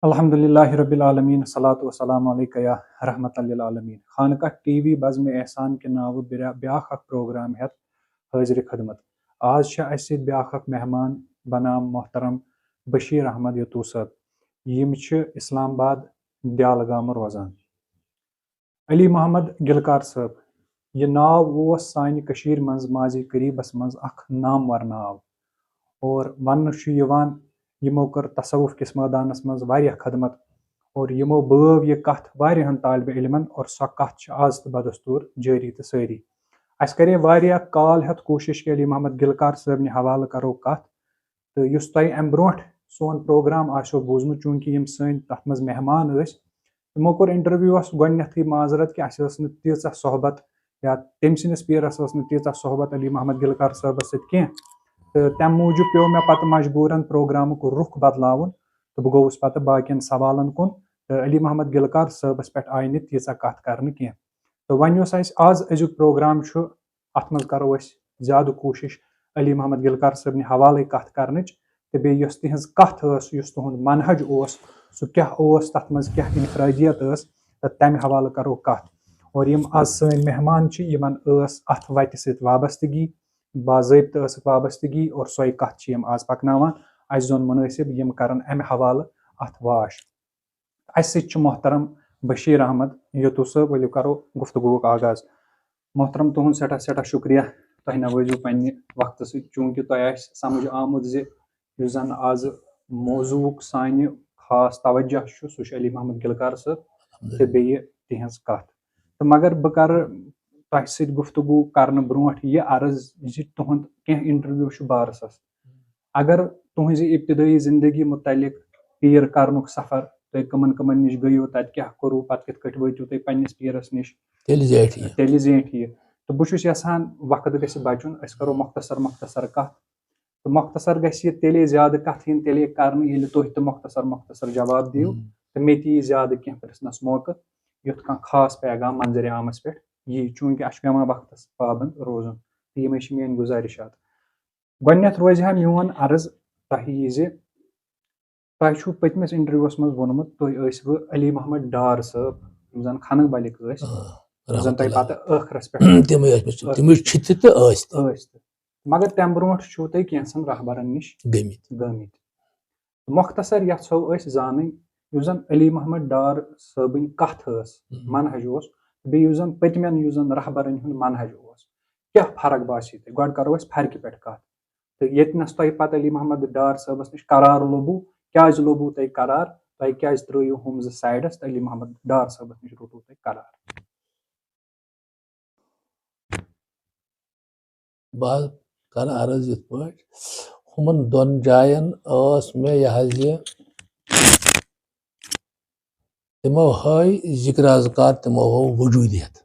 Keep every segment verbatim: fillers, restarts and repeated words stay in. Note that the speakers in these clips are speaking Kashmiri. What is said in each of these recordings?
الحمدللہ رب العالمین، الصلاۃ والسلام علیک یا رحمت للعالمین۔ خانقاہ ٹی وی بزم احسان کہِ ناوٕ برا-، بیٛاکھ اکھ پروگرام ہٮ۪تھ حٲضرِ خدمت۔ آز چھِ اَسہِ سۭتۍ بیٛاکھ اکھ مہمان بنام محترم بشیر احمد یتو صٲب۔ یِم چھِ اسلام آباد دیالہٕ گامہٕ روزان۔ علی محمد گلکار صٲب، یہِ ناو اوس سانہِ کٔشیٖرِ منٛز ماضی قریٖبس منٛز اکھ نامور ناو، اور وننہٕ چھُ یِوان، یِمو کٔر تصوف کِس مٲدانس منٛز واریاہ خدمت، اور یِمو بٲو یہِ کتھ واریاہن طالبہِ علمن، اور سۄ کتھ چھِ آز تہِ بدستور جٲری تہٕ سٲری۔ اسہِ کرے واریاہ کال ہٮ۪تھ کوٗشش کہِ علی محمد گلکار صٲبنہِ حوالہٕ کرو کتھ، تہٕ یُس تۄہہِ امہِ برونٛٹھ سون پروگرام آسیو بوٗزمُت، چوٗنٛکہِ یِم سٲنۍ تتھ منٛز مہمان ٲسۍ، تِمو کوٚر انٹرویوس گۄڈٕنیتھٕے معذرت کہِ اسہِ ٲس نہٕ تیٖژاہ صحبت، یا تٔمۍ سٕنٛدِس پیرس ٲس نہٕ تیٖژاہ صحبت علی محمد گلکار صٲبس سۭتۍ کینٛہہ، تہٕ تمہِ موٗجوٗب پیوٚو مےٚ پتہٕ مجبوٗرن پروگرامُک رُخ بدلاوُن، تہٕ بہٕ گوٚوُس پتہٕ باقین سوالن کُن، تہٕ علی محمد گلکار صٲبس پٮ۪ٹھ آیہِ نہٕ تیٖژاہ کتھ کرنہٕ کینٛہہ۔ تہٕ وۄنۍ یُس اسہِ آز أزیُک پروگرام چھُ، اتھ منٛز کرو أسۍ زیادٕ کوٗشش علی محمد گلکار صٲبنہِ حوالے کتھ کرنٕچ، تہٕ بیٚیہِ یۄس تِہنٛز کتھ ٲس، یُس تُہُنٛد منہج اوس، سُہ کیٛاہ اوس، تتھ منٛز کیٛاہ انفرادیت ٲس، تہٕ تمہِ حوالہٕ کرو کتھ۔ اور یِم آز سٲنۍ مہمان چھِ، یِمن ٲس اتھ وتہِ سۭتۍ وابستگی، باضٲبطہٕ ٲسٕکھ وابستگی، اور سۄے کتھ چھِ یِم آز پکناوان۔ اسہِ زون مُنٲسِب، یِم کرن امہِ حوالہٕ اتھ واش۔ اسہِ سۭتۍ چھُ محترم بشیر احمد یتو صٲب۔ ؤلِو کرو گفتگوُک آغاز۔ محترم، تُہُنٛد سٮ۪ٹھاہ سٮ۪ٹھاہ شُکریہ، تۄہہِ نوٲزِو پننہِ وقتہٕ سۭتۍ، چوٗنٛکہِ تۄہہِ آسہِ سمجھ آمُت زِ یُس زن آز موضوعُک سانہِ خاص توجہ چھُ، سُہ چھُ علی محمد گلکار صٲب تہٕ بیٚیہِ تِہنٛز کتھ۔ تہٕ مگر بہٕ کرٕ تۄہہِ سۭتۍ گفتگو کرنہٕ برونٛٹھ یہِ عرض زِ تُہُنٛد کینٛہہ انٹرویو چھُ بارسس۔ اگر تُہنٛزِ ابتدٲیی زندگی متعلق، پیٖر کرنُک سفر، تُہۍ کٕمن کٕمن نِش گٔیِو، تتہِ کیٛاہ کوٚروٕ، پتہٕ کِتھ کٲٹھۍ وٲتِو تُہۍ پننِس پیٖرس نِش، تیٚلہِ زیٹھِ یہِ۔ تیٚلہِ زیٹھِ یہِ۔ تہٕ بہٕ چھُس یژھان، وقت گژھِ بچُن، أسۍ کرو مختصر مختصر کتھ۔ تہٕ مختصر گژھِ یہِ تیٚلے زیادٕ کتھ یِنۍ تیٚلے کرنہٕ، ییٚلہِ تُہۍ تہِ مختصر مختصر جواب دِیِو، ہم۔ تہٕ مےٚ تہِ یی زیادٕ کینٛہہ پرژھنس موقعہٕ، یُتھ کانٛہہ خاص پیغام منظرِ عامس پٮ۪ٹھ یی، چوٗنٛکہِ اسہِ چھُ پٮ۪وان وقتس پابند روزُن۔ تہٕ یِمے چھِ میٲنۍ گُزٲرِشات۔ گۄڈٕنیتھ روزِ ہا میون عرض تۄہہِ یہِ زِ تۄہہِ چھُو پٔتمِس انٹرویوس منٛز ووٚنمُت، تُہۍ ٲسوٕ علی محمد ڈار صٲب، یِم زن خانہٕ بلِک ٲسۍ، آ، یِم زن رحمت تۄہہِ اللہ۔ پتہٕ ٲخرس پٮ۪ٹھ تِمے ٲسۍ مٕتۍ، تِمے چھِ تہِ تہٕ ٲسۍ تہِ۔ ٲسۍ تہِ۔ مگر تمہِ برونٛٹھ چھُو تُہۍ کینٛژن رہبرن نِش گٔمٕتۍ۔ گٔمٕتۍ۔ مختصر یژھو أسۍ زانٕنۍ، یُس زن علی محمد ڈار صٲبٕنۍ کتھ ٲس، ہم۔ منہج اوس، بیٚیہِ یُس زن پٔتمٮ۪ن یُس زن رہبرن ہُنٛد منہج اوس، کیٛاہ فرق باسیو تۄہہِ؟ گۄڈٕ کرو أسۍ فرقہِ پٮ۪ٹھ کتھ۔ تہٕ ییٚتہِ نس تۄہہِ پتہٕ علی محمد ڈار صٲبس نِش قرار لوٚبوُ، کیٛازِ لوٚبوُ تۄہہِ قرار؟ تۄہہِ کیٛازِ ترٛٲیِو ہُم زٕ سایڈس تہٕ علی محمد ڈار صٲبس نِش روٚٹوُ تۄہہِ قرار؟ بہٕ حظ کرٕ عرض یِتھ پٲٹھۍ، ہُمن دۄن جاین ٲس مےٚ یہِ حظ یہِ، تِمو ہٲے ذِکر اذکار، تِمو ہوو وجوٗدیت۔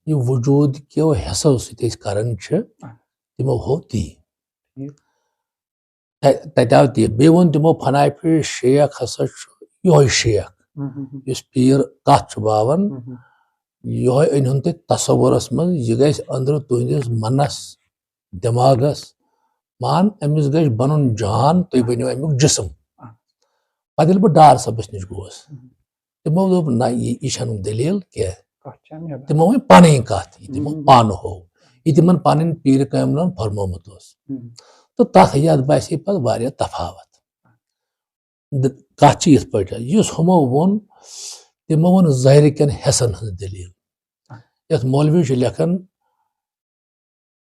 یہِ وجوٗد کیو حصو سۭتۍ أسۍ کران چھِ، تِمو ہوو تی۔ ٹھیٖک۔ تَ-، تَتہِ آو تی۔ بیٚیہِ ووٚن تِمو، فناے پھِرِ شیخ ہسا چھُ یِہوٚے شیخ، ہم، ہم، ہم۔ یُس پیٖر کَتھ چھُ باوان، ہم، ہم۔ یِہوٚے أنۍ ہُن تُہۍ تصورَس منٛز، یہِ گژھِ أنٛدرٕ تُہٕنٛدِس منَس، دٮ۪ماغَس۔ مان، أمِس گژھِ بَنُن جان، تُہۍ بٔنِو اَمیُک جسم۔ آ۔ پَتہٕ ییٚلہِ بہٕ ڈار صٲبَس نِش گوس، ہم۔ تِمو دوٚپ، نہ، یہِ، یہِ چھَنہٕ دٔلیٖل کینٛہہ۔ کَتھ چھےٚ نٮ۪بر۔ تِمو ؤنۍ پَنٕنۍ کَتھ، یہِ تِمو ہم۔ پانہٕ ہوو، یہِ تِمَن پَنٕنۍ پیٖرِ کٲملَن فرمومُت اوس۔ ہم۔ تہٕ تَتھ یَتھ باسے پَتہٕ واریاہ تفاوت۔ د-، کَتھ چھِ یِتھ پٲٹھۍ، یُس ہُمو ووٚن، تِمو ووٚن ظٲہرٕ کٮ۪ن حِصَن ہٕنٛز دٔلیٖل۔ یَتھ مولوی چھُ لیکھان،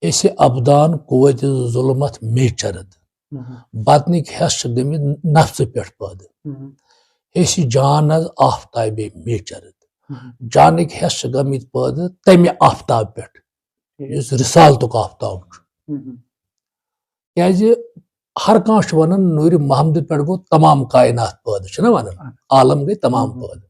"اسہِ ابدان قوتِ ظلمت مے چرد۔" مہم۔ بدنٕکۍ حِصہٕ چھِ گٔمٕتۍ نفسہٕ پٮ۪ٹھ پٲدٕ۔ مہم۔ حِصہٕ جان از آفتابِ مے چرد۔ مہم۔ جانٕکۍ حِصہٕ چھِ گٔمٕتۍ پٲدٕ تَمہِ آفتاب پٮ۪ٹھ، ٹھیٖک۔ یُس رسالتُک آفتاب چھُ۔ مہم۔ کیازِ ہر کانٛہہ چھُ وَنان، نوٗرِ محمدٕ پٮ۪ٹھ گوٚو تمام کائنات پٲدٕ، چھِنہ وَنان؟ آ۔ عالم گٔے تمام مہم۔ پٲدٕ۔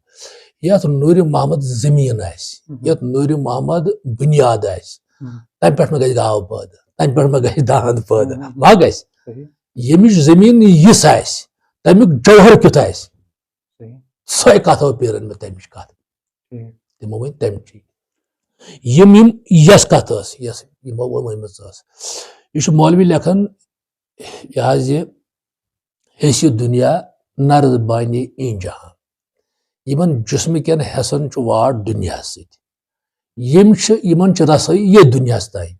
یَتھ نوٗرِ محمد زٔمیٖن آسہِ، مہم۔ یَتھ نوٗرِ محمد بُنیاد آسہِ، مہم۔ تَمہِ پٮ۪ٹھ ما گژھِ گاو پٲدٕ؟ تَمہِ پٮ۪ٹھ ما گژھِ داند پٲدٕ؟ مہم۔ ما گژھِ؟ صحیح۔ ییٚمِچ زٔمیٖن یِژھ آسہِ، تَمیُک جوہر کیُتھ آسہِ؟ صحیح۔ سۄے کَتھ ٲو پیٖرَن مےٚ تَمِچ کَتھ۔ ٹھیٖک۔ تِمو ؤنۍ تَمہِ چی۔ یِم، یِم یۄس کَتھ ٲس، یۄس یِمو ؤنۍ ؤنمٕژ ٲس، یہِ چھُ مولوی لیکھان، یہِ حظ یہِ، حیثیت دُنیا نرد بانی این جہان۔ یِمن جسمہٕ کٮ۪ن حصن چھُ واٹھ دُنیاہس سۭتۍ۔ یِم چھِ، یِمن چھِ رسٲیی ییٚتھۍ دُنیاہس تام۔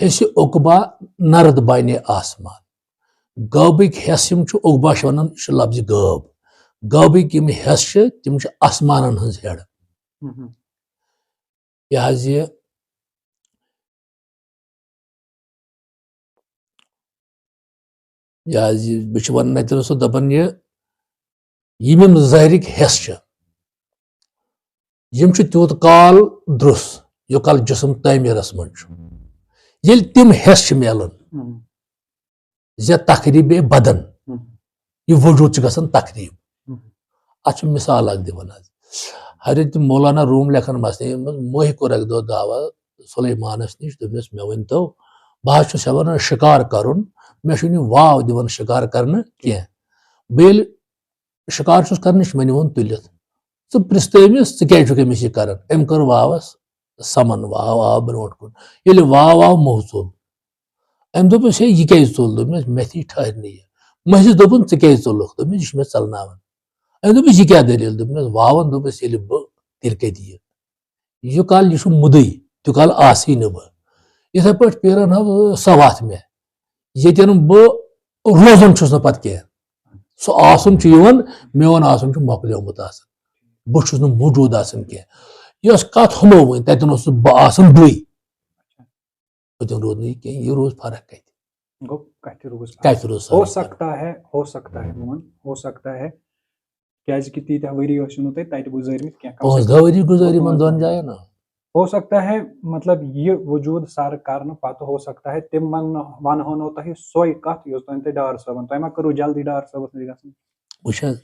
حصہٕ عقبہ نرد بانی آسمان۔ غٲبٕکۍ حصہٕ یِم چھِ، عقبہ چھِ ونان، یہِ چھُ لفظِ غٲب۔ غٲبٕکۍ یِم حصہٕ چھِ، تِم چھِ آسمانن ہٕنٛز ہیٚڑ۔ مہم۔ یہِ حظ یہِ، یہِ حظ یہِ، بہٕ چھُ ونان، اتہِ اوس سُہ دپان، یہِ، یِم یِم ظٲہرٕکۍ حصہٕ چھِ، یِم چھِ تیوٗت کال درُس، یوٗت کال جسم تعمیٖرس منٛز چھُ۔ ییٚلہِ تِم حصہٕ چھِ میلان، مہم۔ زِ تخریب بدن، مہم۔ یہِ وجوٗد چھُ گژھان تخریب۔ مہم۔ اتھ چھُ مثال اکھ دِوان حظ۔ حضرت مولانا روم لیکھان مثنوی منٛز، مٔہۍ کوٚر اکہِ دۄہ دعویٰ سلیمانس نِش، دوٚپنس، مےٚ ؤنۍ تو، بہٕ حظ چھُس یژھان شکار کرُن، مےٚ چھُنہٕ یہِ واو دِوان شکار کرنہٕ کینٛہہ۔ بہٕ ییٚلہِ شکار چھُس کران، یہِ چھُ مےٚ نِوان تُلِتھ۔ ژٕ پرٛژھ تہٕ أمِس، ژٕ کیازِ چھُکھ أمِس یہِ کران؟ أمۍ کٔر واوس سمن، واو آو برونٛٹھ کُن۔ ییٚلہِ واو آو موٚژُل، أمۍ دوٚپُس، ہے، یہِ کیازِ ژوٚل؟ دوٚپنس، مےٚ تھی ٹھہرنٕے یہِ۔ مٔہنِوِس دوٚپُن، ژٕ کیازِ ژوٚلُکھ؟ دوٚپنس، یہِ چھُ مےٚ ژلناوان۔ أمۍ دوٚپُس، یہِ کیٛاہ دٔلیٖل؟ دوٚپنس، واوَن دوٚپُس، ییٚلہِ بہٕ، تیٚلہِ کَتہِ یہِ؟ یہِ کال یہِ چھُ مُدٕے، تہِ کال آسٕے نہٕ بہٕ۔ یِتھَے پٲٹھۍ پیٖرَن ہٲو سۄ وَتھ مےٚ، ییٚتٮ۪ن بہٕ روزان چھُس نہٕ پَتہٕ کینٛہہ۔ سُہ آسُن چھُ یِوان، میون آسُن چھُ مۄکلیومُت آسان۔ بہٕ چھُس نہٕ موٗجوٗد آسان کینٛہہ۔ یۄس کَتھ ہُمو ؤنۍ، تَتٮ۪ن اوسُس بہٕ آسان بٕے۔ تِم روٗد نہٕ یہِ کینٛہہ، یہِ روٗز فرق کَتہِ؟ گوٚو کَتہِ روٗز فرق؟ کَتہِ روٗز ہو فرق؟ سکتا ہے، ہو سکتا ہے، بہٕ وَنہٕ، ہو سکتا ہے، کیٛازِ کہِ تیٖتیٛاہ ؤری ٲسِو نہٕ تُہۍ تَتہِ گُزٲرمٕتۍ کینٛہہ، کم سے پانٛژھ کم۔ دَہ ؤری گُزٲرۍ یِمَن دۄن جایَن، آ۔ ہو سکتا ہے، مطلب، یہِ وجوٗد سر کرنہٕ پتہٕ ہو سکتا ہے تِم ون-، ونہو نہٕ تۄہہِ سۄے کتھ یۄس تۄہہِ، تۄہہِ ڈار صٲبن، تۄہہِ ما کٔرٕو جلدی ڈار صٲبس نِش گژھُن؟ وٕچھ حظ،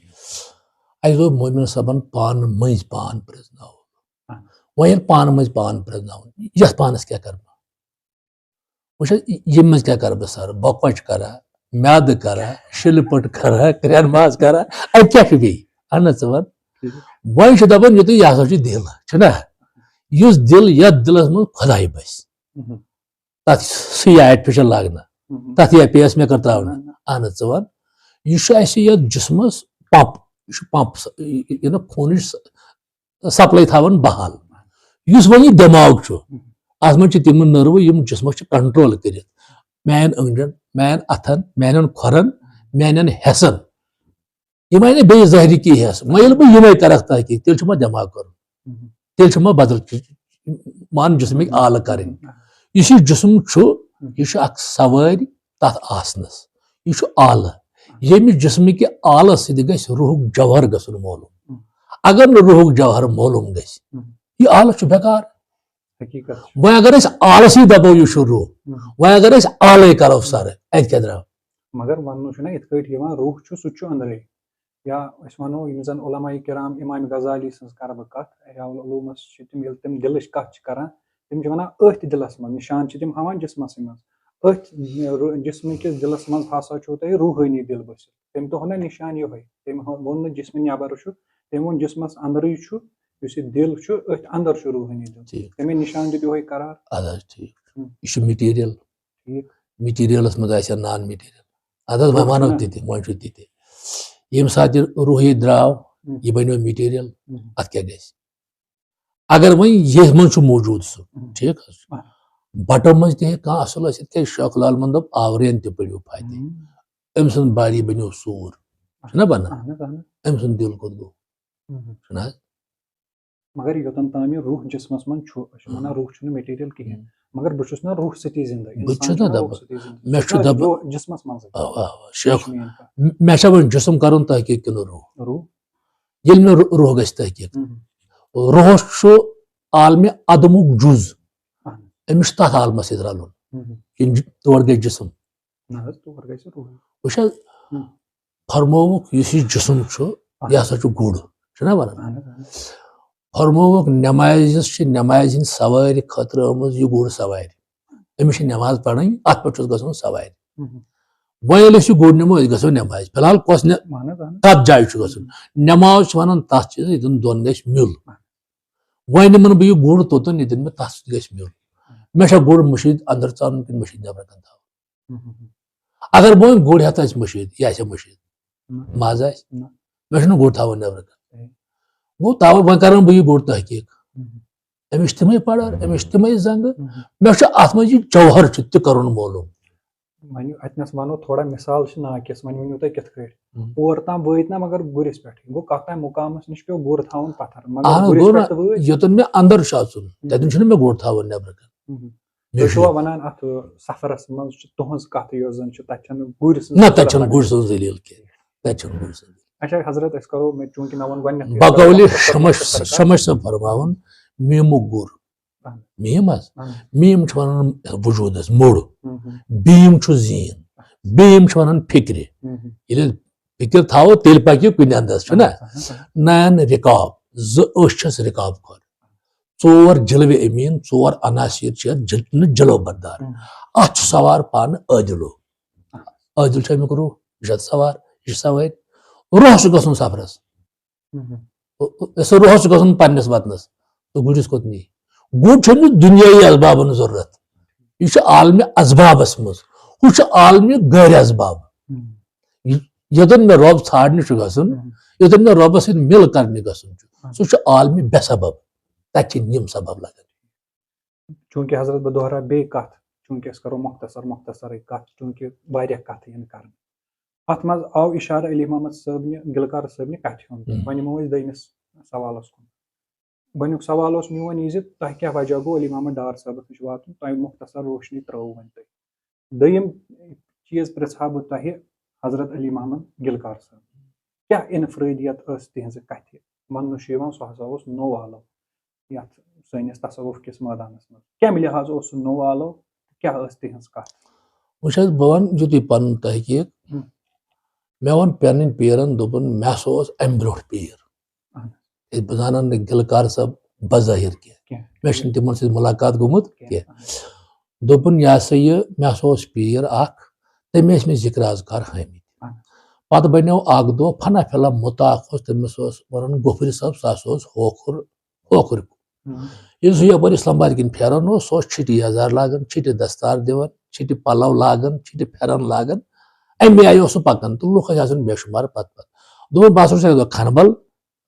اَسہِ دوٚپ مومن صٲبن پانہٕ مٔنٛزۍ پان پرٛزناوُن۔ آ۔ وۄنۍ ییٚلہِ پانہٕ مٔنٛزۍ پان پرٛزناوُن، یتھ پانس کیٛاہ کرٕ بہٕ؟ وٕچھ حظ، یہِ-، ییٚمہِ منٛز کیٛاہ کَرٕ بہٕ سَر؟ بۄکہٕ کۄچہِ کَرا، میٛادٕ کَرا، شِلہٕ پٔٹ کَرا، کرٛٮ۪ن ماز کَرا، اَتہِ کیٛاہ چھُ بیٚیہِ؟ اَہَن حظ، ژٕ وَن۔ ٹھیٖک۔ وۄنۍ چھُ دَپان، یُتُے یہِ ہسا چھُ دِل، چھُنہ؟ یُس دِل، یَتھ دِلَس منٛز خۄداے بَسہِ، مہم۔ تَتھ سُے آرٹفِشَل لَگنہٕ، مہم۔ تَتھ یہِ پیس مےٚ کٔر ترٛاونہٕ۔ نہ، نہ۔ اَہَن حظ، ژٕ وَن۔ یہِ چھُ اَسہِ یَتھ جِسمَس پَمپ، یہِ چھُ پَمپ، یہِ، یہِ، یہِ نہ خوٗنٕچ سَپلاے تھاوان بحال۔ یُس وۄنۍ یہِ دٮ۪ماغ چھُ، اَتھ منٛز چھِ تِم نٔروٕ، یِم جسمس چھِ کنٹرول کٔرِتھ۔ میانٮ۪ن أنٛگرٮ۪ن، میانٮ۪ن اَتھن، میانٮ۪ن کھۄرن، میانٮ۪ن حصن۔ یِم آیہِ نہٕ بیٚیہِ ظٲہری کینٛہہ حصہٕ۔ وۄنۍ ییٚلہِ بہٕ یِمے کرکھ تحقیٖق، تیٚلہِ چھُ مےٚ دٮ۪ماغ کرُن۔ تیٚلہِ چھُ مےٚ بدل چیٖز، مان جسمٕکۍ آلہٕ کرٕنۍ۔ یُس یہِ جسم چھُ، یہِ چھُ اکھ سوٲرۍ تتھ آسنس۔ یہِ چھُ آلہٕ۔ ییٚمہِ جسمہٕ کہِ آلہٕ سۭتۍ گژھِ روحُک جوہر گژھُن معلوم۔ اگر نہٕ روحُک جوہر معلوم گژھِ، ہم۔ یہِ آلہٕ چھُ بیکار۔ حقیٖقت چھُ۔ وۄنۍ اگر أسۍ آلسی دَپو، یہِ چھُ روح، ہم۔ وۄنۍ اگر أسۍ آلٕے کَرو سَرٕ، اَتہِ کیٛاہ درٛاو؟ مگر وَننہٕ چھُنہ یِتھ کٲٹھۍ یِوان، روح چھُ، سُہ تہِ چھُ أنٛدرَے۔ یا أسۍ وَنو، یِم زَن علماء کرام، امام غزالی سٕنٛز کَرٕ بہٕ کَتھ، احیاء العلومَس چھِ تِم، ییٚلہِ تِم دِلٕچ کَتھ چھِ کَران، تِم چھِ وَنان، أتھۍ دِلَس منٛز، نِشان چھِ تِم ہاوان جِسمَسٕے منٛز، أتھۍ رو-، جِسمہٕ کِس دِلَس منٛز ہسا چھُو تۄہہِ روحٲنی دِل بٔسِتھ۔ تٔمۍ دوٚپ نہ نِشان یِہوٚے، تٔمۍ ہو-، ووٚن نہٕ جِسمہٕ نٮ۪بر چھُ، تٔمۍ ووٚن جِسمَس اَنٛدرٕے چھُ، یُس یہِ دِل چھُ، أتھۍ اَنٛدر چھُ روحٲنی دِل۔ ٹھیٖک۔ تَمے نِشان دیُت یِہوٚے قرار۔ اَدٕ حظ، ٹھیٖک۔ ہُم۔ یہِ چھُ مٹیٖریل۔ ٹھیٖک۔ مٹیٖریلَس منٛز آسہِ ہا نان مٹیٖریل۔ اَدٕ حظ، وۄنۍ روح چھُ وَنو نہ۔ تہِ تہِ، وۄنۍ چھُ تہِ تہِ۔ ییٚمہِ ساتہٕ یہِ روحی درٛاو، ہُم۔ یہِ بَنیو مٹیٖریل، ہُم۔ اَتھ کیٛاہ گژھِ؟ اگر وۄنۍ ییٚتھۍ منٛز چھُ موٗجوٗد سُہ، ہُم۔ ٹھیٖک حظ چھُ۔ آ۔ بَٹَن منٛز تہِ ہیٚکہِ کانٛہہ اَصٕل ٲسِتھ، کیٛازِ شیخ العالمَن دوٚپ، آورین تہِ پٔرِو فاتحہ۔ ہُم۔ أمۍ سٕنٛز باڈی بَنیو سوٗر، چھُنہ بَنان؟ اَہَن حظ، اَہَن حظ۔ أمۍ سُنٛد دِل کوٚت گوٚو؟ ہُم۔ چھُنہ حظ؟ مگر یوٚتَن تام یہِ روح جسمَس منٛز چھُ، أسۍ چھِ وَنان، ہُم۔ روح چھُنہٕ مٹیٖریل کِہیٖنۍ۔ ہُم۔ مگر بہٕ چھُس نہ روح سۭتی زِندٕ، بہٕ تہِ اِنسان چھُس نہ چھُنہٕ روح دَپان۔ سۭتی زِندٕ۔ مےٚ سُہ چھُ چھُ اَسہِ دَپان۔ جو-، جسمَس منٛزٕے۔ اَوا، اَوا، شیخ، یہِ چھُ میٛٲنۍ کَتھ۔ مےٚ چھا وۄنۍ جسم کَرُن تحقیٖق کِنہٕ روح؟ روح۔ ییٚلہِ مےٚ رو-، روح گژھِ تحقیٖق۔ ہُم۔ روحَس چھُ عالمِ عدمُک جُز۔ اَہَن۔ أمِس چھُ تَتھ عالمَس سۭتۍ رَلُن۔ ہُم۔ یِم ج-، تور گژھِ جسم۔ نہ حظ، تور گژھِ روح۔ وٕچھ حظ، ہُم۔ فرمووُکھ، یُس یہِ جسم چھُ، اَہَن۔ یہِ ہسا چھُ گُر، چھُنہ وَنان؟ اَہَن حظ، اَہَن حظ۔ فرمووُکھ، نمازِ چھِ نمازِ ہِنٛدِ سوارِ خٲطرٕ آمٕژ یہِ گُر سوارِ۔ أمِس چھِ نماز پَرٕنۍ، اَتھ پٮ۪ٹھ چھُس گژھُن سوارِ۔ ہُم۔ وۄنۍ ییٚلہِ أسۍ یہِ گُر نِمو، أسۍ گژھو نمازِ۔ فی الحال کۄس نہِ-، اَہَن حظ، اَہَن حظ۔ کَتھ جایہِ چھُ گژھُن؟ ہُم۔ نماز چھِ وَنان تَتھ چیٖزَس، ییٚتٮ۪ن دۄن گژھِ میُل۔ اَہَن۔ وۄنۍ نِمَن بہٕ یہِ گُر توٚتَن، ییٚتٮ۪ن مےٚ تَتھ سۭتۍ گژھِ میُل۔ مےٚ چھا گُر مٔشیٖد اَندَر ژَانُن کِنہٕ مٔشیٖد نٮ۪برٕ کَنہِ تھاوُن؟ ہُم، ہُم، ہُم۔ اگر بہٕ وۄنۍ گُر ہٮ۪تھ آسہِ مٔشیٖد، یہِ آسہِ ہا مٔشیٖد، مَزٕ آسہِ۔ مےٚ چھُنہٕ گُر تھاوُن نٮ۪برٕ کَنہِ۔ گوٚو، تَوَے وۄنۍ کَرَن بہٕ یہِ گُر تحقیٖق۔ أمِس چھِ تِمَے پَڑھان، أمِس چھِ تِمَے زنٛگہٕ۔ مےٚ چھُ اَتھ منٛز یہِ جوہر چھُ تہِ کَرُن معلوٗم۔ وۄنۍ اَتہِ نَس وَنو تھوڑا مِثال چھِ ناقص، وۄنۍ ؤنِو تُہۍ کِتھ کٲٹھۍ؟ ہُم۔ اور تام وٲتۍ نہ مگر گُرِس پٮ۪ٹھٕے۔ گوٚو کَتھ تام مُقامَس نِش پیوٚو گُر تھاوُن پَتھر، مگر اَہَن حظ، گُرِس گوٚو پٮ۪ٹھ نہ، تہٕ وٲتۍ۔ یوٚتَن مےٚ اَندَر چھُ اَژُن، ہُم۔ تَتٮ۪ن چھُنہٕ مےٚ گُر تھاوُن نٮ۪برٕ کَنہِ۔ ہُم۔ مےٚ تُہۍ چھُ چھُوا وَنان اَتھ، سفرَس منٛز چھِ تُہٕنٛز کَتھ یۄس زَن چھِ، تَتہِ چھَنہٕ گُرۍ سٕنٛز نہ، تَتہِ ضروٗرت چھَنہٕ لَگان۔ گُرۍ سٕنٛز دٔلیٖل کینٛہہ۔ تَتہِ چھَنہٕ گُرۍ سٕنٛز دٔلیٖل۔ اچھا حضرت، أسۍ کَرو، مےٚ چوٗنٛکہِ مےٚ ووٚن گۄڈٕنٮ۪تھٕے، بقولِ أسۍ کَرو شمس، خۄدمت سرکار۔ شمس صٲب فرماوُن، میٖمُک گُر۔ اہن۔ میٖم حظ؟ اہن۔ میٖم چھُ وَنان وجوٗدَس موٚڑ۔ ہم، ہم۔ بیٖم چھُ زیٖن۔ بیٖم چھُ وَنان فِکرِ۔ ہم، ہم۔ ییٚلہِ فِکِر تھاوو، تیٚلہِ پَکہِ یہِ کُنہِ اَندَس، چھُنہ؟ اہن، اہن، اہن۔ نَیَن رِکاب، زٕ أچھ چھَس رِکاب کھۄر۔ ژور جلوِ أمیٖن، ژور عناصر چھِ یَتھ جل-، جلو بردار۔ ہم۔ اَتھ چھُ سوار پانہٕ عٲدِلو۔ عٲدِل چھُ اَمیُک روح، یہِ چھُ اَتھ سوار، یہِ چھُ سوٲرۍ۔ روح چھُ گژھُن سفرَس۔ ہم۔ أسۍ روحس چھُ گژھُن پننِس وطنس تہٕ گُرِس کوٚت نی؟ گُر چھُنہٕ دُنیٲیی اسبابن ضروٗرت۔ یہِ چھُ عالمِ اسبابس منٛز، ہُہ چھُ عالمِ غٲرِ اسباب۔ ہم۔ یہِ-، یوٚتن مےٚ رۄب ژھانڈنہِ چھُ گژھُن، ہم۔ یوٚتن مےٚ رۄبس سۭتۍ مِل کرنہِ گژھُن چھُ، ہم۔ سُہ چھُ عالمِ بے سبب۔ تتہِ چھِنہٕ یِم سبب لگان۔ چوٗنٛکہِ حضرت، بہٕ دۄہراو بیٚیہِ کتھ، چوٗنٛکہِ أسۍ کرو مختصر مختصرٕے کتھ، چوٗنٛکہِ واریاہ کتھٕ یِن کرنہٕ۔ اتھ منٛز آو اشارٕ علی محمد صٲبنہِ، گلکار صٲبنہِ کتھِ ہُنٛد۔ ہم۔ وۄنۍ یِمو أسۍ دوٚیمِس سوالس کُن۔ گۄڈٕنیُک سوال اوس میون یہِ زِ تۄہہِ کیٛاہ وجہ گوٚو علی محمد ڈار صٲبس نِش واتُن؟ تۄہہِ مختصر روشنی ترٲوو وۄنۍ تُہۍ۔ دوٚیِم چیٖز پرژھٕ ہا بہٕ تۄہہِ حضرت علی محمد گلکار صٲب، کیٛاہ انفرٲدیت ٲس تِہنٛزِ کتھِ؟ وننہٕ چھُ یِوان سُہ ہسا اوس نوٚو آلو یتھ سٲنِس تصوف کِس مٲدانس منٛز۔ کمہِ لحاظ اوس سُہ نوٚو آلو؟ کیٛاہ ٲس تِہنٛز کتھ؟ وٕچھ حظ، بہٕ ونہٕ یُتُے پنُن تحقیق۔ ہم۔ مےٚ ووٚن پنٕنۍ پیٖرن، دوٚپُن، مےٚ ہسا اوس امہِ برونٛٹھ پیٖر۔ اہن۔ ہے، بہٕ زانن نہٕ گلکار صٲب بظٲہر کینٛہہ۔ کینٛہہ۔ مےٚ چھُنہٕ تِمن سۭتۍ مُلاقات گوٚمُت کینٛہہ۔ کینٛہہ۔ اہن۔ دوٚپُن، یہِ ہسا یہِ، مےٚ ہسا اوس پیٖر اکھ، تٔمۍ ٲسۍ مےٚ ذِکر اذکار ہٲومٕتۍ۔ اہن۔ پتہٕ بنیو اکھ دۄہ فنا فلا مُتاخ اوس، تٔمِس اوس ونان گوٚفرِ صٲب، سُہ ہسا اوس ہوکھُر، ہوکھُر۔ ہم۔ ییٚلہِ سُہ یپٲرۍ اسلام آباد کِنۍ پھیران اوس، سُہ اوس چھِٹہِ یزار لاگان، چھِٹہِ دستار دِوان، چھِٹہِ پلو لاگان، چھِٹہِ پھیرن لاگان۔ اَمہِ آیہِ اوس سُہ پکان تہٕ لُکھ ٲسۍ آسان بے شُمار پتہٕ پتہٕ۔ دوٚپُن، بہٕ ہسا چھُس اَکہِ دۄہ کھنبل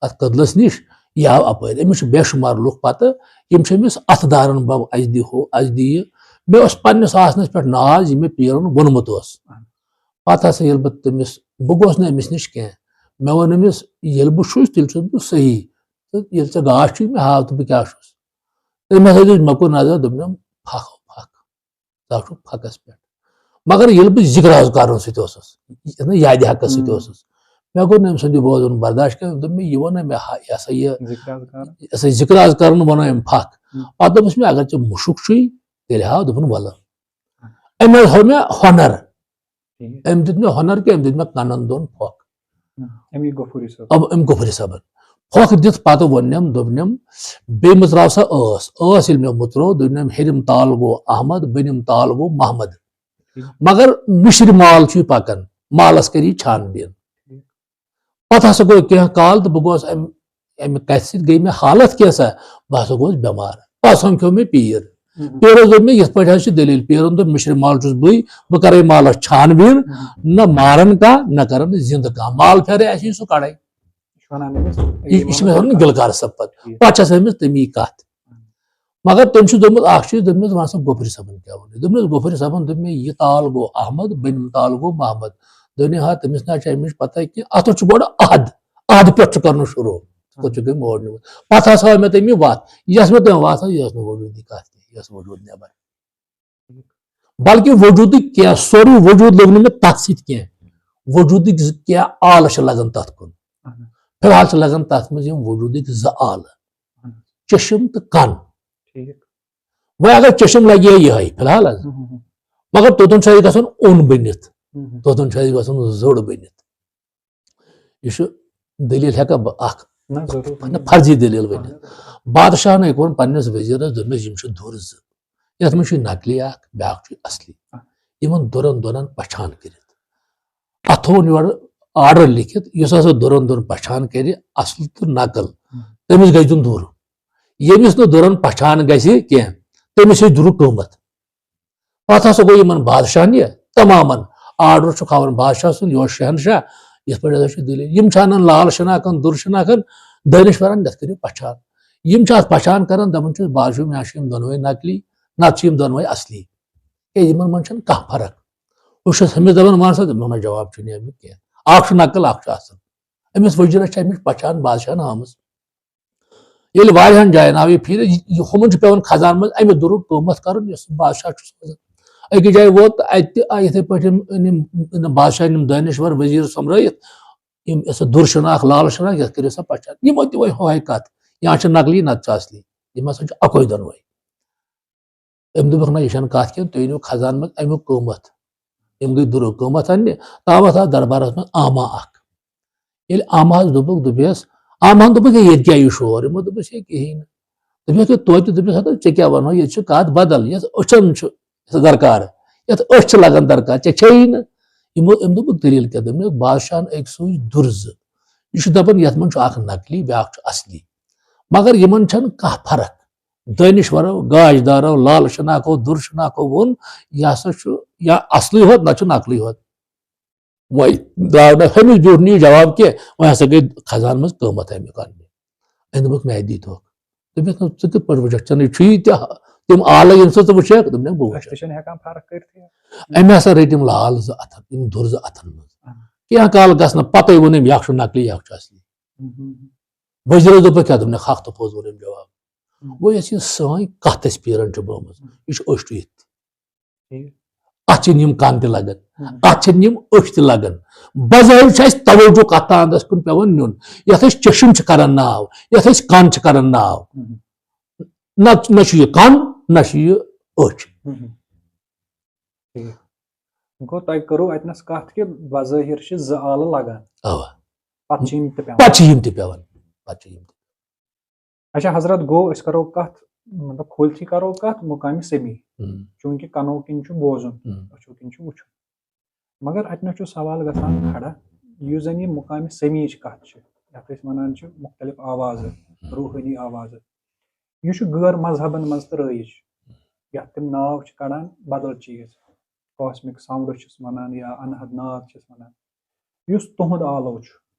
اَتھ کٔدلس نِش، یہِ آو اپٲرۍ۔ أمِس چھِ بے شُمار لُکھ پتہٕ، یِم چھِ أمِس اَتھٕ دارن بب، اَسہِ دِ ہُہ، اَسہِ دِ یہِ۔ مےٚ اوس پننِس آسنس پٮ۪ٹھ ناز، یہِ مےٚ پیٖرن ووٚنمُت اوس۔ پتہٕ ہسا ییٚلہِ بہٕ تٔمِس، بہٕ گوس نہٕ أمِس نِش کینٛہہ۔ مےٚ ووٚن أمِس، ییٚلہِ بہٕ چھُس، تیٚلہِ چھُس بہٕ صحیح۔ تہٕ ییٚلہِ ژےٚ گاش چھُے، مےٚ ہاو تہٕ بہٕ کیٛاہ چھُس۔ تٔمۍ ہسا دیُت مےٚ کُن نظر، دوٚپنم، پھکھ ہو پھکھ، ژٕ ہا چھُکھ پھکس پٮ۪ٹھ۔ مگر ییٚلہِ بہٕ ذِکر اذکارن سۭتۍ اوسُس، یہِ نہٕ یادِ حقس سۭتۍ ہم۔ اوسُس، مےٚ کوٚر نہٕ أمۍ سُنٛد یہِ بوزُن برداشت کینٛہہ۔ دوٚپ مےٚ، یہِ ووٚن مےٚ، ہا، یہِ ہسا یہِ، ذِکر اذکار۔ یہِ ہسا یہِ ذِکر اذکارن ووٚن أمۍ پھکھ۔ ہم۔ پتہٕ دوٚپمس مےٚ، اگر ژےٚ مُشُک چھُے، تیٚلہِ ہاو۔ دوٚپُن، ولہٕ۔ أمۍ حظ ہٲو مےٚ ہۄنر۔ ٹھیٖک۔ أمۍ دیُت مےٚ ہۄنر کہِ أمۍ دیُت مےٚ کنن دۄن پھۄکھ۔ ہم، أمی غفوری صٲب۔ أم-، أمۍ غفوری صٲبن۔ پھۄکھ دِتھ پتہٕ ووٚننم، دوٚپنم، بیٚیہِ مُژراو سا ٲس۔ ٲس ییٚلہِ مےٚ مُژرو، دوٚپنم، ہیٚرِم تال گوٚو احمد، بٔنِم تال گوٚو محمد۔ ٹھیٖک۔ مگر مِشرِ مال چھُے پکان، مالس کر یہِ چھان بین۔ ٹھیٖک۔ پتہٕ ہسا گوٚو کینٛہہ کال تہٕ بہٕ گوس امہِ، امہِ کتھِ سۭتۍ گٔے مےٚ حالت کینٛژھا، بہٕ ہسا گوس بٮ۪مار۔ پتہٕ سمکھیو مےٚ پیٖر۔ ہم۔ پیٖرس دوٚپ مےٚ، یِتھ پٲٹھۍ حظ چھِ دٔلیٖل۔ پیٖرن دوٚپ، مِشرِ مال چھُس بٕے، بہٕ کرے مالس چھان بیٖن، ہم۔ نہ مارن کانٛہہ، نہ کرن زِندٕ کانٛہہ۔ مال پھیرے اَسہِ، سُہ کڑے۔ یہِ چھُ ونان أمِس، یہِ، یہِ چھُ مےٚ ونان گلکار صٲب پتہٕ۔ ٹھیٖک۔ پتہٕ چھس أمِس تٔمی کتھ۔ مگر تٔمۍ چھُ دوٚپمُت اکھ چیٖز، دوٚپمُت، وَن سا گوٚفرِ صٲبن کیٛاہ ووٚن؟ دوٚپمُت، گوٚفرِ صٲبن دوٚپ مےٚ، یہِ تال گوٚو احمد، بٔنِم تال گوٚو محمد۔ دوٚپنہِ، ہا، تٔمِس نہ چھِ اَمِچ پتہ کینٛہہ، اتھ چھُ گۄڈٕ عہد، عہد پٮ۪ٹھ چھُ کرُن شروع۔ کوٚت چھُ گٔے موڑ نیوٗمُت۔ پتہٕ ہسا آو مےٚ تٔمی وتھ، یۄس مےٚ تٔمۍ وتھ ہٲو، یہِ ٲس نہٕ وجوٗدی کتھ کینٛہہ، یہِ ٲس وجوٗد نٮ۪بر۔ بلکہِ وجوٗدٕکۍ کینٛہہ، سورُے وجوٗد لوٚگ نہٕ مےٚ تتھ سۭتۍ کینٛہہ۔ وجوٗدٕکۍ زٕ کینٛہہ آلہٕ چھِ لگان تتھ کُن۔ اہن۔ فی الحال چھِ لگان تتھ منٛز یِم وجوٗدٕکۍ زٕ آلہٕ۔ اہن۔ چشم تہٕ کن۔ ٹھیٖک۔ وۄنۍ اگر چشم لگہِ ہا یِہوٚے فی الحال حظ، ہم، ہم، ہم۔ مگر توٚتن چھُ اَسہِ گژھُن اوٚن بٔنِتھ، ہم، ہم۔ توٚتن چھُ اَسہِ گژھُن زٔڑ بٔنِتھ۔ یہِ چھُ دٔلیٖل ہٮ۪کا بہٕ اکھ نہ، ضروٗر۔ نہ، فرضی دٔلیٖل ؤنِتھ۔ اہن۔ بادشاہن أکۍ ووٚن پننِس وزیرس، دوٚپنس، یِم چھِ دُر زٕ، یتھ منٛز چھُ نقلی اکھ، بیٛاکھ چھُ اصلی۔ اہن۔ یِمن دُرن دۄنن پہچان کٔرِتھ۔ اتھ تھوٚوُن یورٕ آرڈر لیکھِتھ، یُس ہسا دُرن دۄن پہچان کرِ، اصل تہٕ نقل، ہم۔ تٔمِس گژھِ دیُن دُر۔ ییٚمِس نہٕ دُرن پہچان گژھِ کینٛہہ، تٔمِس چھِ دُرُک قۭمتھ۔ پتہٕ ہسا گوٚو یِمن بادشاہن یہِ تمامن آرڈر چھُکھ ہاوان بادشاہ سُنٛد، یہِ اوس شہنشاہ، یِتھ پٲٹھۍ ہسا چھِ دٔلیٖل۔ یِم چھِ اَنان لال شناخن، دُر شناخن، دٲنِشوَرن، یَتھ کٔرِو پچھان۔ یِم چھِ اَتھ پچھان کران، دَپان چھِ، بازشاہ، مےٚ چھِ یِم دۄنوَے نقلی، نَتہٕ چھِ یِم دۄنوَے اصلی۔ ہے، یِمن منٛز چھَنہٕ کانٛہہ فرق۔ بہٕ چھُس أمِس دَپان، وَن سا، دوٚپُن، نہ، جواب چھُنہٕ اَمیُک کینٛہہ۔ اَکھ چھُ نقل، اَکھ چھُ اصل۔ أمِس وزیرس چھِ اَمِچ پہچان بادشاہن ہٲومٕژ۔ ییٚلہِ واریاہن جاین آو یہِ پھیٖرِتھ، یہِ، یہِ، ہُمن چھُ پٮ۪وان خزانہٕ منٛز اَمہِ دُرُک قۭمتھ کَرُن، یُس بادشاہ چھُ سوزان۔ أکِس جایہِ ووت تہٕ اَتہِ تہِ آے یِتھَے پٲٹھۍ یِم، یِم، یِم بادشاہ، یِم دٲنِشوَر وزیٖر سۄمبرٲیِتھ، یِم یہِ سا دُر شناخ، لال شناخ، یَتھ کٔرِو سا پہچان۔ یِمو تہِ وۄنۍ ہۄہے کَتھ، یا چھِ نقلی، نَتہٕ چھِ اصلی۔ یِم ہسا چھِ اَکوے دۄنوَے۔ أمۍ دوٚپُکھ، نہ، یہِ چھَنہٕ کَتھ کینٛہہ، تُہۍ أنِو خزانہٕ منٛز اَمیُک قۭمَتھ۔ یِم گٔے دُرُک قۭمَتھ اَننہِ۔ تامَتھ آو دربارَس منٛز عامہ اَکھ۔ ییٚلہِ عامہَس دوٚپُکھ، دوٚپیَس، عامہَن دوٚپُکھ، ہے، ییٚتہِ کیٛاہ یہِ شور؟ یِمو دوٚپُس، ہے، کِہیٖنۍ نہٕ۔ دوٚپیَس، ہے، توتہِ، دوٚپیَس، ہَتہٕ، ژےٚ کیٛاہ وَنو، ییٚتہِ چھِ کَتھ بدل، یَتھ أچھَن چھُ یَتھ درکار، یَتھ أچھ چھِ لَگان درکار، ژےٚ چھیی نہٕ۔ یِمو، أمۍ دوٚپُکھ، دٔلیٖل کیٛاہ؟ دوٚپنَکھ، بادشاہَن أکۍ سوٗز دُر زٕ۔ یہِ چھُ دَپان، یَتھ منٛز چھُ اَکھ نقلی، بیٛاکھ چھُ اصلی۔ مگر یِمَن چھَنہٕ کانٛہہ فرق۔ دٲنِشوَرو، گاش دارو، لال شناخو، دُر شناخو ووٚن، یہِ ہسا چھُ یا اصلٕے ہوت، نہ چھُ نقلٕے ہوت۔ وۄنۍ درٛاو نہٕ ہُمِس بیوٗٹھ نہٕ یہِ جواب کینٛہہ، وۄنۍ ہسا گٔے خزانہٕ منٛز قۭمَتھ اَمیُک اَننہِ۔ أمۍ دوٚپُکھ، مےٚ دیٖتوکھ۔ دوٚپمَس، نہ، ژٕ کِتھ پٲٹھۍ وٕچھَکھ؟ ژےٚ نَے چھُیی تہِ ہا-، تِم آلہٕ ییٚمہِ سۭتۍ ژٕ وٕچھَکھ؟ دوٚپنَکھ، بہٕ أسۍ تہِ وٕچھَکھ۔ چھِنہٕ ہٮ۪کان فرق کٔرِتھٕے۔ أمۍ ہسا رٔٹۍ یِم لال زٕ اَتھَن، یِم دُر زٕ اَتھَن منٛز۔ اَہَن۔ کینٛہہ کال گژھنہٕ پَتَے ووٚن أمۍ، یہِ اکھ چھُ نقلی، یہِ اکھ چھُ اصلی۔ ہُم، ہُم، ہُم۔ وزیٖرَس دوٚپُکھ، کیٛاہ؟ دوٚپنَکھ، حق تہٕ پوٚز ووٚن أمۍ جواب۔ ہُم۔ گوٚو، یۄس یہِ سٲنۍ کَتھ اَسہِ پیٖرَن چھِ بٲومٕژ، ہُم۔ یہِ چھِ أچھ ٹُوِتھ۔ ٹھیٖک۔ اَتھ چھِنہٕ یِم کَن تہِ لَگان، ہُم۔ اَتھ چھِنہٕ یِم أچھ تہِ لَگان۔ بظٲہِر چھُ اَسہِ توجہ کَتھ تانٛتَس کُن پٮ۪وان نیُن، یَتھ أسۍ چٔشِم چھِ کَران ناو، یَتھ أسۍ کَن چھِ کَران ناو۔ ہُم۔ نہ، نہ چھُ یہِ کَن، نہ چھُ یہِ أچھ۔ ہُم۔ ٹھیٖک۔ گوٚو، تۄہہِ کٔرٕو اَتہِ نَس کَتھ کہِ بظٲہِر چھِ زٕ آلہٕ لَگان۔ اَوا۔ پَتہٕ چھِ یِم تہِ پٮ۪وان۔ پَتہٕ چھِ یِم تہِ پٮ۪وان۔ پَتہٕ چھِ یِم تہِ۔ اچھا حضرت، گوٚو أسۍ کَرو کَتھ، مطلب، کھوٗلتھٕے کَرو کَتھ مُقامِ سمیع۔ ہُم۔ چوٗنٛکہِ کَنو کِنۍ چھُ بوزُن، ہُم۔ أچھو کِنۍ چھُ وٕچھُن۔ مگر اَتہِ نَس چھُ سوال گژھان کھڑا، یُس زَن یہِ مُقامِ سمیع چھِ کَتھ چھِ، یَتھ أسۍ وَنان چھِ مُختلف آوازٕ، ہُم۔ روحٲنی آوازٕ۔ یہِ چھُ غٲر مذہبَن منٛز تہِ رٲیِج، یَتھ تِم ناو چھِ کَڑان بدل چیٖز، کاسمِک ساوُنٛڈ چھِس وَنان یا اَنہَد ناد چھِس وَنان۔ یُس تُہُنٛد آلو چھُ،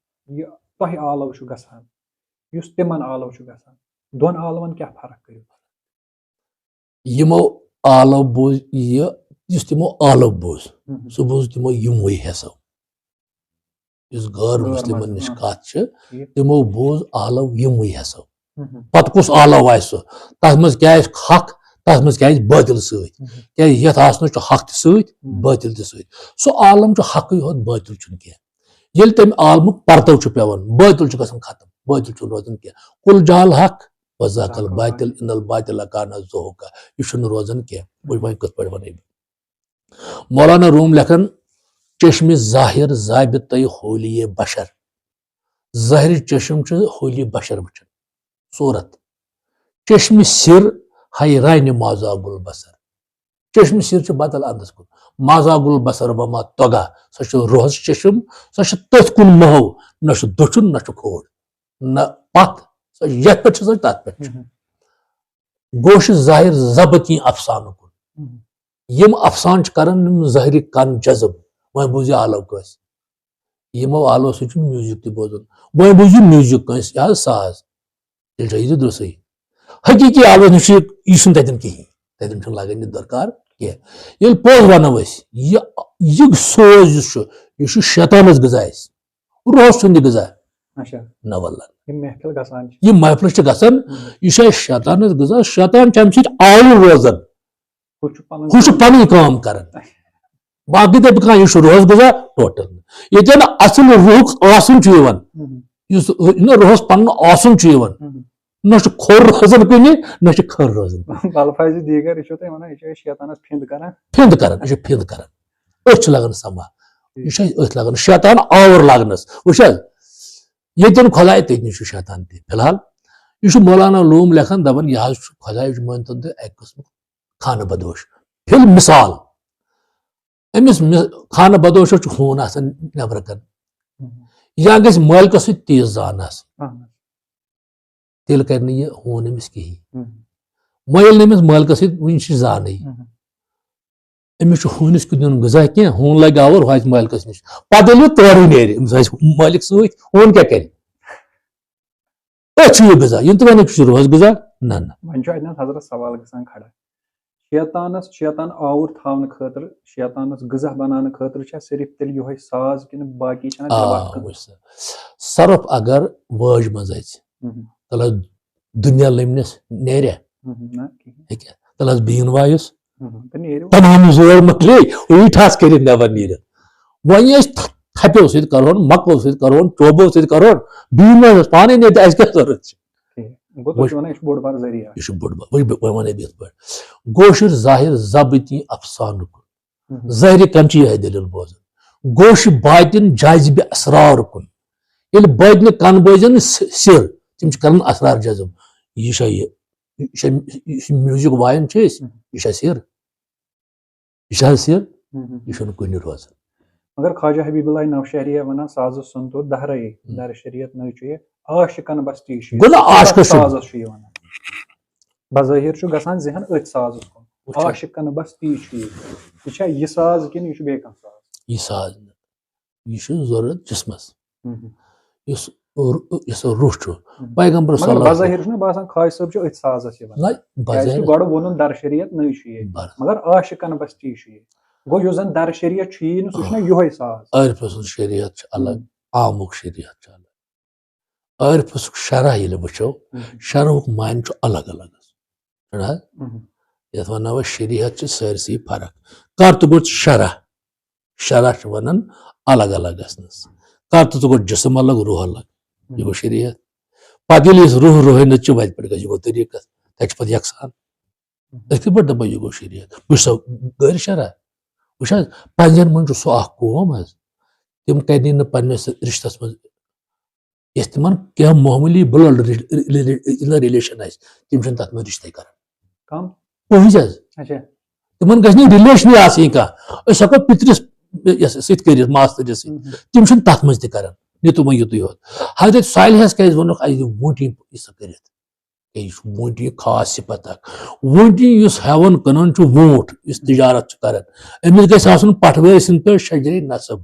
یہِ تۄہہِ آلو چھُ گژھان، یُس تِمَن آلو چھُ گژھان، دۄن آلوَن کیٛاہ فرق کٔرِو؟ یِمو آلو بوٗز یہِ، یُس تِمو آلو بوٗز، ہُم۔ سُہ بوٗز تِمو یِموٕے حِصو۔ یُس غٲر غٲر مُسلِمن مذہب، نِش آ۔ کَتھ چھِ، ٹھیٖک۔ تِمو بوٗز آلو یِموٕے حِصو۔ ہُم، ہُم۔ پَتہٕ کُس آلو آسہِ سُہ؟ تَتھ منٛز کیٛاہ آسہِ حق، تَتھ منٛز کیٛاہ آسہِ بٲطِل سۭتۍ؟ ہُم، ہُم۔ کیٛازِ یَتھ آسنَس چھُ حق تہِ سۭتۍ، ہُم۔ بٲطِل تہِ سۭتۍ۔ سُہ عالم چھُ حقٕے ہوت، بٲطِل چھُنہٕ کینٛہہ۔ ییٚلہِ تَمہِ عالمُک پرتو چھُ پٮ۪وان، بٲطِل چھُ گژھان ختم، بٲطِل چھُنہٕ روزان کینٛہہ۔ قل جاء الحق و زهق الباطل ان الباطل کان زهوقا۔ یہِ چھُنہٕ روزان کینٛہہ۔ وۄنۍ، وۄنۍ کِتھ پٲٹھۍ وَنہٕ بہٕ؟ مولانا روم لیکھان، چشمِ ظاہر ضابطۂ حولیِ بشر۔ ظاہر چشم چھُ حولیِ بشر وٕچھان۔ صوٗرت۔ چشمِ سِر حیرانِ ما زاغ البصر۔ چشمِ سِر چھُ بدل اندس کُن۔ ما زاغ البصر و ما طغی۔ سۄ چھِ روحس چشم، سۄ چھِ تٔتھۍ کُن محو، نہ چھُ دٔچھُن، نہ چھُ کھووُر، نہ پتھ، سۄ چھِ یتھ پٮ۪ٹھ چھِ، سۄ چھِ تتھ پٮ۪ٹھ چھِ۔ ہُم۔ گوش ظاہر ضبطی افسانہٕ کُن۔ ہُم۔ یِم افسانہٕ چھِ کران یِم ظٲہری کن جذب۔ وۄنۍ بوٗزِو آلو کٲنٛسہِ۔ یِمو آلو سۭتۍ چھُ میوٗزک تہِ بوزُن۔ وۄنۍ بوٗزِو میوٗزک کٲنٛسہِ، یہِ حظ ساز۔ تیٚلہِ چھا یہِ تہِ درٛوسٕے؟ حقیٖقی آلوَس نِش چھُ یہِ، یہِ چھُنہٕ تَتٮ۪ن کِہیٖنۍ۔ تَتٮ۪ن چھُنہٕ لَگان یہِ درکار کینٛہہ۔ ییٚلہِ پوٚز وَنو أسۍ، یہِ، یہِ سوز یُس چھُ، یہِ چھُ شیطانَس غذا اَسہِ۔ روحَس چھُنہٕ یہِ غذا۔ اچھا۔ نہ واللہ۔ یِم محفِل گژھان چھِ۔ یِم محفِلہٕ چھِ گژھان، ہُم۔ یہِ چھُ اَسہِ شیطانَس غذا۔ شیطان چھُ اَمہِ سۭتۍ آوُر روزان۔ ہُہ چھُ پَنُن ہُہ چھُ کٲم۔ پَنٕنۍ کٲم کران۔ باقٕے دَپہِ کانٛہہ، یہِ چھُ روحَس غذا، ٹوٹل نہٕ۔ ییٚتٮ۪ن اَصٕل روحُک آسُن چھُ یِوان، ہُم۔ یُس نہ روحَس پَنُن آسُن چھُ یِوان، ہُم۔ نہ چھُ کھوٚر روزان کُنہِ، نہ چھُ کھٔر روزان کُنہِ۔ بالفاظِ دیٖگر، یہِ چھُو تُہۍ وَنان، یہِ چھُ اَسہِ شیطانَس پھِنٛد کران۔ پھِنٛد کران، یہِ چھُ پھِنٛد کران۔ أتھۍ چھُ لَگان سَما۔ یہِ چھُ اَسہِ أتھۍ لَگان، شیطان آوُر لَگنَس۔ وٕچھ حظ، ییٚتٮ۪ن خۄداے، تٔتنی چھُ شیطان تہِ۔ فی الحال، یہِ چھُ مولانا لوم لیکھان، دَپان، یہِ حظ چھُ خۄداے، یہِ چھُ مٲنۍ تو تُہۍ اَکہِ قٕسمُک خانہ بدوش۔ فی المثال، أمِس مِ-، خانہ بدوشس چھُ ہوٗن آسان نٮ۪برٕ کَنہِ۔ ہُم۔ یا گژھِ مٲلکَس سۭتۍ تیز زان آسٕنۍ۔ اہن حظ۔ تیٚلہِ کَرِ نہٕ یہِ ہوٗن أمِس کِہیٖنۍ۔ ہُم۔ وۄنۍ ییٚلہِ نہٕ أمِس مٲلکَس سۭتۍ وٕنہِ چھِ زانٕے۔ ہُم۔ أمِس چھُ ہوٗنِس کیُتھ دیُن غذا کینٛہہ، ہوٗن لگہِ آوُر، ہُہ آسہِ مٲلکَس نِش۔ پَتہٕ ییٚلہِ یہِ تورُے نیرِ، أمِس آسہِ مٲلِک سۭتۍ، ہوٗن کیٛاہ کَرِ؟ أتھۍ چھُ یہِ غذا، یِم تہِ وَنان چھِ روحَس غذا، نہ، نہ۔ وۄنۍ چھُ اَتہِ نَس حضرت سوال گژھان کھڑا۔ شیطانَس، شیطان آوُر تھاونہٕ خٲطرٕ، شیطانَس غذا بَناونہٕ خٲطرٕ چھا صرف تیٚلہِ یِہوٚے ساز کِنہٕ باقی چھَنہ تیٚلہِ آ، وقتہٕ؟ وٕچھ سا۔ سۄرُپھ اگر وٲج منٛز اَژِ، مہم۔ تَلہٕ حظ دُنیا لٔمنِس نیرِ۔ مہم، نہ، کِہیٖنۍ۔ ہیٚکہِ۔ تَلہٕ حظ بیٖن وایُس۔ مہم، تہٕ نیرِ۔ تَمام زور مۄکلے، یہِ ٹھَس کٔرِتھ نٮ۪بر نیٖرِتھ۔ وۄنۍ أسۍ تھ-، تھپیو سۭتۍ کَرہون، مۄکلو سۭتۍ کَرہون، چوبو سۭتۍ کَرہون، بیٖن ما آسٮ۪س پانَے نیرِ، تہٕ اَسہِ کیٛاہ ضروٗرت چھِ؟ ٹھیٖک۔ گوٚو تُہۍ وٕچھ، چھِو وَنان یہِ چھُ بوٚڑ بار ذٔریعہٕ اَکھ۔ یہِ چھُ بوٚڑ بار، وۄنۍ بہٕ، وۄنۍ وَنَے بہٕ یِتھ پٲٹھۍ۔ گوشُر ظاہر ضبطی افسانُک۔ مہم۔ ظٲہرِ کَن چھِ یِہوٚے دٔلیٖل بوزان۔ گوشہِ باطن جاذبِ اسرار کُن۔ ییٚلہِ باطنہِ کَن بوزن س-، سِر، تِم چھِ کران اسرار جذب۔ یہِ چھا یہِ، یہِ چھا، یُس یہِ میوٗزک وایان چھِ أسۍ، یہِ چھا سِر؟ یہِ چھا سِر؟ مہم۔ یہِ چھُنہٕ کُنہِ روزان۔ مگر خواجہ حبیب اللہ نوشہریہ وَنان، سازَس سُنتو دہرے، ہم۔ در شریعت نٔے چھُ یہِ، عاشقن بستی چھُ یہِ۔ گوٚو نا عاشقَس چھُ؟ سازَس چھُ یہِ وَنان۔ بظٲہِر چھُ گژھان ذہن أتھۍ سازَس کُن۔ وٕچھ حظ۔ عاشقن بستی چھُ یہِ۔ یہِ چھا یہِ ساز کِنہٕ یہِ چھُ بیٚیہِ کانٛہہ ساز؟ یہِ ساز نہٕ۔ یہِ چھُ ضروٗرت جسمس۔ مہم۔ یُس رو-، یُس روح چھُ۔ مہم۔ پیغمبر مگر صلی اللہ علیہ وسلم۔ بظٲہِر چھُنہ باسان خواجہ صٲب چھُ أتھۍ سازَس یِوان۔ نہ، کیٛازِ بظٲہِر۔ چھُ گۄڈٕ ووٚنُن در شریعت نٔے چھُ یہِ۔ بَرابر۔ مگر عاشقن بستی چھُ یہِ۔ گوٚو یُس زن در شریعت چھُ یی نہٕ، سُہ چھُنہ آ۔ یِہوٚے ساز۔ عارفہٕ سُنٛد شریعت چھُ الگ، مہم۔ عامُک شریعت چھُ الگ۔ عارفہٕ سُنٛد شرح ییٚلہِ وٕچھو، مہم۔ شرحُک معنی چھُ الگ الگ۔ چھُنہ حظ؟ مہم۔ یَتھ وَنو أسۍ شریعت چھِ سٲرسٕے فرق۔ کر تہٕ گوٚو شرح۔ شرح چھِ وَنان الگ الگ گژھنَس۔ کر تہٕ گوٚو جسم الگ، روح الگ۔ یہِ گوٚو شریعت۔ پتہٕ ییٚلہِ أسۍ روح روحٲنیت چھِ، وَتہِ پٮ۪ٹھ گژھِ، یہِ گوٚو طریٖقت۔ تَتہِ چھِ پَتہٕ یَکسان۔ أسۍ کِتھ پٲٹھۍ دَپو یہِ گوٚو شریعت؟ بہٕ چھُسا غٲرِ شرح؟ وٕچھ حظ، پنٛجن منٛز چھُ سُہ اکھ قوم حظ، تِم کَرِ نہٕ پنٛنِس رِشتَس منٛز یۄس تِمن کینٛہہ معموٗلی blood ri-، ri-، ri-، relation آسہِ، تِم چھِنہٕ تَتھ منٛز رِشتے کران۔ کم؟ پوٚز حظ۔ اچھا۔ تِمن گژھِ نہٕ relation آسٕنۍ کانٛہہ۔ أسۍ ہٮ۪کو پِترِس یَس سۭتۍ کٔرِتھ، ماستٕرِس سۭتۍ۔ مہم۔ تِم چھِنہٕ تَتھ منٛز تہِ کران، یہِ تِمن یُتُے یوت۔ حضرت صالحس کیٛازِ ووٚنُکھ، اَسہِ دِ ووٗنٛٹِنۍ حصہٕ کٔرِتھ؟ ہے، یہِ چھُ ووٗنٛٹِنۍ خاص صفت اکھ۔ ووٗنٛٹِنۍ یُس ہٮ۪وان کٕنان چھُ ووٗنٛٹ، یُس تجارت چھُ کران، أمِس گژھِ آسُن پٹھوٲرۍ سٕنٛدۍ پٲٹھۍ شجرے نسب۔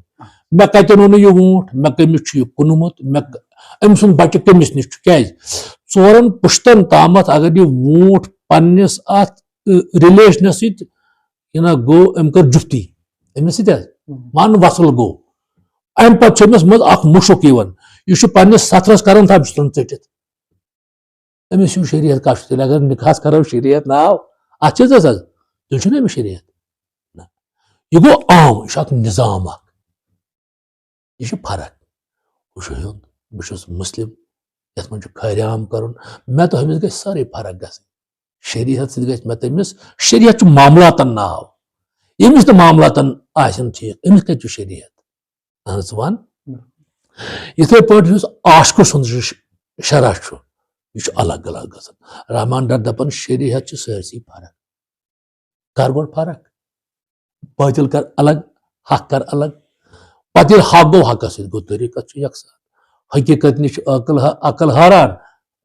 مےٚ کتٮ۪ن اوٚن یہِ ووٗنٛٹ؟ مےٚ کٔمِس چھُ یہِ کٕنمُت؟ مےٚ ک-، أمۍ سُنٛد بچہٕ کٔمِس نِش چھُ؟ کیٛازِ؟ ژورن پُشتن تامتھ اگر یہِ ووٗنٛٹ پننِس اتھ، ٲ، relationس سۭتۍ، یہِ نہ گوٚو، أمۍ کٔر جُفتی أمِس سۭتۍ حظ، مہم۔ ون وصل گوٚو۔ امہِ پتہٕ چھُ أمِس منٛز اکھ مُشُک یِوان۔ یہِ چھُ پننِس ستھرس کران تھپھ، بسترن ژٔٹِتھ۔ أمِس چھُ شریعت کَتھ چھُ تیٚلہِ؟ اگر نِکاحَس کَرو شریعت ناو، اَتھ چھِ حظ حظ؟ تیٚلہِ چھُنہٕ أمِس شریعت۔ نہ۔ یہِ گوٚو عام، یہِ چھُ اَکھ نظام اَکھ۔ یہِ چھِ فرق۔ ہُہ چھُ ہیوٚن، بہٕ چھُس مُسلِم، یَتھ منٛز چھُ خٲرِ عام کَرُن۔ مےٚ تہٕ ہُمِس گژھِ سٲرٕے فرق گژھٕنۍ۔ شریعت سۭتۍ گژھِ مےٚ تٔمِس، شریعت چھُ معاملاتَن ناو۔ ییٚمِس نہٕ معاملاتَن آسن ٹھیٖک، أمِس کَتہِ چھُ شریعت؟ اہن حظ، وَن۔ یِتھَے پٲٹھۍ یُس عاشقہٕ سُنٛد یُس شرح چھُ، یہِ چھُ الگ الگ گژھان۔ رحمان ڈار دَپان، شریعت چھِ سٲرسٕے فرق۔ کر گۄڈٕ فرق؟ باطل کر الگ، حق کر الگ۔ پتہٕ ییٚلہِ حق گوٚو، حقس سۭتۍ گوٚو، طریٖقت چھُ یکسان۔ حقیٖقت نِش چھُ عقل حا-، عقل حٲران،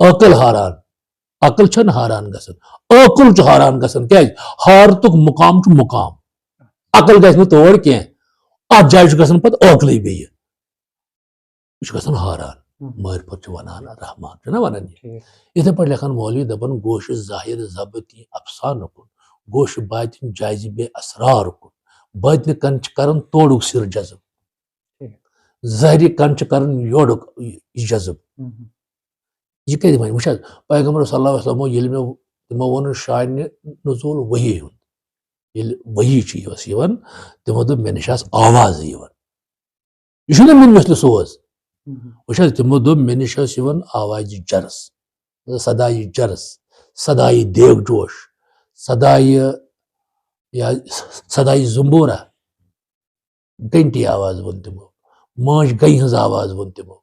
عقل حٲران۔ عقل چھَنہٕ حٲران گژھان، عقل چھُ حٲران گژھان۔ کیٛازِ؟ حٲرتُک مُقام چھُ مُقام۔ عقل گژھِ نہٕ تور کینٛہہ۔ اَتھ جایہِ چھُ گژھان پتہٕ عقلٕے بیٚیہِ۔ یہِ چھُ گژھان حٲران۔ ہم۔ معرفت چھُ وَنان رحمان، چھُنہ وَنان یہِ؟ ٹھیٖک۔ یِتھَے پٲٹھۍ لیکھان مولوی دَپان، گوشہِ ظاہر ضبطی افسانہٕ کُن، گوشہِ باطن جاذبِ اسرار کُن۔ باطنہِ کَن چھِ کَران تورُک سِر جذب۔ ٹھیٖک۔ ظٲہرِ کَن چھِ کَران یورُک یہِ جذب۔ ہم۔ یہِ کَتہِ وَنہِ؟ وٕچھ حظ، پیغمبر صلی اللہ علیہ وسلمو ییٚلہِ مےٚ، تِمو ووٚن شانِ نزول وحی ہُنٛد۔ ییٚلہِ وحی چھِ یۄس یِوان، تِمو دوٚپ، مےٚ نِش آسہٕ آوازٕ یِوان۔ یہِ چھُنہٕ مےٚ مثلہِ سوز۔ مہم۔ وٕچھ حظ، تِمو دوٚپ، مےٚ نِش ٲس یِوان آوازِ جرس، صدایہِ جرس، صدایہِ دیگ جوش، صدایہِ، یا صدایہِ زمبورہ، گھنٹی آواز ووٚن تِمو، مٲنٛچھ گَیہِ ہٕنٛز آواز ووٚن تِمو،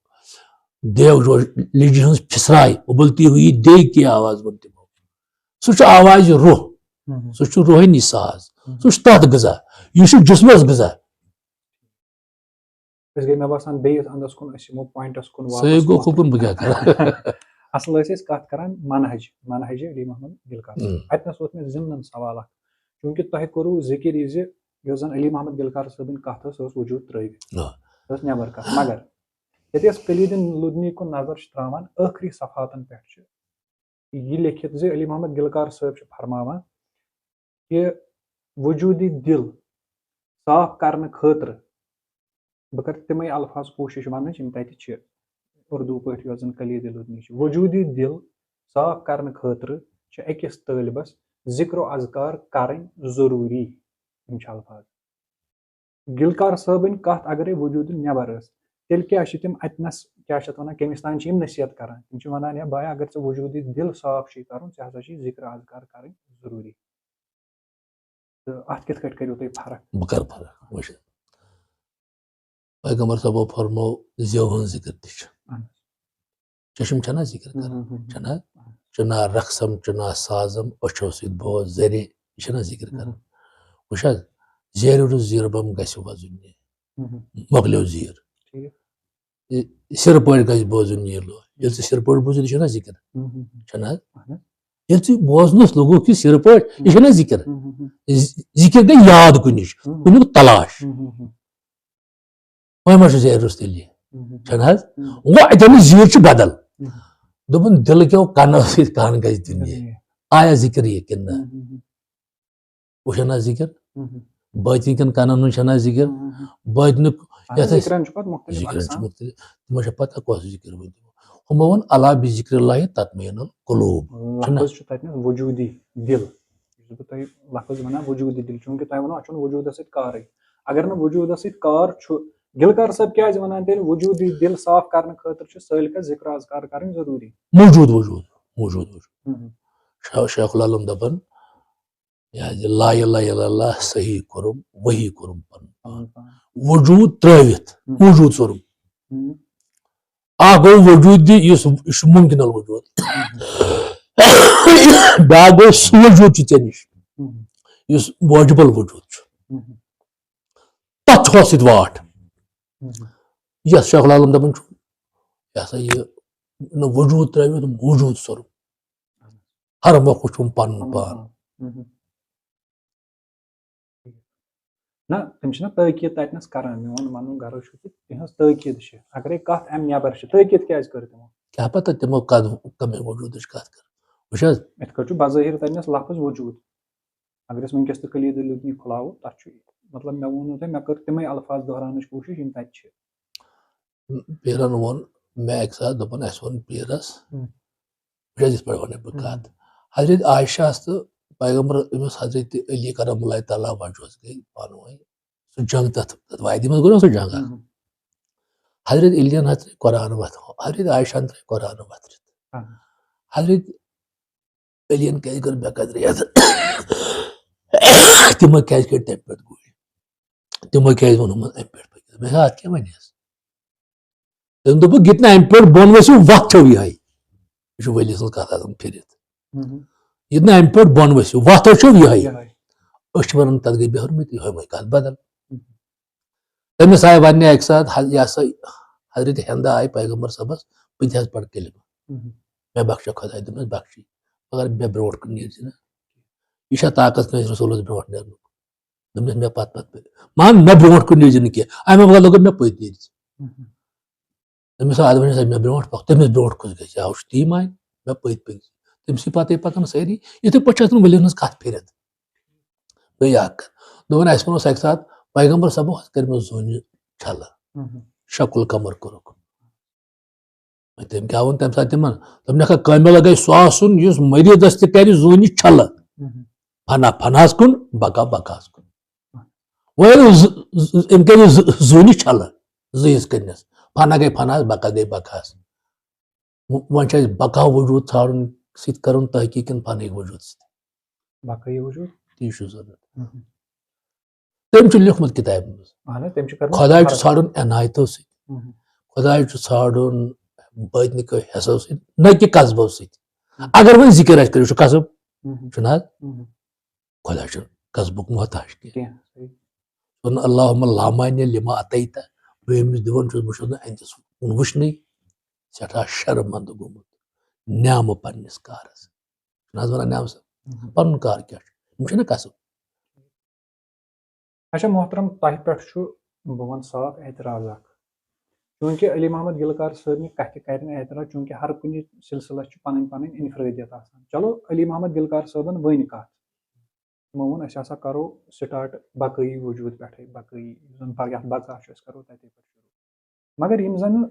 دیگ جوش، لیٚجہِ ہٕنٛز پھِسراے، اُبلتی ہوئی دیگ کی آواز ووٚن تِمو۔ سُہ چھُ آوازِ روح، مہم۔ سُہ چھُ روحٲنی ساز، مہم۔ سُہ چھُ تَتھ غذا، یہِ چھُ جسمس غذا۔ أسۍ گٔے، مےٚ باسان، بیٚیِس اَندَس کُن، أسۍ یِمو پوینٹَس کُن سُہ واپَس گوٚو وۄتھ۔ کُکُن، بہٕ کیٛاہ کَرٕ؟ اَصٕل ٲسۍ أسۍ کَتھ کَران منہج، منہج ڈی محمد گِلکار۔ اۭں۔ اَتہِ نَس ووت مےٚ ضِمنَن سوال اَکھ۔ چوٗنٛکہِ تۄہہِ کوٚروٕ ذِکِر یہِ زِ یۄس زَن علی محمد گلکار صٲبٕنۍ کَتھ ٲس، سۄ ٲس وجوٗد ترٲوِتھ۔ آ۔ سۄ ٲس نٮ۪بر کَتھ۔ مگر ییٚتہِ أسۍ کلیٖدِ لُدنی کُن نظر چھِ ترٛاوان، ٲخری صفحاتن پٮ۪ٹھ چھُ یہِ لیٚکھِتھ زِ علی محمد گلکار صٲب چھِ فرماوان کہِ وجوٗدی دِل صاف کرنہٕ خٲطرٕ، بہٕ کرٕ تِمے الفاظ کوٗشِش وننٕچ یِم تتہِ چھِ اردو پٲٹھۍ، یۄس زن کلیٖدِ لُدنی چھِ، وجوٗدی دِل صاف کرنہٕ خٲطرٕ چھِ أکِس طٲلبس ذِکر و اذکار کرٕنۍ ضروٗری۔ یِم چھِ الفاظ۔ گلکار صٲبٕنۍ کتھ اگرے وجوٗدٕ نٮ۪بر ٲس، تیٚلہِ کیٛاہ چھِ تِم اتنس، کیٛاہ چھِ اتھ ونان، کٔمِس تام چھِ یِم نصیحت کران؟ تِم چھِ ونان، "یا بایا، اگر ژےٚ وجوٗدی دِل صاف چھُے کرُن، ژےٚ ہسا چھُے ذِکر اذکار کرٕنۍ ضروٗری۔" تہٕ اتھ کِتھ کٲٹھۍ کٔرِو تُہۍ فرق؟ بہٕ کرٕ فرق وٕچھ۔ پیغمبر صٲبو فرمو زیو ہُنٛد ذِکر تہِ چھُ۔ اہن حظ۔ چشم چھنا ذِکر کران؟ ہُم، ہُم، ہُم۔ چھنا؟ چنا رقصم، چنا سازم، أچھو سۭتۍ بوز، زرے، یہِ چھنا ذِکر کران؟ ہُم۔ وٕچھ حظ، زیرِ روٚس زیٖر بم گژھِ وۄزُن یہِ۔ ہُم، ہُم۔ مۄکلیو زیٖر۔ ٹھیٖک۔ یہِ سِرٕ پٲٹھۍ گژھِ بوزُن یہِ لو۔ ییٚلہِ ژٕ سِرٕ پٲٹھۍ بوٗزِتھ، یہِ چھُنہ ذِکر؟ ہُم، ہُم، ہُم۔ چھُنہ حظ؟ اہن حظ۔ ییٚلہِ ژٕ بوزنَس لوٚگُکھ یہِ سِرٕ پٲٹھۍ، یہِ چھُنہ ذِکر؟ ہُم، ہُم، ہُم۔ ذِ-، ذِکر گٔے یاد کُنِچ، ہُم۔ کُنیُک تلاش۔ ہُم، ہُم، ہُم۔ وۄنۍ ما چھُ زیرِ روٚس تیٚلہِ یہِ؟ ہُم، ہُم، ہُم۔ چھُنہ حظ؟ ہُم۔ وۄنۍ اَتٮ۪ن یہِ زیٖر چھُ بدل۔ ہُم۔ دوٚپُن، دِلہٕ کیو کَنو سۭتۍ کَن گژھِ دُنیا۔ دُنیا۔ آیا ذِکر یہِ کِنہٕ نہ؟ ہُم، ہُم، ہُم۔ وۄنۍ چھُنہ ذِکر؟ ہُم، ہُم۔ بٲطنہِ کٮ۪ن کَنن ہُنٛد چھُنہ ذِکر؟ ہُم، ہُم، ہُم۔ بٲطنیُک اہن یَتھ حظ، أسۍ ذِکرَن چھُ پَتہٕ مُختٔلِف ذِکرَن چھُ اقسام۔ مُختٔلِف۔ تِمو چھےٚ پَتہ کۄس ذِکر ؤنۍ تِمو۔ ہُمو ووٚن، "الا بذکر اللہ تطمئن القلوب۔" چھُنہ؟ لفظ چھُ تَتہِ نَس وجوٗدی دِل۔ یُس بہٕ تۄہہِ لفظ وَنان وجوٗدی دِل، چوٗنٛکہِ تۄہہِ ووٚنوُ، اَتھ چھُنہٕ وجوٗدَس سۭتۍ کارٕے۔ اگر نہٕ وجوٗدَس سۭتۍ کار چھُ، گلکار صٲب کیٛازِ وَنان تیٚلہِ وجوٗدی دِل صاف کرنہٕ خٲطرٕ چھُ سٲلِکَس ذِکر اذکار کَرٕنۍ ضروٗری؟ موجود، وجود، موجود، وجود۔ ہُم۔ شیخ، شیخ العالم دَپان، یہِ حظ یہِ لا الہ الا اللہ صحیح کوٚرُم، وحی کوٚرُم پَنُن پان۔ پَنُن پان۔ وجود ترٲوِتھ، ہُم۔ وجود سوٚرُم۔ ہُم۔ اکھ گوٚو وجود دِ، یُس، یہِ چھُ مُمکِن الوجود۔ بیٛاکھ گوٚو سُہ وجود چھُ ژےٚ نِش، ہُم۔ یُس واجب الوجود چھُ۔ ہُم۔ تَتھ چھُ سۭتۍ واٹھ۔ ہُم۔ یَتھ شیخ العالم دَپان چھُ، یہِ ہسا یہِ نہٕ وجود ترٲوِتھ، موجود سوٚرُم۔ ہر وقت چھُم پَنُن پان۔ ہُم۔ نہ، تِم چھِنہ تٲکیٖد تَتہِ نَس کران۔ میون وَنُن غرض چھُ کہِ تِہٕنٛز تٲکیٖد چھِ۔ اگرے کَتھ اَمہِ نٮ۪بر چھِ، تٲکیٖد کیٛازِ کٔر تِمو؟ کیٛاہ پتہ تِمو کَد-، کَمہِ وجوٗدٕچ کَتھ کٔر؟ وٕچھ حظ۔ یِتھ کٲٹھۍ چھُ بظٲہِر تَتہِ نَس لفظ وجوٗد۔ اگر أسۍ وٕنکیٚس تہِ کلیٖدِ لُدنی کھُلاوو، تَتھ چھُ، مطلب، مےٚ ووٚنوُ تۄہہِ، مےٚ کٔر تِمَے الفاظ دۄہراونٕچ کوٗشِش، یِم تَتہِ چھِ۔ پیٖرن ووٚن مےٚ اَکہِ ساتہٕ، دوٚپُن، اَسہِ ووٚن پیٖرس، ہُم۔ وٕچھ حظ، یِتھ پٲٹھۍ وَنَے بہٕ ہُم۔ کَتھ۔ حضرت عائشہ ہَس تہٕ پیغمبر، أمِس حضرت علی کرم اللہ تعالیٰ وجہس گٔے پانہٕ ؤنۍ سُہ جنگ، تَتھ، تَتھ وادی منٛز گوٚو نہ سُہ جنگ اَکھ۔ ہُم۔ حضرت علیَن حظ ترٛٲے قرآن وَتھ، حضرت عائشہَن ترٛٲے قرآن وَتھ۔ ہُم۔ حضرت علیَن کیٛازِ کٔر بے قدری حظ؟ تِمو کیٛازِ کٔڑۍ تَمہِ پٮ۪ٹھ گوٗلۍ؟ تِمو کیٛازِ ووٚن یِمَن اَمہِ پٮ۪ٹھ پٔکِو؟ مےٚ دوٚپ، اَتھ کیٛاہ وَنٮ۪س؟ تٔمۍ دوٚپُکھ، ییٚتہِ نہٕ اَمہِ پٮ۪ٹھ بۄن ؤسِو، وَتھ چھو یِہوٚے۔ یہِ چھُ ؤلی سٕنٛز کَتھ آسان پھِرِتھ۔ ہُم۔ ییٚتہِ نہٕ اَمہِ پٮ۪ٹھ بۄن ؤسِو، وَتھ چھو یِہوٚے۔ یِہوٚے۔ أسۍ چھِ وَنان، تَتھ گٔے بے حُرمتی، یِہوٚے وۄنۍ کَتھ بدل۔ ہُم۔ تٔمِس آیہِ وَننہِ اَکہِ ساتہٕ، حض-، یہِ ہسا حضرت ہِنٛدٕ آیہِ پیغمبر صٲبَس، بہٕ تہِ حظ پَرٕ کلمہٕ۔ ہُم۔ مےٚ بخشا خۄداے، دوٚپمَس، بخشی، مگر مےٚ برونٛٹھ کُن نیٖرزِ نہٕ۔ یہِ چھا طاقت کٲنٛسہِ رسولَس برونٛٹھ نیرنُک؟ دوٚپمَس، مےٚ پَتہٕ پَتہٕ پٔرِو۔ مان، مےٚ برونٛٹھ کُن نیٖرزِ نہٕ کینٛہہ۔ اَمہِ مۄکھٕ لوٚگُن مےٚ پٔتۍ نیٖرزِ۔ ہُم۔ تٔمِس آو اَدٕ وۄنۍ سا مےٚ برونٛٹھ پَکھ، تٔمِس برونٛٹھ کُس گژھِ؟ آ، ہُہ چھُ تی ماے، مےٚ پٔتۍ پٔکۍ۔ تٔمۍ سٕے پَتَے پَکَن سٲری۔ یِتھَے پٲٹھۍ چھِ اَتھ وَلِیَن ہٕنٛز کَتھ پھِرِتھ۔ گٔے اَکھ کَتھ۔ دوٚپُن، اَسہِ ووٚنُس اَکہِ ساتہٕ، پیغمبر صٲبو حظ کٔرمٕژ زوٗنہِ چھَلہٕ۔ ہُم۔ شَکُل قمر کوٚرُکھ۔ وۄنۍ تٔمۍ کیٛاہ ووٚن تَمہِ ساتہٕ تِمَن؟ دوٚپنَکھا، کٲمِلہ گژھِ سُہ آسُن، یُس مریٖضَس تہِ کَرِ زوٗنہِ چھَلہٕ۔ ہُم۔ فنا فناہَس کُن، بقا بقاہَس کُن۔ وۄنۍ ییٚلہِ ز-، ز-، أمۍ کٔرِو ز-، زوٗنہِ چھَلہٕ، زٕ حِصہٕ کٔرنَس۔ فنا گٔے فناہَس، بقا گٔے بقاہَس۔ وۄنۍ چھُ اَسہِ بقا وجوٗد ژھانٛڈُن سۭتۍ کَرُن تحقیٖق کِنہٕ فناہٕکۍ وجوٗد سۭتۍ؟ بقاہٕے وجوٗد۔ تی چھُ ضروٗرت۔ مہم۔ تٔمۍ چھُ لیوٗکھمُت کِتابہِ منٛز۔ اہن حظ، تٔمۍ چھُ کٔرمٕژ خۄداے چھُ فرق۔ ژھانٛڈُن عنایتو سۭتۍ۔ مہم۔ خۄداے چھُ ژھانٛڈُن بٲطنہِ کیو حِصو سۭتۍ، نہ کہِ قصبو سۭتۍ۔ مہم۔ اگر وۄنۍ ذِکِر آسہِ کٔرِو، چھُ قصب، مہم۔ چھُنہٕ حظ؟ مہم۔ خۄدا چھُنہٕ قصبُک محتاج کینٛہہ۔ کینٛہہ، صحیح۔ ووٚن، "اللہم لا مانع لما اعطیت"، بہٕ ییٚمِس دِوان چھُس، بہٕ چھُس نہٕ أہنٛدِس کُن وٕچھنٕے، سٮ۪ٹھاہ شرمنٛدٕ گوٚمُت نعمہٕ پنٛنِس کارس۔ چھُنہٕ حظ وَنان نعمہٕ صٲب؟ مہم۔ پَنُن کار کیٛاہ چھُ؟ یِم چھِنہ قصب۔ اچھا محترم، تۄہہِ پٮ۪ٹھ چھُ، بہٕ وَنہٕ صاف اعتراض اکھ۔ چوٗنٛکہِ علی محمد گلکار صٲبنہِ کتھِ کرِ نہٕ اعتراض، چوٗنٛکہِ ہر کُنہِ سلسلس چھُ پنٕنۍ پنٕنۍ انفرٲدیت آسان۔ چلو، علی محمد گلکار صٲبن ؤنۍ کتھ، تِمو ووٚن، أسۍ ہسا کرو start بقٲیی وجود پٮ۪ٹھے، بقٲیی، یُس زن بق-، یتھ بقا چھُ، أسۍ کرو تتے پٮ۪ٹھ شروع۔ مگر یِم زن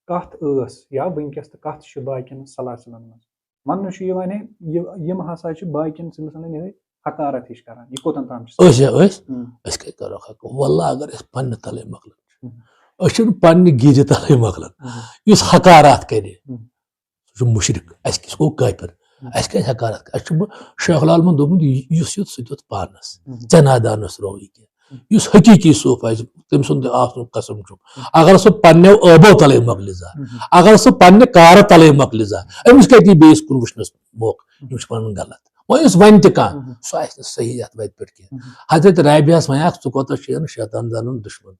کتھ ٲس یا وٕنکیٚس تہٕ کتھ چھِ باقین سلاسلن منٛز، وننہٕ چھُ یِوان ہے، یہِ، یِم ہسا چھِ باقین سلسلن یِہے حقارت ہِش کران۔ یہِ کوٚتن تام چھِ أسۍ یا أسۍ؟ ہُم۔ أسۍ کتہِ کرو حق؟ واللہ اگر أسۍ پننہِ تلے مۄکلان چھِ، ہُم۔ أسۍ چھِنہٕ پننہِ گیٖرِ تلے مۄکلان۔ ہُم۔ یُس حقارت کرِ، ہُم۔ سُہ چھُ مُشرِک، اَسہِ کیٛاہ، سُہ گوٚو کٲفِر۔ ہُم۔ اَسہِ کیٛازِ حقارت؟ اَسہِ چھُ بہٕ شیخ العالمن دوٚپمُت، یہِ-، یُس یُتھ سُہ تیُتھ پانس، ہُم۔ ژےٚ نادانس روو یہِ کینٛہہ۔ ہُم۔ یُس حقیٖقی صوٗفۍ آسہِ، تٔمۍ سُنٛد آسنُک قسم چھُم۔ ہُم۔ اگر سُہ پننیو ٲبو تلے مۄکلہِ زا، ہُم۔ اگر سُہ پننہِ کارٕ تلے مۄکلہِ زا، أمِس کتہِ یی بیٚیِس کُن وٕچھنس موقعہٕ؟ ہُم۔ یِم چھِ پنُن غلط۔ وۄنۍ یُس وۄنۍ تہِ کانٛہہ، ہُم۔ سُہ آسہِ نہٕ صحیح یتھ وتہِ پٮ۪ٹھ کینٛہہ۔ ہُم۔ حضرت رابعہس وۄنۍ اکھ، ژٕ کوتاہ چھُ یَن شیطان زانُن دُشمن؟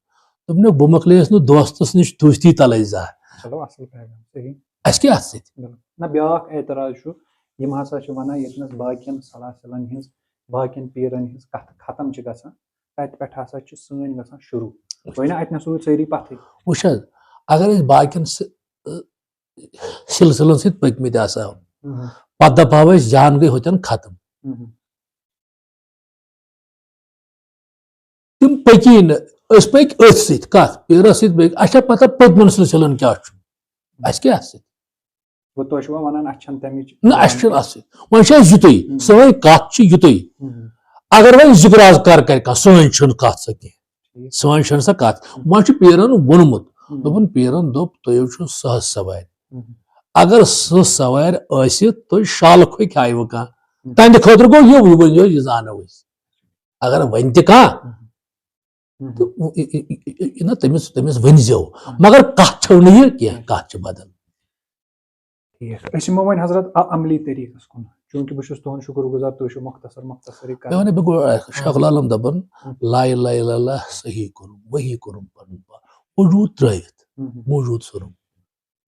دوٚپنکھ، بہٕ مۄکلییس نہٕ دوستس نِش دوستی تلے زا۔ چلو، اَصٕل پیغام، صحیح۔ اَسہِ کیٛاہ اَتھ سۭتۍ؟ بِلکُل۔ نہ، بیٛاکھ اعتراض چھُ، یِم ہسا چھِ وَنان، ییٚتہِ نَس باقیَن سلاسلن ہٕنٛز، باقیَن پیٖرَن ہٕنٛز کَتھٕ ختم چھِ گژھان، تَتہِ پٮ۪ٹھ ہسا چھِ سٲنۍ گژھان شروٗع۔ وۄنۍ نا اَتہِ نَس روٗدۍ سٲری پَتھٕے۔ وٕچھ حظ، اگر أسۍ باقیَن سِ-، سلسلن سۭتۍ پٔکمٕتۍ آسہٕ ہاو، مہم۔ پتہٕ دپہٕ ہاو أسۍ، جان گٔے ہوٚتٮ۪ن ختم۔ مہم۔ تِم پٔکی نہٕ، أسۍ پٔکۍ أتھۍ سۭتۍ، کتھ پیٖرس سۭتۍ پٔکۍ۔ اَسہِ چھا پتہ پٔتمٮ۪ن سلسلن کیٛاہ چھُ؟ اَسہِ کیٛاہ اَتھ سۭتۍ؟ گوٚو تُہۍ چھِوا ونان اَسہِ چھَنہٕ تَمِچ نہ، اَسہِ چھُنہٕ اَتھ سۭتۍ۔ وۄنۍ چھُ اَسہِ یُتُے، ہم۔ سٲنۍ کتھ چھِ یُتُے۔ ہم۔ اگر وۄنۍ ذِکر اذکار کرِ کانٛہہ، سٲنۍ چھُنہٕ کتھ سۄ کینٛہہ۔ ٹھیٖک۔ سٲنۍ چھَنہٕ سۄ کتھ۔ ہم۔ وۄنۍ چھُ پیٖرن ووٚنمُت، ہم۔ دوٚپُن، پیٖرن دوٚپ، تُہۍ چھِو سٕہہ سوارِ۔ ہم۔ اگر سٕہہ سوارِ ٲسِتھ تُہۍ شالہٕ کھوٚکھ کھیاوٕ کانٛہہ، ہم۔ تہنٛدِ خٲطرٕ گوٚو یہِ، یہِ ؤنِو، یہِ زانو أسۍ۔ اگر وۄنۍ تہِ کانٛہہ، ہم۔ تہٕ یہِ، یہِ، یہِ، یہِ، یہِ نہ تٔمِس، تٔمِس ؤنۍزیو۔ ہم۔ مگر کتھ چھو نہٕ یہِ کینٛہہ، کتھ چھِ بدل۔ ٹھیٖک۔ أسۍ یِمو وۄنۍ حضرت ع-، عملی طریٖقس کُن، چوٗنٛکہِ بہٕ چھُس تُہُنٛد شُکر گُزار، تُہۍ چھِو مختصر مختصرٕے مےٚ کران۔ وَنے، بہٕ گوٚو، اَ، شیخ العالم دَپان، ہُم۔ لا الہ الا اللہ صحیح کوٚرُم، وحی کوٚرُم پَنُن پان، وجوٗد ترٛٲوِتھ، ہُم، ہُم۔ موجوٗد سورُم۔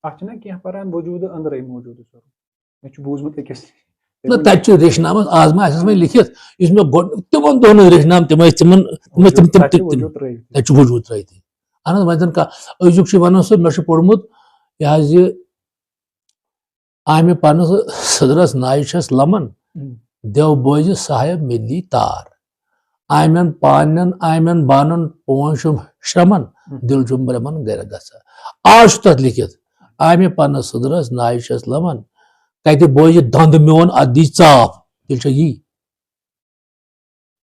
اَتھ چھِنہ کینٛہہ پَران وجوٗدٕ أنٛدرَے موجوٗدٕ سورُم۔ مےٚ چھُ بوٗزمُت أکِس۔ نہ، تَتہِ چھُ ریشنامَس، آز ما آسٮ۪س وۄنۍ لیکھِتھ، یُس مےٚ گۄڈٕ تِمَن دۄہَن ہٕنٛز ریشنام، تِم ٲسۍ تِمَن، تِم ٲسۍ تِم، تِم، تَتہِ چھُ تِم، تِم، وجوٗد ترٛٲوِتھ۔ تَتہِ چھُ وجوٗد ترٛٲوِتھٕے۔ اَہَن حظ، وۄنۍ زَن کانٛہہ أزیُک چھُ وَنان سُہ، مےٚ چھُ پوٚرمُت، یہِ حظ یہِ، آمہِ پنہٕ سٕدرس ناوِ چھَس لمن، ہم۔ دیو بوزِ صاحب مےٚ دی تار۔ آمٮ۪ن پانٮ۪ن، آمٮ۪ن بانن پونٛسہٕ چھُم شرمن، ہم۔ دِل چھُم برٛمن گرِ گژھان۔ آز چھُ تتھ لیکھِتھ، آمہِ پنہٕ سٕدرس ناوِ چھَس لمن، کتہِ بوزِ دند میون اتھ دی ژاپھ، تیٚلہِ چھا یی؟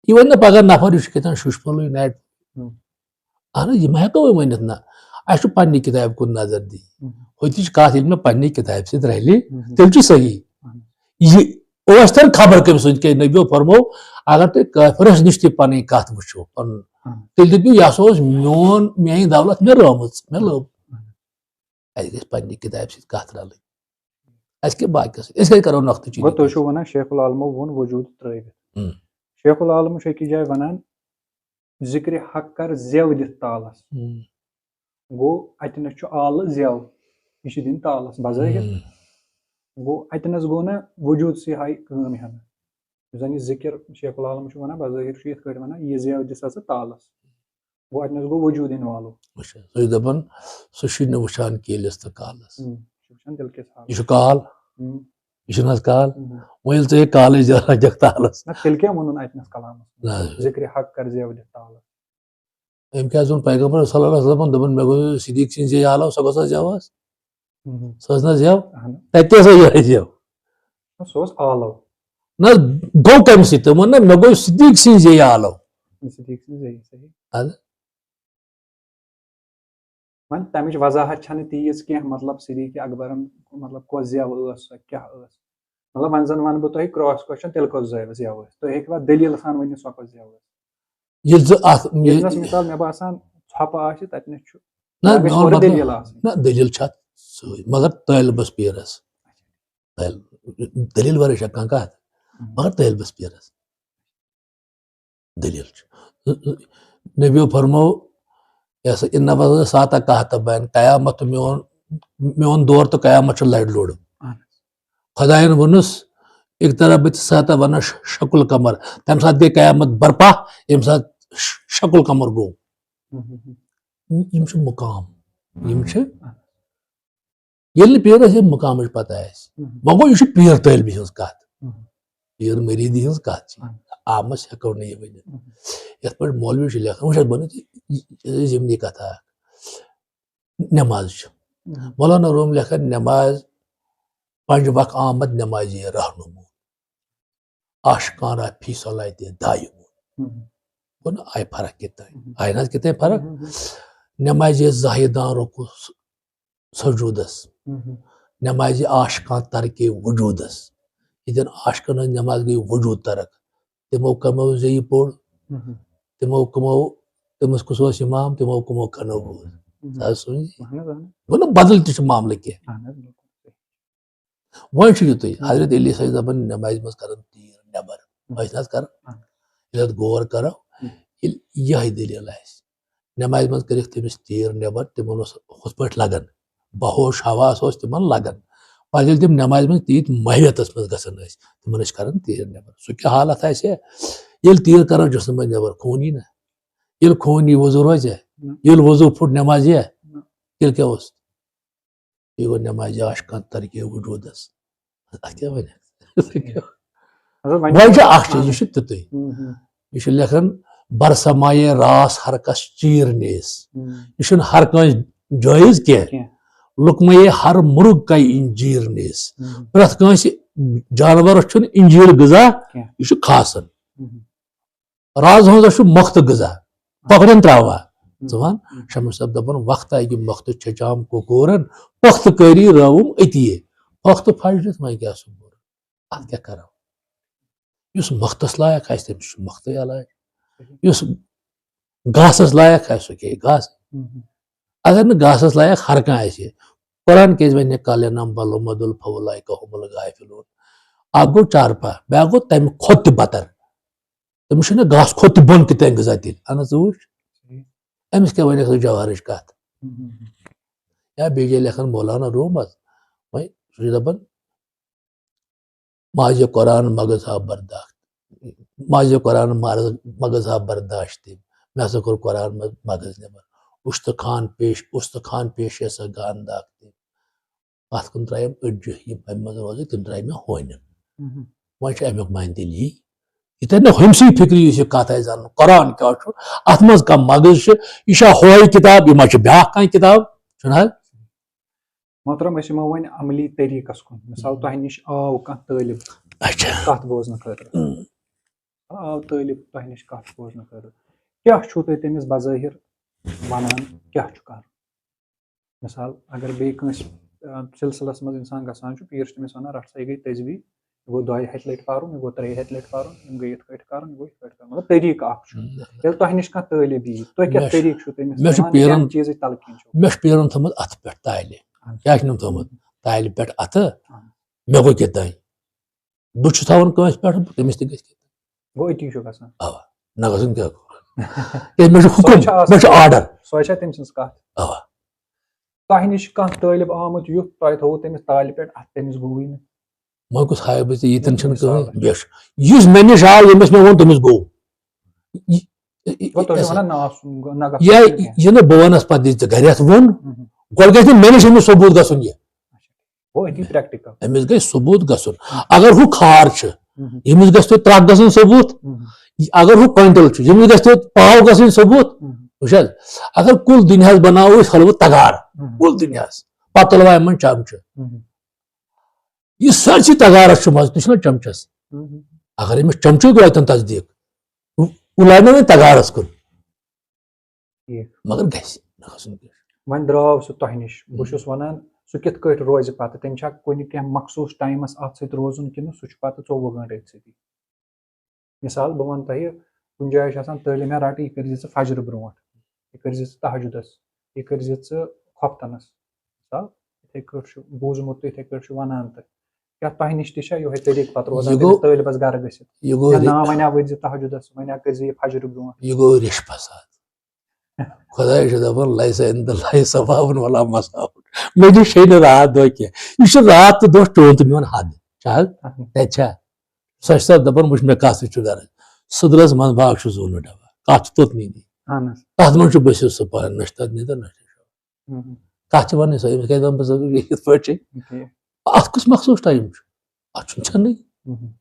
یہِ وَنہِ نہٕ پگاہ نفر، یہِ چھُ کیٛاہ تام شُشہٕ پھوٚلٕے نَٹہِ۔ ہُم۔ اہن حظ، یہِ ما ہٮ۪کو وۄنۍ ؤنِتھ نہ، اَسہِ چھُ پننہِ کِتابہِ کُن نظر دِنۍ۔ ہُم۔ ہُتِچ کَتھ ییٚلہِ مےٚ پننہِ کِتابہِ سۭتۍ رَلہِ، ہُم۔ تیٚلہِ چھُ صحیح۔ اہن۔ یہِ اوس تَن خبر کٔمۍ سُنٛد، کیٛازِ نبیو فرموو، اگر تُہۍ کٲفرَس نِش تہِ پنٕنۍ کَتھ وٕچھِو، پَنُن، اہن۔ تیٚلہِ دٔپِو، یہِ ہسا اوس میون، میٛٲنۍ دولت مےٚ رٲومٕژ، مےٚ لٔب۔ اہن۔ اَسہِ گژھِ پننہِ کِتابہِ سۭتۍ کَتھ رَلٕنۍ۔ اَسہِ کیٛاہ باقیَس سۭتۍ؟ أسۍ کَتہِ کَرو نۄقطہٕ چیٖنی گوٚو تُہۍ کٲنٛسہِ؟ چھِو وَنان شیخ العالمو ووٚن وجوٗد ترٛٲوِتھ۔ ہُم۔ شیخ العالم چھُ أکِس جایہِ وَنان، ذِکرِ حق کر زٮ۪و دِتھ تالَس۔ ہُم۔ گوٚو اَتہِ نَس چھُ آلہٕ زٮ۪و، یہِ چھُ دِنۍ تالَس بظٲہِر۔ ہُم۔ گوٚو اَتہِ نَس گوٚو نہ وجوٗدسٕے ہاے کٲم ہٮ۪نہٕ۔ یُس زَن یہِ ذِکِر شیخ العالم چھُ وَنان، بظٲہِر چھُ یِتھ کٲٹھۍ وَنان، یہِ زٮ۪و دِ سا ژٕ تالَس۔ گوٚو اَتہِ نَس گوٚو وجوٗد involve۔ وٕچھ حظ، سُہ چھُ دَپان، سُہ چھُے نہٕ وٕچھان کیلِس تہٕ کالَس۔ ہُم، یہِ چھُ وٕچھان دِل کِس حالَس۔ یہِ چھُ کال۔ ہُم۔ یہِ چھُنہٕ حظ کال؟ ہُم۔ وۄنۍ ییٚلہِ ژٕ یہِ کالٕے زیادٕ لَگَکھ تالَس۔ نہ، تیٚلہِ کیٛاہ ووٚنُن اَتہِ نَس کلامَس منٛز؟ نہ۔ ذِکرِ حق کر زٮ۪و دِتھ تالَس۔ أمۍ کیٛاہ حظ ووٚن پیغمبر صلی اللہ علیہ وسلمن؟ دوٚپُن، مےٚ گوٚو صدیٖق سٕنٛز زے آلو، سۄ گوٚژھ حظ زٮ۪و حظ؟ ہُم۔ سۄ ٲس نہ زٮ۪و؟ اہن۔ تَتہِ تہِ ٲس یِہوٚے زٮ۪و۔ نہ، سُہ اوس آلو۔ نہ، گوٚو کَمہِ سۭتۍ؟ تٔمۍ ووٚن نہ، مےٚ گوٚو صدیٖق سٕنٛز زے آلو۔ صدیٖق سٕنٛز زے، صحیح۔ اَدٕ؟ وۄنۍ تَمِچ وضاحت چھَنہٕ تیٖژ کینٛہہ، مطلب، صدیٖق اکبرن، مطلب، کۄس زٮ۪و ٲس سۄ، کیٛاہ ٲس؟ مطلب، وۄنۍ زن ونہٕ بہٕ تۄہہِ cross question، تیٚلہِ کۄس زٮ۪و، زٮ۪و ٲس؟ تُہۍ ہیٚکِوا دٔلیٖل سان ؤنِتھ، سۄ کۄس زٮ۪و ٲس؟ ییٚلہِ زٕ اتھ، ییٚتہِ نس، مثال، مےٚ باسان، ژھۄپہٕ آسہِ، تتہِ نس چھُ، نہ، یا گژھِ میون اورٕ مطلب، دٔلیٖل آسٕنۍ۔ نہ، دٔلیٖل چھِ اتھ سۭتۍ، مگر طٲلبس پیٖرس۔ طٲلب-، دٔلیٖل ورٲے چھا کانٛہہ کتھ؟ ہم۔ مگر طٲلبس پیٖرس۔ دٔلیٖل چھِ۔ نبیو فرمو، یہِ ہسا، "ان وزن ساعتہ کہتبین"، قیامت تہٕ میون، میون دور تہٕ قیامت چھُ لڑِ لوٚڑ۔ اہن حظ۔ خدایَن ووٚنُس، "اقتربت ساعتہ"، ونان ش-، شکل قمر۔ تَمہِ ساتہٕ گٔے قیامت برپا، ییٚمہِ ساتہٕ ش- شکل قمر گوٚو۔ یِم چھِ مُقام، یِم چھِ، ییٚلہِ نہٕ پیٖرَس یہِ مُقامٕچ پتہ آسہِ، وۄنۍ گوٚو، یہِ چھُ پیٖر طٲلبہِ ہٕنٛز کَتھ، پیٖر مٔریٖدی ہٕنٛز کَتھ چھِ۔ عامَس ہٮ۪کو نہٕ یہِ ؤنِتھ۔ یَتھ پٲٹھۍ مولوی چھُ لیکھان، وٕچھ حظ، بہٕ وَنہٕ ژےٚ، یہِ، یہِ زِمنی کَتھا اَکھ۔ نٮ۪ماز چھِ۔ مولانا روم لیکھان، نٮ۪ماز پنٛج وق آمد نٮ۪مازِ رہنمون، عاشقان را فی صلاتی دایمون۔ گوٚو نہ، آیہِ فرق کِتھ تام؟ آیہِ نہ حظ کِتھ تام فرق؟ نٮ۪مازِ زاہدان رُکو س-، سجوٗدس، نٮ۪مازِ عاشقان ترکے وجوٗدس۔ ییٚتٮ۪ن عاشقن ہٕنٛز نٮ۪ماز گٔے وجوٗد ترک، تِمو کمو زیٚیہِ پوٚر، تِمو کمو، تٔمِس کُس اوس اِمام، تِمو کمو کنو بوٗز۔ سُہ حظ سُنٛد۔ گوٚو نہ، بدل تہِ چھُ معاملہٕ کینٛہہ۔ وۄنۍ چھُ یِتُے، حضرت علی صٲب دَپان، نٮ۪مازِ منٛز کَرَن تیٖر نٮ۪بر۔ أسۍ نہ حظ کَرو۔ ییٚلہِ اَتھ غور کَرو، ییٚلہِ یِہوٚے دٔلیٖل آسہِ، نٮ۪مازِ منٛز کٔرِکھ تٔمِس تیٖر نٮ۪بر، تِمن اوس ہُتھ پٲٹھۍ لَگان، بہوش حواس اوس تِمن لَگان۔ پَتہٕ ییٚلہِ تِم نٮ۪مازِ منٛز تیٖتۍ مٲہیتَس منٛز گژھان ٲسۍ، تِمن ٲسۍ کَران تیٖر نٮ۪بر۔ سُہ کیٛاہ حالت آسہِ ہے، ییٚلہِ تیٖر کَران جسمہٕ منٛز نٮ۪بر، خوٗن یی نہ؟ ییٚلہِ خوٗن یی، وضوٗ روزِ؟ نہ۔ ییٚلہِ وضوٗ پھُٹ، نٮ۪ماز یی؟ نہ۔ تیٚلہِ کیٛاہ اوس؟ یہِ گوٚو نٮ۪مازِ عاشقان ترکے وجوٗدس۔ اتھ کیٛاہ ونکھ؟ مطلب، وۄنۍ وۄنۍ چھُ اکھ چیٖز، یہِ چھُ تیُتُے۔ ہُم، ہُم۔ یہِ چھُ لیکھان، "بر سمایے راس ہر کس چیٖر نیس۔" ہُم۔ یہِ چھُنہٕ ہر کٲنٛسہِ جٲیز کینٛہہ۔ کینٛہہ۔ "لُکمے ہر مرغ کَے انجیٖر نیس۔" ہُم۔ پرٛٮ۪تھ کٲنٛسہِ جانورس چھُنہٕ انجیٖر غذا، کینٛہہ۔ یہِ چھُ خاصن۔ ہُم۔ راز ہٕنٛز چھُ مۄختہٕ غذا، کۄکرن تراوان۔ ژٕ وَن، شمس صٲب دَپان، "وقتہ اَکہِ مۄختہٕ چھچام کۄکورن، پۄختہٕ کٲری رٲوٕم أتی۔ پۄختہٕ پھش دِتھ وۄنۍ کیٛاہ سُہ کوٚر؟ اَتھ کیٛاہ کَرو؟" یُس مۄختَس لایق آسہِ، تٔمِس چھُ مۄختٕے علاج۔ یُس گاسَس لایق آسہِ، سُہ کھیٚیہِ گاسہٕ۔ اگر نہٕ گاسَس لایق ہر کانٛہہ آسہِ، قرآن کیٛازِ وَنہِ، "قال انما البلوم فاولئک هم الغافلون"؟ اَکھ گوٚو چارپاہ، بیٛاکھ گوٚو تَمہِ کھۄتہٕ تہِ بدتر۔ تٔمِس چھُنہٕ گاسہٕ کھۄتہٕ تہِ بۄن کِتھ تانۍ غذا تیٚلہِ۔ اَہن حظ، ژٕ وٕچھ۔ أمِس کیٛاہ وَنٮ۪کھ ژٕ جوہرٕچ کَتھ؟ یا بیٚیہِ جایہِ لیکھان مولانا روم حظ، وۄنۍ سُہ چھُ دَپان، "مازِ قرآن مغز ہا برداشت، مازِ قرآن مارز-، مغز ہا برداشت تٔمۍ۔ مےٚ ہسا کوٚر قرآن منٛز مغز نٮ۪بر۔ اُستخان پیش، اُستخان پیش ہسا گان داغ تٔمۍ۔" اَتھ کُن ترٛایَم أڈجہِ، یِم اَمہِ منٛز روزٕ، تِم ترٛایہِ مےٚ ہونہِ۔ وۄنۍ چھُ اَمیُک معنی تیٚلہِ یی، یہِ تَرِ نہ ہُمسٕے فِکرِ، یُس یہِ کَتھ آسہِ زانُن، قرآن کیٛاہ چھُ، اَتھ منٛز کانٛہہ مغز چھُ، یہِ چھا ہۄے کِتاب، یہِ ما چھِ بیٛاکھ کانٛہہ کِتاب، چھُنہٕ حظ؟ محترم، أسۍ یِمو وۄنۍ عملی طریٖقس کُن۔ مثال، تۄہہِ نِش آو کانٛہہ طٲلب اچھا۔ کتھ بوزنہٕ خٲطرٕ۔ آو طٲلب تۄہہِ نِش کتھ بوزنہٕ خٲطرٕ۔ کیٛاہ چھُو تُہۍ تٔمِس بظٲہِر ونان، کیٛاہ چھُ کرُن؟ مثال، اگر بیٚیہِ کٲنٛسہِ، آ، سلسلس منٛز انسان گژھان چھُ، پیٖر چھُ تٔمِس ونان، "رٹھ سا، یہِ گٔے تسبیح، یہِ گوٚو دۄیہِ ہتہِ لٹہِ پرُن، یہِ گوٚو ترٛیٚیہِ ہتہِ لٹہِ پرُن، یِم گٔے یِتھ کٲٹھۍ کرُن، یہِ گوٚو یِتھ کٲٹھۍ کرُن۔" مطلب، طریٖقہٕ اکھ چھُ۔ ییٚلہِ تۄہہِ نِش کانٛہہ طٲلب یی، تُہۍ کیٛاہ مےٚ چھُ، طریٖقہٕ چھُو تٔمِس مےٚ چھُ دِوان، پیٖرن، کَمہِ چیٖزٕچ تلقیٖن چھُو؟ مےٚ چھُ پیٖرن تھٲومٕژ اتھٕ پٮ۪ٹھ تالہِ۔ اہن۔ کیٛاہ چھُنم تھٲومٕژ؟ تالہِ پٮ۪ٹھ اتھٕ۔ اہن۔ مےٚ گوٚو کیٛاہ تام۔ بہٕ چھُس تھاوان کٲنٛسہِ پٮ۪ٹھ، تٔمِس تہِ گژھِ کیٛاہ تام۔ گوٚو أتی چھُ گژھان۔ اوا، نہ گژھُن کیٛاہ گوٚو؟ ہے، مےٚ چھُ حُکُم، سۄے چھےٚ آسان۔ مےٚ چھُ order۔ سۄے چھےٚ تٔمۍ سٕنٛز کَتھ۔ اوا۔ تۄہہِ نِش چھُ کانٛہہ طٲلب آمُت یُتھ، تۄہہِ تھوٚوُ تٔمِس تالہِ پٮ۪ٹھ اَتھٕ، تٔمِس گوٚوُے نہٕ۔ وۄنۍ کُس ہایہِ بہٕ ژےٚ، ییٚتٮ۪ن چھُنہٕ مثال کٕہٕنۍ اَکھ۔ بیٚش۔ یُس مےٚ نِش آو، ییٚمِس مےٚ ووٚن، تٔمِس گوٚو۔ یہِ، یہِ، گوٚو تۄہہِ چھُو یہِ، وَنان نہ آسُن، نہ گژھُن یا چھُنہٕ کینٛہہ۔ یہِ نہٕ بہٕ وَنَس پَتہٕ، یہِ ژےٚ گَرِ آسہٕ ووٚن، گۄڈٕ گژھِ نہٕ مےٚ نِش أمِس ثبوٗت گژھُن یہِ۔ گوٚو أتی practical۔ أمِس گژھِ ثبوٗت گژھُن۔ اگر ہُہ کھار چھُ، ییٚمِس گژھِ تۄہہِ ترٛکھ گژھُن ثبوٗت۔ اگر ہُہ کویِنٹل چھُ، ییٚمِس گژھِ تۄہہِ پاو گژھٕنۍ ثبوٗت۔ وٕچھ حظ، اگر کُل دُنیاہَس بَناوو أسۍ حلوٕ تَگار، کُل دُنیاہَس، پَتہٕ تُلوا یِمَن چَمچہٕ؟ یہِ سٲرسٕے تَگارَس چھُ مَزٕ، تہِ چھُنہ چَمچَس۔ اگر أمِس چَمچہٕ تہِ واتن تصدیٖق، ہُہ، ہُہ لاگہِ نہ وۄنۍ تَگارَس کُن۔ ٹھیٖک۔ مگر گژھِ نہ کھسُن کینٛہہ۔ وۄنۍ درٛاو سُہ تۄہہِ نِش۔ بہٕ چھُس وَنان، سُہ کِتھ کٲٹھۍ روزِ پَتہٕ؟ تٔمۍ چھا کُنہِ کینٛہہ مخصوٗص ٹایمَس اَتھ سۭتۍ روزُن کِنہٕ سُہ چھُ پَتہٕ ژوٚوُہ گٲنٛٹہٕ أتھۍ سۭتی؟ مِثال، بہٕ وَنہٕ تۄہہِ، کُنہِ جایہِ چھِ آسان تعلیٖم، "ہے رَٹہٕ، یہِ کٔرۍ زِ ژٕ فجرٕ برونٛٹھ، یہِ کٔرۍ زِ ژٕ تہجُدَس، یہِ کٔرۍ زِ ژٕ خۄفتَنَس۔" مِثال، یِتھَے کٲٹھۍ چھُ بوٗزمُت تہٕ یِتھَے کٲٹھۍ چھُ وَنان تہٕ۔ کیٛاہ تۄہہِ نِش تہِ چھا یِہوٚے طریٖقہٕ پَتہٕ روزان یہِ گوٚو، تٔمِس طٲلبَس گَرٕ گٔژھِتھ؟ یہِ گوٚو یا رِ-، ناو وَنیا، "ؤتھۍ زِ تہجُدَس، وَنیا کٔرۍ زِ یہِ فجرٕ برونٛٹھ"؟ یہِ گوٚو ریش فساد۔ خۄداے چھُ دَپان، "لیس عند اللہ ثواب ولا مساوات۔" مےٚ نِش چھے نہٕ راتھ دۄہ کینٛہہ۔ یہِ چھُ راتھ تہٕ دۄہ چون تہٕ میون حد۔ چھا حظ؟ اہن۔ تَتہِ چھا؟ سۄ چھِ سۄ دَپان، "وٕچھ مےٚ کَس سۭتۍ چھُ غرض۔ سٕدرَس منٛز باغ چھُ زوٗنہٕ ڈَبہٕ۔" کَتھ چھِ توٚتنٕے نی۔ اہن حظ۔ تَتھ منٛز چھُ بٔسِتھ سُہ پَران، نہ چھِ تَتھ نیندر، نہ چھِ شۄنٛگ۔ مہم۔ کَتھ چھِ وَنٕنۍ سۄ، أمِس کیٛازِ وَنہٕ بہٕ ژےٚ یِتھ پٲٹھۍ چھِ؟ ٹھیٖک۔ اَتھ کُس مخصوٗص ٹایم چھُ؟ اَتھ چھُنہٕ ژھٮ۪نٕے۔ مہم۔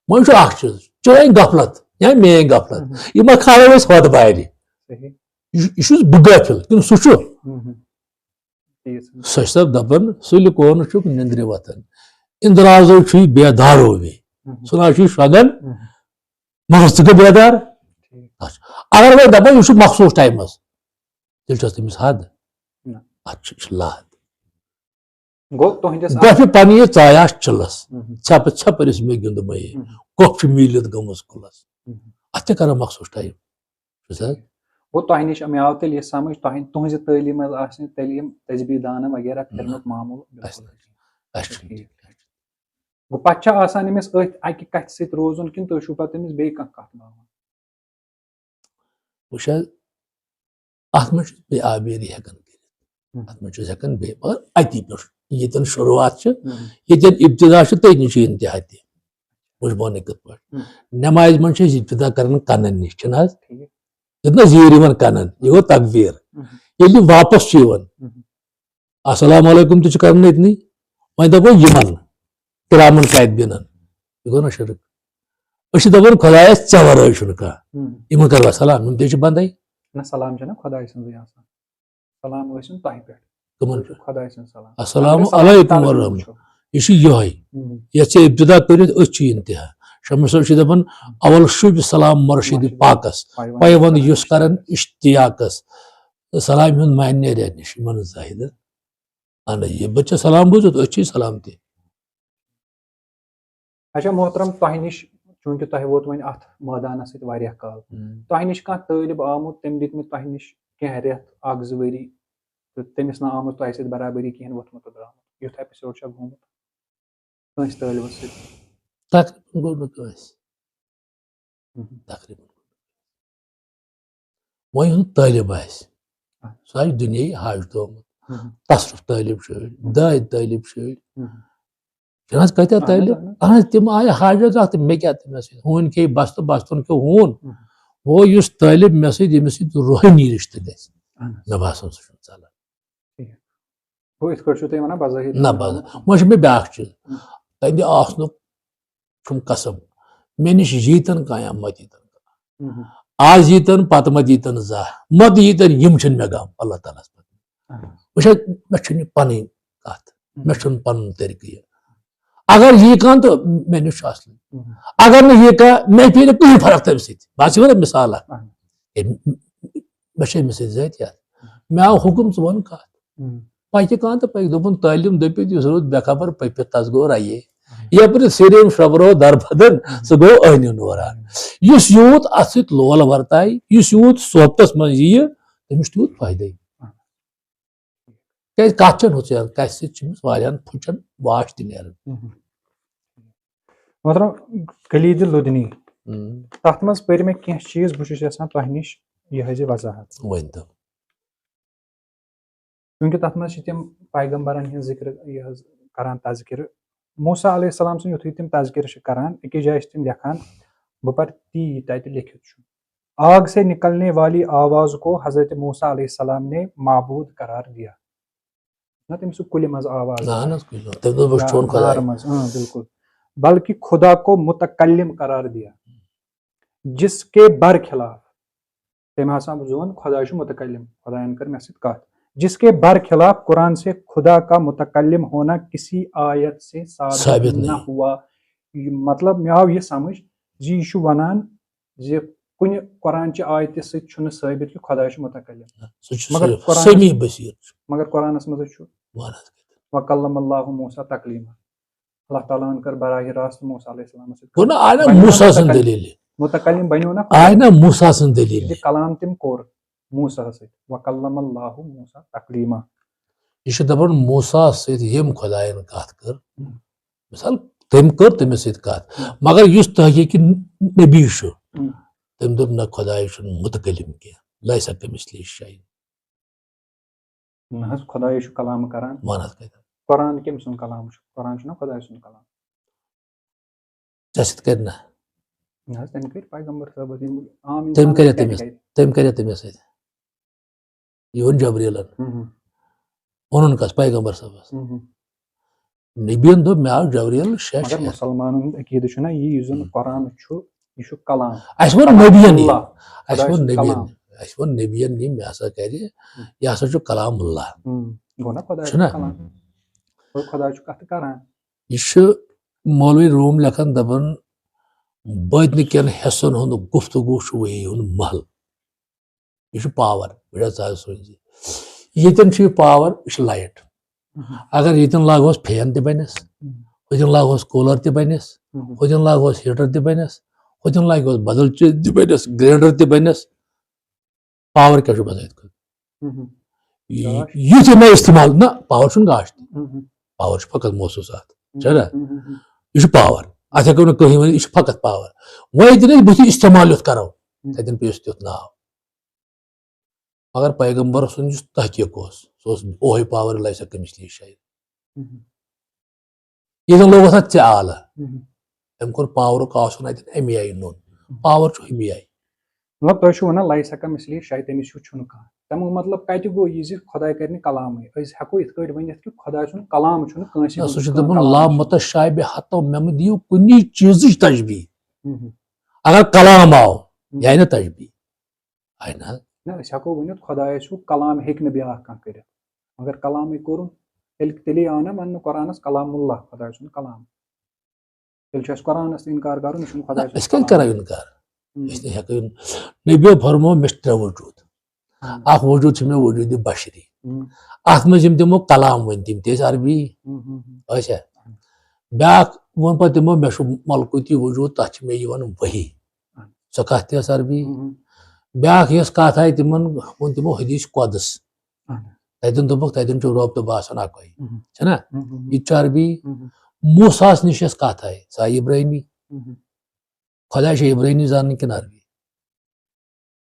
وۄنۍ چھُ اَکھ چیٖز، چٲنۍ غفلت یا میٛٲنۍ غفلت، مہم۔ یہِ ما کھالو أسۍ ہۄتھ بارِ؟ صحیح۔ یہِ یہِ چھُس بہٕ غٲفِل کِنہٕ سُہ چھُ؟ مہم۔ ٹھیٖک۔ سۄ چھِ سۄ دَپان، سُلہِ کونہٕ چھُکھ نِندرِ وۄتھان، اِندرازو چھُے بیدارو وے، مہم۔ سُہ نہ چھُے شۄنٛگان، مہم۔ مگر ژٕ گٔے بیدار۔ ٹھیٖک۔ اگر وۄنۍ دَپو یہِ چھُ مخصوٗص ٹایمَس، تیٚلہِ چھَس تٔمِس حد۔ نہ۔ اَتھ چھِ، یہِ چھِ لحد۔ گوٚو تُہنٛدِس بہٕ چھُ پَنٕنۍ یہِ ژایاس چِلَس، مہم۔ ژھٮ۪پہٕ ژھٮ۪پہٕ ٲسۍ مےٚ گِنٛدمَے، مہم۔ کۄپھ چھِ میٖلِتھ گٔمٕژ کُلَس۔ مہم۔ اَتھ تہِ کَران مخصوٗص ٹایم۔ چھُس حظ؟ گوٚو تۄہہِ نِش مےٚ آو تیٚلہِ یہِ سمجھ، تۄہہِ، تُہنٛزِ تعلیٖم منٛز آسہِ نہٕ تیٚلہِ یِم تجبی دانہٕ وغیرہ پھِرنُک معاملہٕ اَسہِ بِلکُل۔ اَسہِ چھُنہٕ ٹھیٖک۔ ٹھیٖک۔ گوٚو پتہٕ چھا آسان أمِس أتھۍ اَکہِ کَتھِ سۭتۍ روزُن کِنہٕ تُہۍ چھُو پتہٕ أمِس بیٚیہِ کانٛہہ کَتھ باوان؟ وٕچھ حظ، اَتھ منٛز چھُس بے آبیٲری ہٮ۪کان کٔرِتھ۔ ہم۔ اَتھ منٛز چھُس ہٮ۪کان بے، مگر اَتی پٮ۪ٹھ ییٚتٮ۪ن شروٗعات چھِ، ہم۔ ییٚتٮ۪ن ابتدا چھُ، تٔتی چھُ انتہا تہِ۔ وٕچھ بہٕ وَنہٕ کِتھ پٲٹھۍ۔ ہم۔ نٮ۪مازِ منٛز چھِ أسۍ ابتدا کران کَنَن نِش، چھِنہٕ حظ؟ ٹھیٖک۔ ییٚتہِ نہ زیٖر یِوان کَنَن، یہِ گوٚو تکبیٖر۔ ہم۔ ییٚلہِ یہِ واپس چھُ یِوان، ہم۔ السلام علیکم تہِ چھُ کران أتنٕے۔ وۄنۍ دَپو یِمن کِرامن کاتبیٖنن، یہِ گوٚو نہ شرک۔ أسۍ چھِ دَپان خۄدایَس ژےٚ وَرٲے چھُنہٕ کانٛہہ، ہم۔ یِمن کَرو سلام، یِم تہِ چھِ بنٛدٕے۔ نہ، سلام چھَنہ خۄداے سٕنٛزٕے آسان۔ سلام ٲسِن تۄہہِ پٮ۪ٹھ۔ کٕمن تُہۍ چھِو پٮ۪ٹھ؟ خۄداے سٕنٛز سلام۔ السلام اگر أسۍ علیکم ترجمہٕ ورحمۃ۔ وٕچھو۔ یہِ چھُ یِہوٚے۔ ہم۔ یَتھ ژےٚ ابتدا کٔرِتھ، أتھۍ چھُ انتہا۔ شمس صٲب چھِ دَپان، اول شُب سلام مرشد پاکس، پایوند یُس کرن اشتیاقس۔ سلام ہُنٛد معنی نیرِ اَمہِ نِش، یِمن زاہدن۔ اہن حظ، یہِ بہٕ ژےٚ سلام بوٗزِتھ، أتھۍ چھُے سلام تہِ۔ اچھا محترم، تۄہہِ نِش، چوٗنٛکہِ تۄہہِ ووت وۄنۍ اَتھ مٲدانَس سۭتۍ واریاہ کال، ہم۔ تۄہہِ نِش کانٛہہ طٲلب آمُت، تٔمۍ دِتۍ مٕتۍ تۄہہِ نِش کینٛہہ رٮ۪تھ، اَکھ زٕ ؤری، تہٕ تٔمِس نہٕ آمُت تۄہہِ سۭتۍ برابری کِہیٖنۍ، ووٚتھمُت تہٕ درٛامُت، یُتھ ایپیسوڈ چھا گوٚمُت کٲنٛسہِ طٲلبَس سۭتۍ؟ تقریٖبن گوٚو نہٕ کٲنٛسہِ۔ مہم۔ تقریٖبن۔ وۄنۍ یُس طٲلب آسہِ، سُہ آسہِ دُنیاہی حاجتو آمُت۔ مہم۔ تصرف طٲلب چھِ أڑۍ، مہم۔ داج طٲلب چھِ أڑۍ۔ مہم۔ چھِنہٕ حظ کۭتیٛاہ اہن حظ، طٲلب؟ اہن حظ۔ اہن حظ، تِم آیہِ حاجت اَتھ، تہٕ مےٚ کیٛاہ تٔمِس سۭتۍ؟ ہوٗنۍ کھیٚیہِ بَستہٕ، بَستُن کھیوٚو ہوٗن۔ مہم۔ وۄنۍ یُس طٲلب مےٚ سۭتۍ، ییٚمِس سۭتۍ روحٲنی رِشتہٕ گژھِ، اہن حظ۔ مےٚ باسان سُہ چھُنہٕ ژَلان۔ گوٚو یِتھ کٲٹھۍ چھُو تُہۍ وَنان بظٲہِر نہ چھُنہٕ بَس، آمُت۔ وۄنۍ چھُ مےٚ بیٛاکھ چیٖز۔ تَتہِ آسنُک چھُم قسم، مےٚ نِش ییٖتَن کانٛہہ یا مَت ییٖتَن کانٛہہ۔ مہم۔ آز ییٖتَن، پَتہٕ مَت ییٖتَن زانٛہہ۔ مَت ییٖتَن، یِم چھِنہٕ مےٚ غم، اللہ تعالیٰ ہَس پَتہٕ۔ اہن۔ وٕچھ حظ، مےٚ چھُنہٕ یہِ پَنٕنۍ کَتھ، مہم۔ مےٚ چھُنہٕ پَنُن طریٖقہٕ یہِ۔ اگر یی کانٛہہ تہٕ مےٚ نِش چھُ اَصلٕے۔ مہم۔ اگر نہٕ یی کانٛہہ، مےٚ پیٚیہِ نہٕ کٕہٕنۍ فرق تَمہِ سۭتۍ۔ بہٕ حظ چھُس وَنان مِثال اَکھ۔ اہن۔ ہے، مےٚ چھِ أمِس سۭتۍ ذٲتیات۔ مےٚ آو حُکُم، ژٕ وَن کَتھ۔ مہم۔ پَکہِ کانٛہہ تہٕ پَکہِ، دوٚپُن، طٲلب علم دٔپِتھ یُس روٗد بے خبر، پٔپِتھ تَس گوٚو رَیے۔ یَپٲرۍ سِرٛیٚہُم شرٛبرو دربدر، سُہ گوٚو عٲنہِ نوران۔ یُس یوٗت اَتھ سۭتۍ لول وَرتایہِ، یُس یوٗت صحبتَس منٛز یِیہِ، تٔمِس چھُ تیوٗت فٲیدَے۔ کیٛازِ کَتھ چھَنہٕ ہُژ یَتھ، کَتھِ سۭتۍ چھِ أمِس واریاہَن پھُچَن واش تہِ نیران۔ مہم۔ مطلب، کلیٖدِ لُدنی، ہم۔ تَتھ منٛز پٔرۍ مےٚ کینٛہہ چیٖز، بہٕ چھُس یَژھان تۄہہِ نِش یہِ حظ یہِ وضاحت۔ ؤنۍ تو۔ چوٗنٛکہِ تَتھ منٛز چھِ تِم پیغمبرَن ہٕنٛز ذِکرٕ یہِ حظ کَران تذکرٕ۔ موسیٰ علیہ السلام سُنٛد یُتھُے تِم تذکرٕ چھِ کَران، أکِس جایہِ چھِ تِم لیکھان، بہٕ پَرٕ تی تَتہِ لیکھِتھ چھُ۔ آگ سے نکلنے والی آواز کو حضرت موسیٰ علیہ السلام نے معبود قرار دیا۔ نہ تٔمۍ سُہ کُلہِ منٛز آواز۔ اہن حظ، کُلہِ منٛز۔ تٔمۍ دوٚپ، "بہٕ چھُس چون خۄداے۔" نارٕ منٛز، اۭں، بِلکُل۔ بلکہ خدا کو متکلم قرار دیا، جس کے برخلاف۔ تٔمۍ ہسا زون خۄداے چھُ متکلم، خۄدایَن کٔر مےٚ سۭتۍ کَتھ۔ جس کے برخلاف قرآن سے خدا کا متکلم ہونا کسی آیت سے ثابت ثابت نہ نہیں۔ ہوا۔ یہِ مطلب، مےٚ آو یہِ سمجھ زِ یہِ چھُ وَنان زِ کُنہِ قرآن چہِ آیتہِ سۭتۍ چھُنہٕ ثٲبت کہِ خۄداے چھُ متکلم۔ سُہ چھُ مگر صرف قرآنَس سمیع بصیر۔ مگر قرآنَس منٛز چھُ وَن حظ۔ وکلم اللہ موسیٰ تکلیما۔ اللہ تعالیٰ ہن کٔر براہ راست موسیٰ علیہ السلامس سۭتۍ گوٚو نہ، آے نہ بنیو نہ موسیٰ سٕنٛز متکلم۔ دٔلیٖل۔ متکلم بنیو نہ آے نہ موسیٰ سٕنٛز دٔلیٖل۔ یہِ کلام تٔمۍ کوٚر موسیٰ ہس سۭتۍ۔ وکلم اللہ موسیٰ تکلیما۔ یہِ چھُ دَپان موسیٰ سۭتۍ ییٚمۍ خۄدایَن کَتھ کٔر، مثال، تٔمۍ کٔر تٔمِس سۭتۍ کَتھ، مگر یُس تحقیٖقی نبی چھُ، ہم۔ تٔمۍ دوٚپ، نہ، خۄداے چھُنہٕ متکلم کینٛہہ، لیس کمثلہ شیء۔ نہ حظ، خۄداے چھُ کلام کران۔ وَن حظ کَتہِ؟ قرآن کٔمۍ سُنٛد کلام چھُ؟ قرآن چھُنہ خۄداے سُنٛد کلام۔ ژےٚ سۭتۍ کَرِ نہ؟ نہ حظ، تٔمۍ کٔرۍ پیغمبر صٲبس یِم عام تٔمۍ اِنسانس کَرے کیٛاہ تٔمِس، کَرِ؟ تٔمۍ کَرے تٔمِس سۭتۍ۔ یہِ ووٚن جبریٖلن۔ ہُم ہُم۔ ووٚنُن کَس؟ پیغمبر صٲبس۔ ہُم ہُم۔ نبیَن دوٚپ، مےٚ آو جبریٖل شیٚچھ مگر ہٮ۪تھ۔ مُسلمانن ہُنٛد عقیٖدٕ چھُنہ یی، یُس زن ہُم۔ قرآن چھُ، یہِ چھُ کلام۔ اَسہِ ووٚن کلام نبیَن یہِ۔ اللہ۔ اَسہِ خۄداے ووٚن سُنٛد نبیَن کلام۔ یہِ۔ اَسہِ ووٚن نبیَن یہِ، مےٚ ہسا کَرِ، ہُم۔ یہِ ہسا چھُ کلام اللہ۔ ہُم۔ گوٚو نا خۄداے چھُنہ؟ سُنٛد کلام؟ گوٚو خۄداے چھُ کَتھ کران۔ یہِ چھُ مولوی روم لیکھان، دَپان، بٲطنہٕ کٮ۪ن حِصن ہُنٛد گفتگو چھُ وحی ہُنٛد محل۔ یہِ چھُ پاور، وٕچھ حظ، ژٕ حظ سوٗنٛچ زِ ییٚتٮ۪ن چھُ یہِ پاور، یہِ چھُ لایٹ۔ مہم۔ اگر ییٚتٮ۪ن لاگہوس فین تہِ بنٮ۪س، مہم۔ ہُتٮ۪ن لاگہوس کوٗلر تہِ بنٮ۪س، مہم۔ ہُتٮ۪ن لاگہوس ہیٖٹر تہِ بنٮ۪س، ہُتٮ۪ن لاگہوس بدل چیٖز تہِ بنٮ۪س، گرینڈر تہِ بنٮ۪س، پاور کیٛاہ چھُ بنٲوِتھ؟ مہم۔ یہِ، گاش۔ یُتھ یہِ مےٚ استعمال، نہ، پاور چھُنہٕ گاش تہِ۔ مہم۔ پاور چھُ فقط محسوٗسات، مہم۔ چھےٚ نہ؟ مہم۔ یہِ چھُ پاور۔ اَتھ ہٮ۪کو نہٕ کٕہٕنۍ ؤنِتھ، یہِ چھُ فقط پاور۔ وۄنۍ ییٚتٮ۪ن أسۍ بٕتھِ استعمال یُتھ کرو، مہم۔ تَتٮ۪ن پیٚیہِ اَسہِ تیُتھ ناو۔ مگر پیغمبر سُنٛد یُس تحقیق اوس، سُہ اوس اوہے پاور لیسا کمثلی شیء۔ مہم۔ ییٚتٮ۪ن لوگ اَتھ ژےٚ آلہٕ۔ مہم۔ أمۍ کوٚر پاورُک آسُن اَتٮ۪ن اَمی آیہِ نوٚن۔ مہم۔ پاور چھُ اَمی آیہِ۔ مطلب، تۄہہِ چھُو وَنان لیسا کمثلی شیء، تٔمِس ہیوٗ چھُنہٕ کانٛہہ۔ تَمیُک مطلب کَتہِ گوٚو یہِ زِ خۄداے کَرِ نہٕ کلامٕے؟ أسۍ ہٮ۪کو یِتھ کٲٹھۍ ؤنِتھ کہِ خۄداے سُنٛد کلام چھُنہٕ کٲنٛسہِ نہ، ہُنٛد سُہ چھُ کانٛہہ دَپان، کلام چھُ۔ لامتشابہتو، مےٚ مہٕ دِیِو کُنی چیٖزٕچ تشبیٖہ۔ مہم۔ اگر کلام آو، مہم۔ یہِ آیہِ نہٕ تشبیٖہ۔ آیہِ نہ؟ نہ، أسۍ ہٮ۪کو ؤنِتھ، خۄدایَس ہیوٗ کلام ہیٚکہِ نہٕ بیٛاکھ کانٛہہ کٔرِتھ۔ مگر کلامٕے کوٚرُن، تیٚلہِ، تیٚلے آو نہ وَننہٕ قرآنَس کلام اللہ، خۄداے سُنٛد کلام۔ تیٚلہِ چھُ اَسہِ قرآنَس تہِ اِنکار کَرُن، یہِ چھُنہٕ خۄداے سُنٛد أسۍ کَتہِ کلام۔ کَرو اِنکار؟ ہُم۔ أسۍ نہٕ ہٮ۪کو یہِ، نبیو فرموو، مےٚ چھِ ترٛےٚ وجوٗد۔ ہُم۔ اَکھ وجوٗد چھُ مےٚ وجوٗدِ بشری۔ ہُم۔ اَتھ منٛز یِم تِمو کلام ؤنۍ، تِم تہِ ٲسۍ عربی۔ ہُم، ہُم، ہُم۔ ٲسیا؟ بیٛاکھ ووٚن پَتہٕ تِمو، مےٚ چھُ ملکوٗتی وجوٗد، تَتھ چھِ مےٚ یِوان وحی۔ اہن۔ سۄ کَتھ تہِ ٲس عربی۔ ہُم، ہُم۔ بیٛاکھ یۄس کَتھ آیہِ تِمن، ووٚن تِمو حدیث قدس۔ اہن۔ تَتٮ۪ن دوٚپُکھ، تَتٮ۪ن چھُ رۄب تہٕ بہٕ آسان اَکُے۔ ہُم۔ چھُنہ؟ ہُم، ہُم، ہُم۔ یہِ تہِ چھُ عربی۔ ہُم، ہُم۔ موسیٰ ہَس نِش یۄس کَتھ آیہِ، سۄ آیہِ عبرٲنی۔ ہُم، ہُم۔ خۄداے چھا عبرٲنی زانان کِنہٕ عربی؟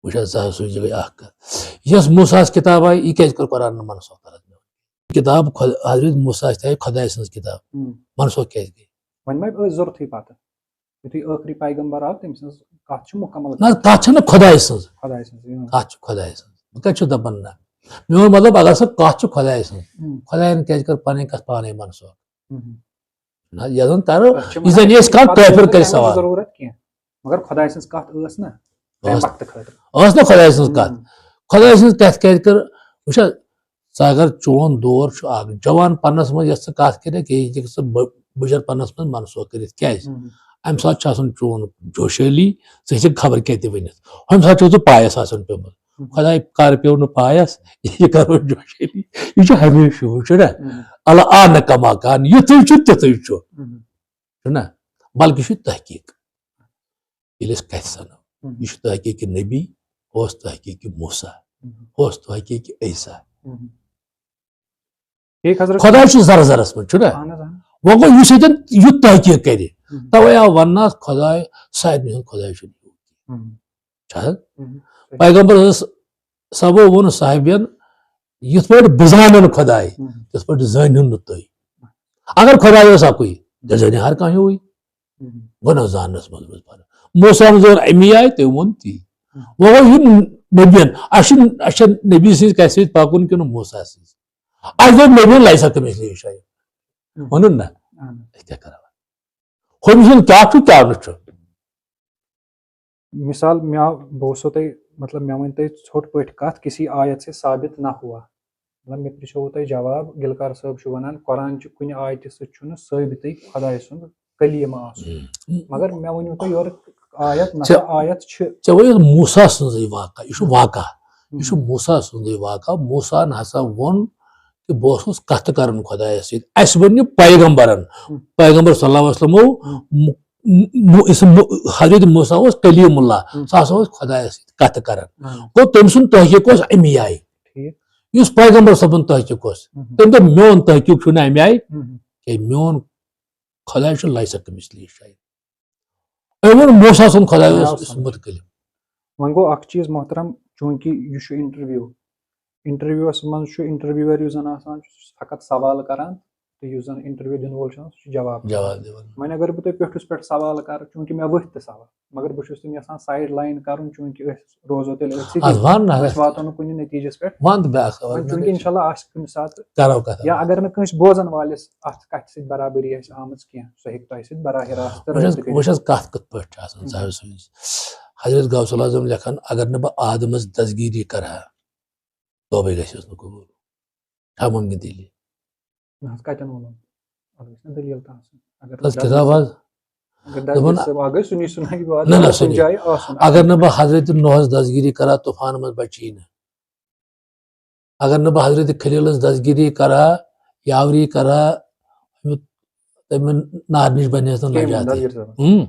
وٕچھ حظ، زٕ حظ سوٗنٛچ گٔے اَکھ کَتھ۔ یۄس موسیٰ ہَس کِتاب آیہِ، یہِ کیٛازِ کٔر قرآنَن منسوخ؟ کِتاب خۄد-، حضرت موسیٰ ہَس تہِ آیہِ خۄداے سٕنٛز کِتاب۔ ہُم۔ منسوخ کیٛازِ گٔے؟ وۄنۍ ما ٲسۍ ضروٗرتھٕے پَتہٕ؟ یُتھُے ٲخری پیغمبر آو، تٔمۍ سٕنٛز کَتھ چھِ مُکمل نہ، کَتھ چھَنہٕ خۄداے سٕنٛز۔ خۄداے سٕنٛز، اۭں۔ کَتھ چھِ خۄداے سٕنٛز۔ بہٕ کَتہِ چھُس دَپان نہ؟ میون مطلب، اگر سۄ کَتھ چھِ خۄداے سٕنٛز، اۭں۔ خۄدایَن کیٛازِ کٔر پَنٕنۍ کَتھ پانَے منسوخ؟ اۭں۔ نہ، یہِ زَن تَرٕ، تَتھ چھِ یہِ زَن وَنان، یہِ أسۍ کانٛہہ پَتہٕ کٲفِر چھُنہٕ کَرِ وَنان سوال۔ ضروٗرت کینٛہہ، مگر خۄداے سٕنٛز کَتھ ٲس نہ تَمہِ ٲس۔ وقتہٕ خٲطرٕ۔ ٲس نہ خۄداے سٕنٛز کَتھ؟ اۭں۔ خۄداے سٕنٛز کَتھ کیٛازِ کٔر؟ وٕچھ حظ، ژٕ اگر چون دور چھُ اکھ، جوان پنس منٛز یۄس ژٕ کتھ کٔرِتھ، یہِ ہیٚکہِ ژٕ بٔ-، بُجر پنس منٛز منسوخ کٔرِتھ۔ کیٛازِ؟ مہم۔ امہِ ساتہٕ چھُ آسان چون جوشٲلی، ژٕ ہیٚککھ خبر کیٛاہ تہِ ؤنِتھ۔ ہُمہِ ساتہٕ چھُکھ ژٕ پایس آسان پیوٚمُت۔ مہم۔ خۄداے کر پیوٚو نہٕ پایس، یہِ کرو جوشٲلی۔ یہِ چھُ ہمیشہٕ ہیوٗ، چھُنہ؟ مہم۔ اللہ آ نہ کما کان، یُتھُے چھُ، تیُتھُے چھُ۔ مہم۔ چھُنہ؟ بلکہِ چھُ تحقیق۔ ییٚلہِ أسۍ کتھِ سنو، مہم۔ یہِ چھُ تحقیق نبی، ہُہ اوس تحقیق موسیٰ، مہم۔ ہُہ اوس تحقیق عیسیٰ۔ مہم۔ ٹھیٖک حضرت۔ خۄداے چھُ ذرٕ ذرس منٛز، چھُنہ؟ اہن حظ، اہن۔ وۄنۍ گوٚو، یُس ییٚتٮ۪ن یُتھ تحقیق کرِ، مہم۔ توے آو وننہٕ، آز خۄداے سارنٕے ہُنٛد خۄداے چھُنہٕ یوٗت کینٛہہ۔ مہم۔ چھا حظ؟ مہم۔ پیغمبر صٲبو ووٚن صحابین، یِتھ پٲٹھۍ بہٕ زانن خۄداے، مہم۔ تِتھ پٲٹھۍ زٲنِو نہٕ تُہۍ۔ اگر خۄداے اوس اکُے، تیٚلہِ زٲنہِ ہر کانٛہہ ہیوٗوٕے۔ مہم۔ گوٚو نہ زاننس منٛز منٛز فرق۔ موسیٰ ہن زٲن امی آیہِ، تٔمۍ ووٚن تی۔ مہم۔ وۄنۍ گوٚو یِم نبین، اَسہِ چھُنہٕ، اَسہِ چھا نبی سٕنٛزِ کتھِ سۭتۍ پکُن کِنہٕ موسیٰ سٕنٛزِ؟ اَسہِ دوٚپ نبین لیسا کمثلی شیء۔ مہم۔ ووٚنُن نہ؟ اہن۔ أسۍ کیٛاہ کرو؟ ہُمۍ سُنٛد کیٛاہ چھُ، کیٛاہ نہٕ چھُ؟ مثال، مےٚ آو، بہٕ اوسو تۄہہِ، مطلب، مےٚ ؤنۍ تۄہہِ ژھوٚٹ پٲٹھۍ کتھ، کسی آیت سے ثابت نہ ہوا۔ مطلب، مےٚ پرٛژھووُ تۄہہِ جواب، گلکار صٲب چھُ ونان، قرآن چہِ کُنہِ آیتہِ سۭتۍ چھُنہٕ ثٲبتٕے خۄداے سُنٛد کلیم آسُن۔ ہم۔ مگر مےٚ ؤنِو تُہۍ یورٕ آیت، نہ ژےٚ، سا آیت چھِ۔ ژےٚ وَنیوٚتھ موسیٰ سٕنٛزٕے واقعہ، یہِ چھُ ہم۔ واقعہ، یہِ چھُ ہم۔ موسیٰ سٕنٛزٕے واقعہ۔ موسیٰ ہن ہسا ووٚن کہِ بہٕ اوسُس کتھٕ کران خۄدایس سۭتۍ۔ اَسہِ ووٚن یہِ پیغمبرن، ہم۔ پیغمبر صلی اللہ علیہ وسلمو ہم۔ مُ-، مُ-، یُس مُ-، حضرت موسیٰ اوس کلیم اللہ، ہم۔ سُہ ہسا اوس خۄدایس سۭتۍ کتھٕ کران۔ ہم۔ گوٚو، تٔمۍ سُنٛد تحقیق اوس امی آیہِ۔ ٹھیٖک۔ یُس پیغمبر صٲبُن تحقیق اوس، ہم۔ تٔمۍ دوٚپ، میون تحقیق چھُنہٕ امی آیہِ ہم۔ کینٛہہ، میون خۄداے چھُ لیسا کمثلی شیء۔ أمۍ ووٚن موسیٰ سُنٛد خۄداے اوس، خۄداے اوس سُہ مُتکلِم۔ وۄنۍ گوٚو اکھ چیٖز محترم، چوٗنٛکہِ یہِ چھُ interview، interviewس منٛز چھُ interviewer یُس زن آسان چھُ، سُہ چھُ فقط سوال کران، تہٕ یُس زَن انٹرویو دِنہٕ وول چھُ آسان، سُہ چھُ جواب دِوان۔ جواب دِوان۔ وۄنۍ اگر بہٕ تۄہہِ پٮ۪ٹھُس پٮ۪ٹھ سوال کَرٕ، چوٗنٛکہِ مےٚ ؤتھۍ تہِ سوال، مگر بہٕ چھُس تِم یَژھان سایڈ لاین کَرُن، چوٗنٛکہِ أسۍ روزو تیٚلہِ أتھۍ سۭتۍ۔ اَتھ وَن نہ، أسۍ واتو نہٕ کُنہِ نتیٖجَس پٮ۪ٹھ۔ وَن تہٕ بیٛاکھ سوال۔ وۄنۍ چوٗنٛکہِ انشاءاللہ آسہِ کُنہِ ساتہٕ، کَرو کَتھ۔ یا اگر نہٕ کٲنٛسہِ بوزَن وٲلِس اَتھ کَتھِ سۭتۍ برابری آسہِ آمٕژ کینٛہہ، سُہ ہیٚکہِ تۄہہِ سۭتۍ براہ راست وٕچھ حظ، رٲبطہٕ کٔرِتھ۔ وٕچھ حظ، کَتھ کِتھ پٲٹھۍ چھِ آسان، ہم۔ صاحب سٕنٛز۔ حضرت غوث اعظم لیکھان، اگر نہٕ بہٕ آدمَس دستگیٖری کَرٕ ہا، توبَے گژھِ اوس نہٕ قبوٗل۔ چھا مُمکِن تیٚلہِ؟ نہ حظ، کَتٮ۪ن ووٚنُم؟ اَتھ گژھِ نہ دٔلیٖل تہٕ آسٕنۍ۔ اگر حظ کِتاب حظ۔ اگر دوٚپُن، دستگیٖر صٲب، اَکھ گٔے سُنی سُناہی بات، نہ، نہ، کُنہِ سُنی۔ جایہِ آسُن۔ اگر نہٕ بہٕ حضرت نوحس دستگیٖری کرٕ ہا، طوفان منٛز بچی نہٕ۔ اگر نہٕ بہٕ حضرت خلیلس دستگیٖری کرٕ ہا، یاوری کرٕ ہا، اَمیُک، تَمہِ نارٕ نِش بنہِ ہس نہٕ کٔمۍ ووٚن نجات۔ دستگیٖر صٲبن؟ ہم۔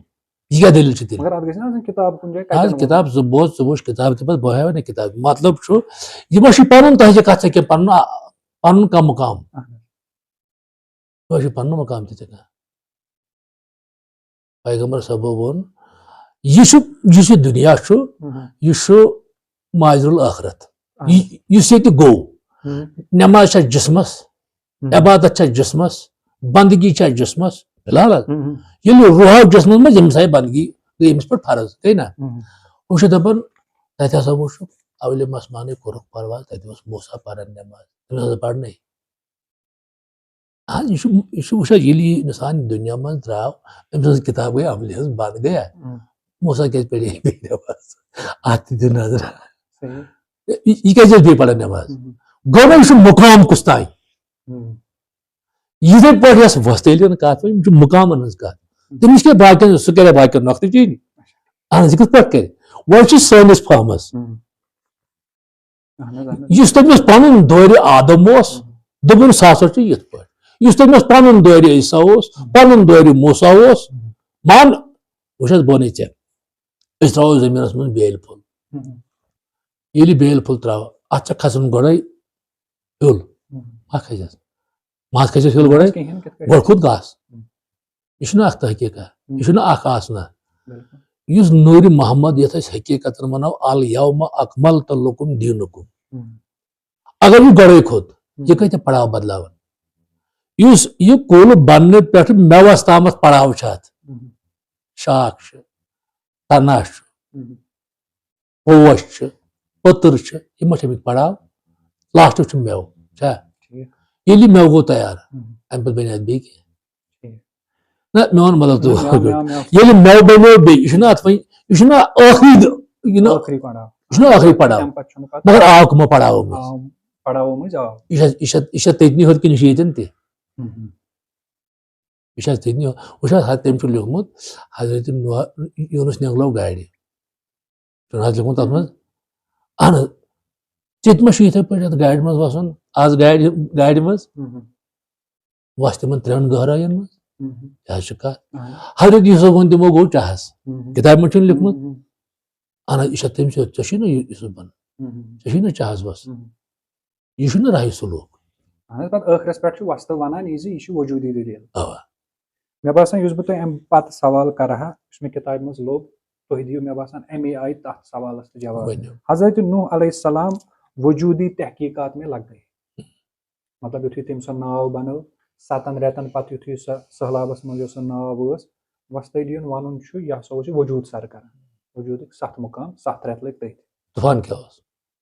یہِ کیٛاہ دٔلیٖل چھِ تیٚلہِ؟ مگر اَتھ گژھِ نہ آسٕنۍ کِتاب کُنہِ جایہِ، آز کَتٮ۪ن ووٚن؟ کِتاب زٕ بوز، ژٕ وٕچھ کِتاب تہِ، پتہٕ بہٕ ہاوے نہٕ کِتاب۔ مطلب چھُ، یہِ ما چھُ پنُن تۄہہِ کیٛاہ کتھ چھےٚ کینٛہہ پنُن آ-، پنُن کانٛہہ مُقام؟ اہن حظ۔ یہِ ما چھُ پنُن مُقام تہِ تہِ کانٛہہ؟ پیغمبر صٲبو ووٚن، یہِ چھُ، یُس یہِ دُنیا چھُ، اہن۔ یہِ چھُ معاذر الآخرت۔ اہن۔ یہِ، یُس ییٚتہِ گوٚو، ہم۔ نماز چھا جسمس، ہم۔ عبادت چھا جسمس، بندگی چھا جسمس، فی الحال حظ۔ ہم۔ ییٚلہِ روح آو جسمس منٛز، ییٚمہِ سایہِ بندگی گٔے أمِس پٮ۪ٹھ فرض، گٔے نا؟ ہم۔ ہُہ چھُ دپان، تتہِ ہسا وُچھ، اولم آسمانٕے کوٚرُکھ پرواز، تتہِ اوس موسیٰ پران نماز، تٔمِس ہسا پرنٕے۔ آ، یہِ چھُ، یہِ چھُ وٕچھان، ییٚلہِ یہِ انسان دُنیا منٛز درٛاو، أمۍ سٕنٛز کِتاب گٔے عملہِ ہٕنٛز بنٛد، گٔیا؟ ہم۔ موسیٰ کیٛازِ پرے بیٚیہِ نماز؟ اتھ تہِ دِ نظر۔ صحیح۔ یہِ، یہِ کیٛازِ ٲس بیٚیہِ پران نماز؟ ہم۔ گوٚو نہ، یہِ چھُ مُقام کُس تام۔ ہم۔ یِتھے پٲٹھۍ یۄس وۄستٲلین کتھ وۄنۍ، یِم چھِ مُقامن ہٕنٛز کتھ۔ تٔمِس کیٛاہ باقین، سُہ کرِ باقین نۄقطہٕ چینی؟ اہن حظ، یہِ کِتھ پٲٹھۍ کرِ؟ وۄنۍ چھُ سٲنِس فہمس، ہم۔ اہن حظ، اہن حظ۔ یُس تٔمِس پنُن دورِ آدم اوس، ہم۔ دوٚپُن سُہ ہسا چھُ یِتھ پٲٹھۍ۔ یُس تٔمِس پنُن دورِ عیسیٰ اوس، پنُن دورِ موسیٰ اوس، مان، وٕچھ حظ، بہٕ وَنَے ژےٚ، أسۍ ترٛاوو زٔمیٖنَس منٛز بیلہِ پھوٚل۔ ہم۔ ییٚلہِ بیلہِ پھوٚل ترٛاوو، اَتھ چھا کھسُن گۄڈَے ہیوٚل؟ ہم۔ ما کھسٮ۪س؟ ما کھسٮ۪س ہیوٚل گۄڈَے؟ کِہیٖنۍ کِتھ پٲٹھۍ؟ گۄڈٕ کھوٚت گاسہٕ۔ ہم۔ یہِ چھُنہٕ اَکھ تحقیٖقا، یہِ چھُنہٕ اَکھ آسنا۔ بِلکُل۔ یُس نوٗرِ محمد، یَتھ أسۍ حقیٖقتَن وَنو، الیوم اکملت لکم دینکم۔ ہم۔ اگر یہِ گۄڈَے کھوٚت، ہم۔ یہِ کۭتیٛاہ پڑاو بدلاوَن؟ یُس یہِ کُل بننہٕ پٮ۪ٹھٕ مٮ۪وَس تامَتھ پڑاو چھُ اَتھ، ہم۔ شاخ چھُ، تنہ چھُ، ہم۔ پوش چھِ، پٔتٕر چھِ، یِم ما چھِ اَمِکۍ پڑاو؟ لاسٹُک چھُ مٮ۪وٕ، چھا؟ ٹھیٖک۔ ییٚلہِ یہِ مٮ۪وٕ گوٚو تیار، ہم۔ اَمہِ پَتہٕ بَنہِ اَتھ بیٚیہِ کینٛہہ؟ ٹھیٖک۔ نہ، میون مطلب تہِ مٮ۪وٕ، گوٚو۔ مٮ۪وٕ، مٮ۪وٕ۔ ییٚلہِ مٮ۪وٕ بَنیو بیٚیہِ، یہِ چھُنہ اَتھ وۄنۍ، یہِ چھُنہ ٲخری دۄہ، یہِ نہ، ٲخری پڑاو۔ یہِ چھُنہ ٲخری پڑاو۔ تَمہِ پَتہٕ چھُنہٕ پَتہٕ مگر آو کٕمو پڑاوو منٛز؟ آو پڑاوو مٔنٛزۍ آو۔ یہِ چھا، یہِ چھا، یہِ چھا تٔتنی ہوت کِنہٕ یہِ چھُ ییٚتٮ۪ن تہِ؟ ہم۔ یہِ چھا تٔتنی ہوت؟ وٕچھ حظ، تٔمۍ چھُ لیوٗکھمُت، حضرت نوح، یوٗنس نٮ۪نٛگلو گاڑِ۔ چھُنہٕ حظ لیوٗکھمُت تَتھ منٛز؟ اہن حظ، ژےٚ تہِ ما چھُ یِتھَے پٲٹھۍ یَتھ گاڑِ منٛز وَسُن؟ آز گاڑِ، گاڑِ منٛز ہم۔ وَس تِمَن ترٛٮ۪ن گہرٲیَن منٛز۔ ہم۔ یہِ حظ چھِ کَتھ۔ اہن۔ حضرت یوٗسف ووٚن تِمو گوٚو چاہَس۔ ہم۔ کِتابہِ منٛز چھُنہٕ لیوٗکھمُت۔ ہم۔ اہن حظ، یہِ چھا تٔمۍ سۭتۍ، ژےٚ چھُے نہ یہِ، یوٗسف بَنُن؟ ہم۔ ژےٚ چھُے نہ چاہَس وَس؟ ہم۔ یہِ چھُنہٕ راہہِ سلوٗک۔ اہن حظ، پَتہٕ ٲخرَس پٮ۪ٹھ چھُ وۄستہٕ وَنان یہِ زِ یہِ چھِ وجوٗدی دٔلیٖل۔ اَوا۔ مےٚ باسان یُس بہٕ تۄہہِ اَمہِ پَتہٕ سوال کَرٕ ہا، یُس مےٚ کِتابہِ منٛز لوٚب، تُہۍ دِیِو مےٚ باسان اَمے آیہِ تَتھ سوالَس تہِ جواب۔ ؤنِو۔ حضرت نوح علیہ السلام وجوٗدی تحقیقات میں لگ گئے۔ مطلب یُتھُے تٔمۍ سۄ ناو بَنٲو، سَتَن رٮ۪تَن پَتہٕ یُتھُے سۄ سٔہلابَس منٛز یۄس سۄ ناو ٲس، وۄستٲدیُن وَنُن چھُ یہِ ہسا اوس یہِ وجوٗد سَر کَران۔ وجوٗدٕکۍ سَتھ مُقام، سَتھ رٮ۪تھ لٔگۍ تٔتھۍ۔ طوفان کیٛاہ اوس؟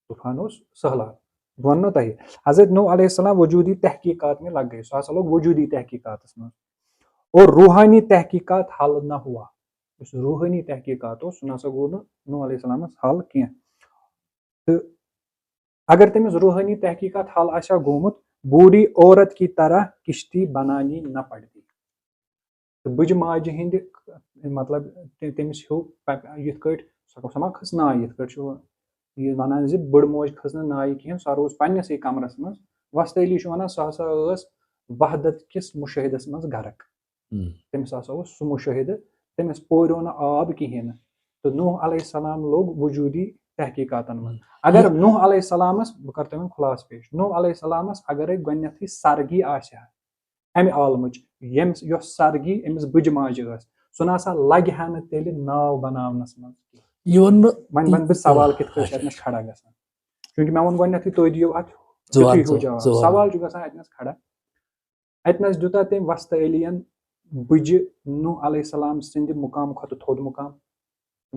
طوفان اوس سٔہلاب۔ بہٕ وَنہٕ نو تۄہہِ، حضرت نوح علیہ السلام وجوٗدی تحقیقات میں لگ گئے، سُہ ہسا لوٚگ وجوٗدی تحقیقاتَس منٛز۔ اور روحانی تحقیقات حل نہ ہوا، یُس روحانی تحقیقات اوس، سُہ نہ سا گوٚو نہٕ نوح علیہ السلامَس حل کینٛہہ۔ تہٕ اگر تٔمِس روحٲنی تحقیقات حل آسہِ ہا گوٚمُت، بوٗڑھی عورت کی طرح کشتی بنانی نہ پڑتی۔ تہٕ بٕجہِ ماجہِ ہِنٛدِ، مطلب، تہِ-، تٔمِس ہیوٗ پَ-، یِتھ کٲٹھۍ سۄ، سۄ ما کھٔژ نایہِ، یِتھ کٲٹھۍ چھُ یہِ وَنان زِ بٕڑ موج کھٔژ نہٕ نایہِ کِہیٖنۍ، سۄ روٗز پنٛنِسٕے کمرَس منٛز۔ وۄستٲلی چھُ وَنان سۄ ہسا ٲس وحدت کِس مُشٲہدَس منٛز غرق۔ ہم۔ تٔمِس ہسا اوس سُہ مُشٲہدٕ، تٔمِس پوریو نہٕ آب کِہیٖنۍ نہٕ۔ تہٕ نوح علیہ السلام لوٚگ وجوٗدی تحقیقاتن منٛز۔ اگر نوح علیہ السلامس، بہٕ کرٕ تۄہہِ وۄنۍ خلاصہٕ پیش، نوح علیہ السلامس اگرے گۄڈٕنیتھٕے سرگی آسہِ ہا امہِ عالمٕچ، ییٚمِس، یۄس سرگی أمِس بٕجہِ ماجہِ ٲس، سُہ نہ سا لگہِ ہا نہٕ تیٚلہِ ناو بناونس منٛز کینٛہہ۔ یہِ ووٚن نہٕ وۄنۍ ونہٕ بہٕ سوال کِتھ کٲٹھۍ چھُ اچھا، اتنس کھڑا گژھان، چوٗنکہِ مےٚ ووٚن گۄڈٕنیتھٕے تُہۍ دِیِو اتھ ژٕ وَن، تیُتھُے ہیوٗ ژٕ، جواب۔ ژٕ وَن۔ سوال چھُ گژھان اتنس کھڑا، اتہِ نس دیُتا تٔمۍ وستہٕ علی ین بُجہِ نوح علیہ السلام سٕنٛدِ مقام کھۄتہٕ تھوٚد مقام؟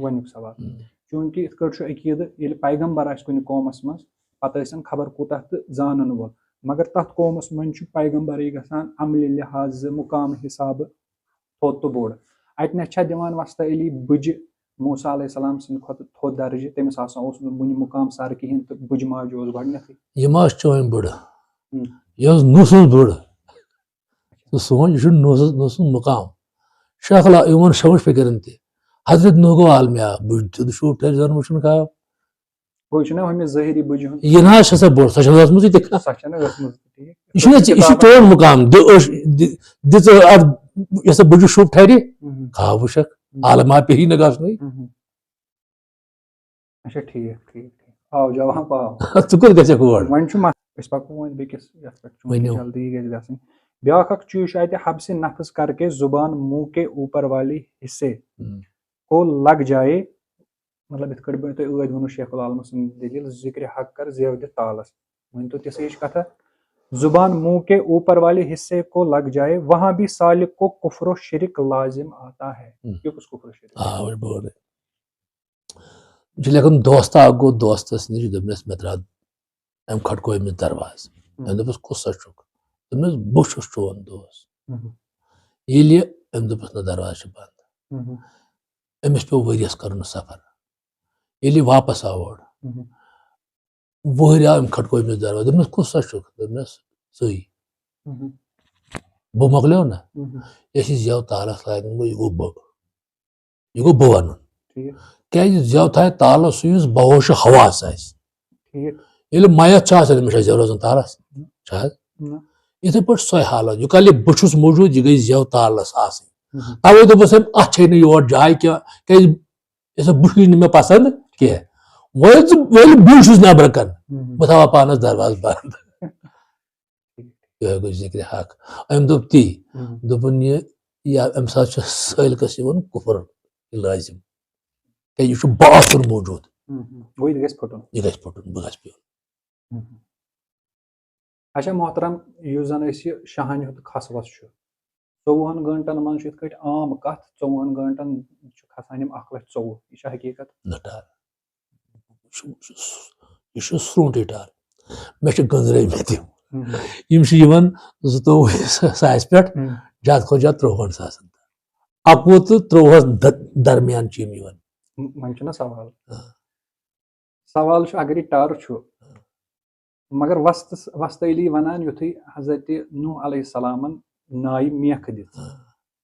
گۄڈنیُک سوال۔ ہم۔ چوٗنٛکہِ یِتھ کٲٹھۍ چھُ عقیٖدٕ، ییٚلہِ پیغمبر آسہِ کُنہِ قومس منٛز، پتہٕ ٲسِن خبر کوٗتاہ تہٕ زانن وول، مگر تتھ قومس منٛز چھُ پیغمبرٕے گژھان عملہِ لحاظہٕ، مقام حسابہٕ تھوٚد تہٕ بوٚڑ۔ اتہِ نس چھا دِوان وستہٕ علی بُجہِ موسیٰ علیہ السلام سٕنٛدِ کھۄتہٕ تھوٚد درجہٕ؟ تٔمِس آسان اوس نہٕ وُنہِ مقام سر کِہیٖنۍ تہٕ بُجہِ ماجہِ اوس گۄڈٕنیتھٕے۔ یہِ ما چھُ چٲنۍ بٔڑ؟ ہم۔ یہِ ٲس نوح سٕنٛز بٔڑ۔ ژٕ سونٛچ، یہِ چھُ نوح سٕنٛز، نوح سٕنٛز مقام۔ شیخ الع-، یِمن شمس فکرن تہِ۔ حضرت نوح گوٚو عالمِ آب، بُجہِ تہِ شوٗب ٹھرِ زن وٕچھُن خواب۔ گوٚو یہِ چھُنہ ہُمہِ ظٲہری بُجہِ ہُنٛد۔ یہِ نہ حظ چھےٚ سۄ بٔڑ، سۄ چھےٚ نہٕ ٲسمٕژٕے تہِ کانٛہہ۔ سۄ چھےٚ نہٕ ٲسمٕژ تہِ ٹھیٖک۔ یہِ چھُنہ، یہِ چھُ کِتابَن چون مقام، دِ أچھ، دِ، دِ ژٕ اَتھ، یۄس سۄ بُجہِ شوٗب ٹھرِ، ہُم۔ خواب وٕچھکھ، ہُم۔ عالم آب پیٚیی نہٕ گژھنٕے۔ ہُم۔ اچھا، ٹھیٖک، ٹھیٖک، ٹھیٖک۔ آو جواب، آو۔ ژٕ کوٚت گژھکھ اور؟ وۄنۍ چھُ مس-، أسۍ پکو وۄنۍ بیٚکِس یَتھ پٮ۪ٹھ، چوٗنٛکہِ ؤنِو۔ جلدی گژھِ گژھٕنۍ۔ بیٛاکھ اکھ چیٖز چھُ اَتہِ، حبسِ نفس کر کے زبان منہ کے اوپر والے حصے ہُم۔ کو لگ جائے، مطلب، یِتھ کٲٹھۍ مےٚ تۄہہِ ٲدۍ ووٚنوُ شیخ العالمس سٕنٛز دٔلیٖل، ذکرِ حق کر زیو دِتھ تالس۔ ؤنۍ تو تِژھٕے ہِش کتھا، زبان منہ کے اوپر والے حصے کو لگ جائے، وہاں بھی سالک کو کفر و شرک لازم آتا ہے۔ ہم۔ یہِ کُس کفر و شرک؟ آ، وۄنۍ بہٕ وَنہٕ۔ یہِ چھُ لیکھان، دوستہٕ اکھ گوٚو دوستس نِش، دوٚپنس، "مےٚ ترٛاو اَمہِ کھۄتہٕ گوٚو أمِس دروازٕ۔" ہم۔ أمۍ دوٚپُس، "کُس سا چھُکھ؟" دوٚپنس، "بہٕ چھُس چون دوست۔" ہم۔ ییٚلہِ أمۍ دوٚپُس، "نہ، دروازٕ چھُ بنٛد۔" ہم۔ أمِس پیوٚو ؤریَس کَرُن سفر۔ ییٚلہِ یہِ واپس آو اورٕ، ہم۔ وُہٕرۍ آو، أمۍ کھٹکو أمِس دروازٕ، دوٚپنَس، "کُس سا چھُکھ؟" دوٚپنَس، "ژٕے۔" مہم۔ بہٕ مۄکلیو نہ؟ مہم۔ یۄس یہِ زٮ۪و تالَس لاگہِ، گوٚو، یہِ گوٚو بہٕ۔ یہِ گوٚو بہٕ وَنُن۔ ٹھیٖک۔ کیٛازِ زٮ۪و تھایہِ تالَس سُہ، یُس بہوش حواس آسہِ۔ ٹھیٖک۔ ییٚلہِ میت چھُ آسان، أمِس چھا زٮ۪و روزان تالَس؟ چھا حظ؟ نہ۔ یِتھَے پٲٹھۍ سۄے حالت، یہِ کالہِ بہٕ چھُس موٗجوٗد، یہِ گٔے زٮ۪و تالَس آسٕنۍ۔ مہم۔ تَوَے دوٚپُس أمۍ، اَتھ چھے نہٕ یور جاے کینٛہہ، کیٛازِ یہِ چھا بہٕ چھُس نہٕ مےٚ پَسنٛد کینٛہہ۔ وۄنۍ ییٚلہِ ژٕ، وۄنۍ ییٚلہِ بٕے چھُس نٮ۪برٕ کَنہِ، مہم۔ بہٕ تھاوٕ ہا پانَس دروازٕ بنٛد۔ یِہوٚے گوٚو ذِکرِ حق۔ أمۍ دوٚپ تی، مہم۔ دوٚپُن، یہِ، یا اَمہِ ساتہٕ چھُ سٲلکَس یِوان کُفُر لٲزِم۔ کیٛازِ یہِ چھُ بہٕ آسُن موٗجوٗد۔ مہم۔ گوٚو یہِ گژھِ پھُٹُن۔ یہِ گژھِ پھُٹُن، بہٕ گژھٕ پیوٚن۔ مہم۔ اچھا محترم، یُس زَن أسۍ یہِ شاہَن ہُنٛد کھس وَس چھُ، ژوٚوُہَن گٲنٛٹَن منٛز چھُ یِتھ کٲٹھۍ عام کَتھ، ژوٚوُہَن گٲنٛٹَن چھُ کھسان یِم اَکھ لَچھ ژوٚوُہ، یہِ چھا حقیٖقت؟ نہ ٹار۔ یہِ چھُ، یہِ چھُ سرٛونٛٹٕے ٹار۔ مےٚ چھِ گٔنٛزرٲومٕتۍ یِم۔ مہم۔ یِم چھِ یِوان زٕتووُہ ساسہِ پٮ۪ٹھ مہم۔ زیادٕ کھۄتہٕ زیادٕ ترٛۆہَن ساسَن تام۔ اَکوُہ تہٕ ترٛۆہَس د-، درمیان چھِ یِم یِوان۔ وۄنۍ چھُنہ سوال۔ آ۔ سوال چھُ، اگر یہِ ٹار چھُ، مگر وستہٕ، وستہٕ علی وَنان، یُتھُے حضرت نوح علیہ السلامَن نایہِ میکھٕ دِژ، آ۔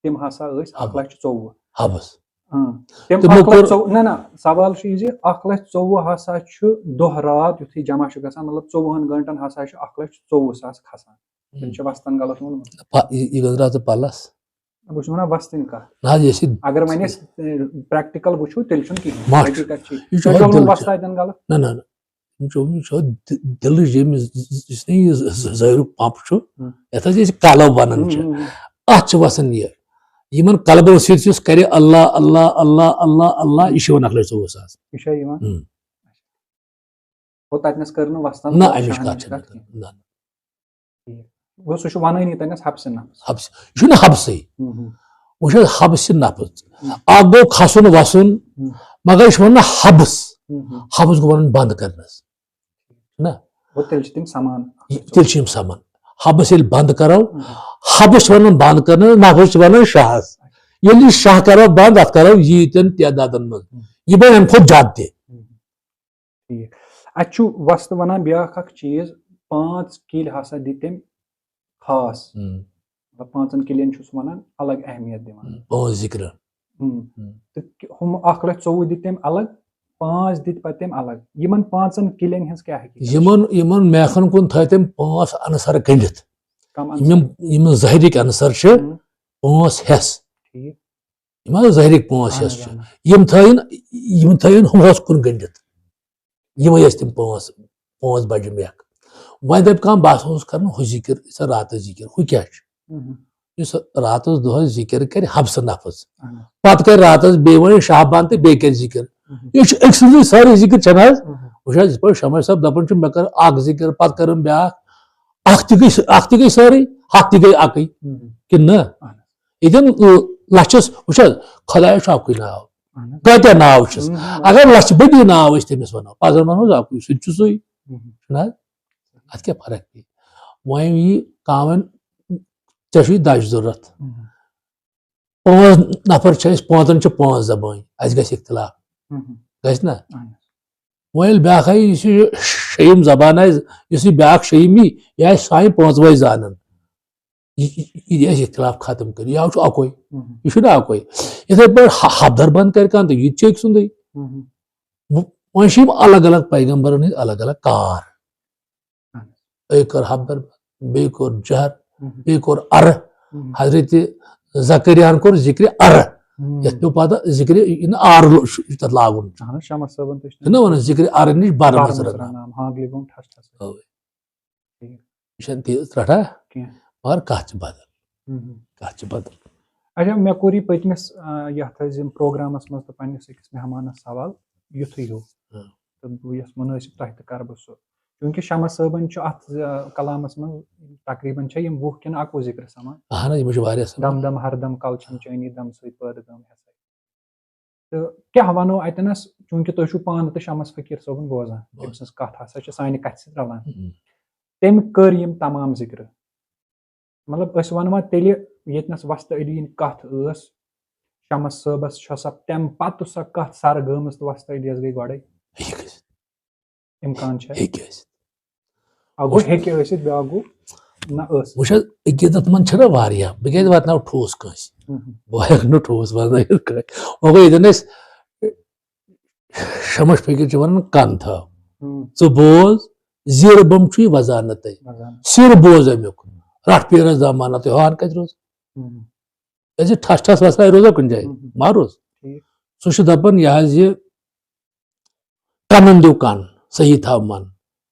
تِم ہسا ٲسۍ اَکھ لَچھ ژوٚوُہ۔ حبس۔ اۭں۔ تِم تِمو اَکھ لَچھ کوٚر ژوٚوُہ، نہ، نہ، سوال چھُ یہِ زِ اَکھ لَچھ ژوٚوُہ ہسا چھُ دۄہ رات یُتھُے جمع چھُ گژھان، مطلب، ژوٚوُہَن گٲنٛٹَن ہسا چھُ اَکھ لَچھ ژوٚوُہ ساس کھسان۔ تیٚلہِ چھُ وستَن غلط ووٚنمُت۔ پا-، یہِ، یہِ گٔنٛزرا ژٕ پَلَس۔ بہٕ چھُس وَنان وستٕنۍ کَتھ۔ نہ حظ، یہِ چھِ اگر وۄنۍ أسۍ، اے، practical وٕچھو، تیٚلہِ چھُنہٕ کِہیٖنۍ۔ مَٹھ۔ حقیٖقت چھِ یہِ۔ یہِ چھُ تۄہہِ حظ چھُو ووٚنمُت دِل وستہٕ چھُ۔ اَتٮ۪ن غلط۔ نہ، نہ، نہ۔ یِم چھِ، یِم چھِ دِ-، دِلٕچ ییٚمہِ ز-، یُس نہٕ یہِ ز-، ز-، زٲیرُک پمپ چھُ، ہُم۔ یَتھ حظ أسۍ قلب وَنان چھِ۔ ہُم، ہُم، ہُم۔ اَتھ چھِ وَسان یہِ۔ یِمَن قلبَن سۭتۍ یُس کَرِ اللہ، اللہ، اللہ، اللہ، اللہ، یہِ چھِ یِوان اَکھ لَچھ ژوٚوُہ ساس۔ یہِ چھا یِوان؟ ہُم۔ گوٚو تَتہِ نَس کٔر نہٕ وستَن نہ، کَتھ، اَمِچ شاہَن کَتھ ہِنٛز چھَنہٕ کَتھ کَران۔ کِہیٖنۍ۔ نہ، نہ۔ ٹھیٖک۔ گوٚو سُہ چھُ وَنٲنی تَتہِ نَس حبسہِ نفس۔ حبس۔ یہِ چھُنہٕ حبسٕے۔ ہُم، ہُم۔ وۄنۍ چھُ حبسہِ نفس۔ ہُم۔ اَکھ گوٚو کھسُن وَسُن، ہُم۔ مگر یہِ چھُ وَنان حبس۔ ہُم، ہُم۔ حبس گوٚو وَنان بنٛد کَرنَس۔ نہ۔ گوٚو تیٚلہِ چھِ تِم سَمان۔ یہِ، تیٚلہِ چھِ یِم سَمان۔ حبس ییٚلہِ بنٛد کَرو، ہُم۔ حبس چھِ وَنان بنٛد کَرنَس، نفس چھِ وَنان شاہَس۔ ییٚلہِ یہِ شاہ کَرو بنٛد، اَتھ کَرو ییٖتٮ۪ن تعدادَن منٛز۔ ہُم۔ یہِ بَنہِ اَمہِ کھۄتہٕ زیادٕ تہِ۔ ہُم۔ ٹھیٖک۔ اَتہِ چھُ وستہٕ وَنان بیٛاکھ اَکھ چیٖز، پانٛژھ کِلۍ ہسا دِتۍ تٔمۍ خاص۔ ہُم۔ مطلب، پانٛژَن کِلٮ۪ن چھُ سُہ وَنان الگ اہمیت دِوان۔ ہُم۔ پانٛژھ ذِکرٕ۔ ہُم۔ ہُم۔ تہٕ کہِ-، ہُم اَکھ لَچھ ژوٚوُہ دِتۍ تٔمۍ الگ، پانٛژھ دِتۍ پَتہٕ تٔمۍ الگ۔ یِمَن پانٛژَن کِلٮ۪ن ہٕنٛز کیٛاہ حقیٖقت چھِ؟ یِمَن، یِمَن میکھَن کُن تھٲے تٔمۍ پانٛژھ عنصر گٔنٛڈِتھ۔ کَم عنصر؟ یِم، یِم ظٲہرِکۍ عنصر چھِ، ہُم۔ پانٛژھ حصہٕ۔ ٹھیٖک۔ یِم حظ ظٲہرِکۍ پانٛژھ اہن حصہٕ حظ، چھِ۔ اہن حظ۔ یِم تھٲیِن، یِم تھٲیِن ہُمَس کُن گٔنٛڈِتھ۔ یِمَے ٲسۍ تِم پانٛژھ، پانٛژھ بَجہِ میکھ۔ وۄنۍ دَپہِ کانٛہہ، "بہٕ ہسا اوسُس کَران ہُہ ذِکِر، یُس راتَس ذِکِر، ہُہ کیٛاہ چھُ؟" مہم۔ یُس راتَس دۄہَس ذِکِر کَرِ حبسہٕ نفس۔ اہن حظ۔ پَتہٕ کَرِ راتَس بیٚیہِ وۄنۍ شاہ بنٛد تہٕ بیٚیہِ کَرِ ذِکِر۔ مہم۔ یہِ چھُ أکۍ سٕنٛزٕے سٲرٕے ذِکِر چھَنہٕ حظ؟ مہم۔ وٕچھ حظ، یِتھ پٲٹھۍ شمس صٲب دَپان چھُ، مےٚ کٔر اَکھ ذِکِر، پَتہٕ کٔرٕم بیٛاکھ۔ اکھ تہِ گٔے، اکھ تہِ گٔے سٲرٕے، ہتھ تہِ گٔے اکٕے۔ کِنہٕ نہ؟ ییٚتٮ۪ن لچھس، وٕچھ حظ، خۄدایس چھُ اکُے ناو۔ کۭتیاہ ناو چھِس؟ اگر لچھِ بٔدی ناو أسۍ تٔمِس ونو، پزر ونو حظ اکُے، سُہ تہِ چھُ سُے۔ چھُنہٕ حظ؟ اتھ کیٛاہ فرق پیٚیہِ؟ وۄنۍ یی کانٛہہ وۄنۍ، ژےٚ چھُے دَچھ ضروٗرت۔ پانٛژھ نفر چھِ أسۍ، پانٛژن چھِ پانٛژھ زبٲنۍ، اَسہِ گژھِ اختلاف۔ گژھِ نہ؟ وۄنۍ ییٚلہِ بیٛاکھ آیہِ، یُس یہِ شیٚیِم زبان آسہِ، یُس یہِ بیٛاکھ شیٚیِم یی، یہِ آسہِ سانہِ پانٛژوَے زانان۔ یہِ، یہِ، یہِ دِ اَسہِ اختلاف ختم کٔرِتھ۔ یہِ چھُ اَکُے۔ یہِ چھُنہٕ اَکُے۔ یِتھَے پٲٹھۍ ح-، حبدر بنٛد کَرِ کانٛہہ تہٕ یہِ تہِ چھُ أکۍ سُنٛدٕے۔ وۄنۍ چھِ یِم الگ الگ پیغمبرن ہٕنٛدۍ الگ الگ کار۔ أکۍ کٔر حبدر بنٛد، بیٚیہِ کوٚر جہر، بیٚیہِ کوٚر عرٕ۔ حضرت زکریاہن کوٚر ذکرِ عرٕ۔ یَتھ پیوٚو پتہٕ ذکرِ، یہِ نہٕ عار لو-، چھُ تَتھ لاگُن۔ اہن حظ، شمس صٲبن تہِ چھُ چھُنہ وَنان ذکرِ عرٕ نِش بر بر مژرٕ مژرٕ نام۔ نام، ہاں، گلی گوٚم ٹھس ٹھس۔ اوے۔ ٹھیٖک۔ یہِ چھَنہٕ تیٖژ رَٹھا، کینٛہہ۔ مگر کَتھ چھِ بدل۔ کَتھ چھِ بدل۔ اچھا، مےٚ کوٚر یہِ پٔتمِس، آ، یَتھ حظ یِم پروگرامَس منٛز تہٕ پنٛنِس أکِس مہمانَس سوال یُتھُے ہیوٗ۔ تہٕ بہٕ یَس مُنٲسِب تۄہہِ تہِ کَرٕ بہٕ سُہ۔ چوٗنٛکہِ شمس صٲبَن چھُ اَتھ، آ، کلامَس منٛز تقریٖباً چھےٚ یِم وُہ کِنہٕ اَکوُہ ذِکرِ سَمان۔ اَہَن حظ، یِم چھِ واریاہ سَمان۔ دم دم ہر دم کل چھِم چٲنی دم سۭتۍ پٲدٕ گٔمٕتۍ ہسا۔ تہٕ کیٛاہ وَنو اَتٮ۪نَس، چوٗنٛکہِ تُہۍ چھِو پانہٕ تہِ شمس فقیٖر صٲبُن بوزان، تٔمۍ سٕنٛز کَتھ ہسا چھِ سانہِ کَتھِ سۭتۍ رَلان۔ تٔمۍ کٔر یِم تمام ذِکرٕ۔ مطلب، أسۍ وَنوا تیٚلہِ ییٚتنَس وۄستہٕ علی یِن کَتھ ٲس، شمس صٲبَس چھےٚ سۄ تَمہِ پَتہٕ سۄ کَتھ سَرٕ گٔمٕژ تہٕ وۄستہٕ علیَس گٔے گۄڈَے؟ ہیٚکہِ ٲسِتھ۔ اِمکان چھا؟ ہیٚکہِ ٲسِتھ۔ اَکھ گوٚو ہیٚکہِ ٲسِتھ، بیٛاکھ گوٚو نہ ٲس۔ وٕچھ حظ، عقیٖدت منٛد چھِنہ واریاہ، بہٕ کیٛازِ واتناوٕ ٹھوٗس کٲنٛسہِ؟ بہٕ ہٮ۪کہٕ نہٕ ٹھوٗس واتنٲوِتھ کٲنٛسہِ۔ وۄنۍ گوٚو ییٚتٮ۪ن أسۍ شمس فقیٖر چھِ وَنان، کَن تھاو، ژٕ بوز، زیٖرٕ بۄم چھُے وَزانَتَے، سِر بوز اَمیُک، رَٹھ پیٖرَس ضمانَتَے، ہان کَتہِ روز؟ کیٛازِ ٹھس ٹھس وَسراے روزا کُنہِ جایہِ؟ ما روز؟ سُہ چھُ دَپان، یہِ حظ یہِ کَنَن دِیِو کَن، صحیح تھاو من،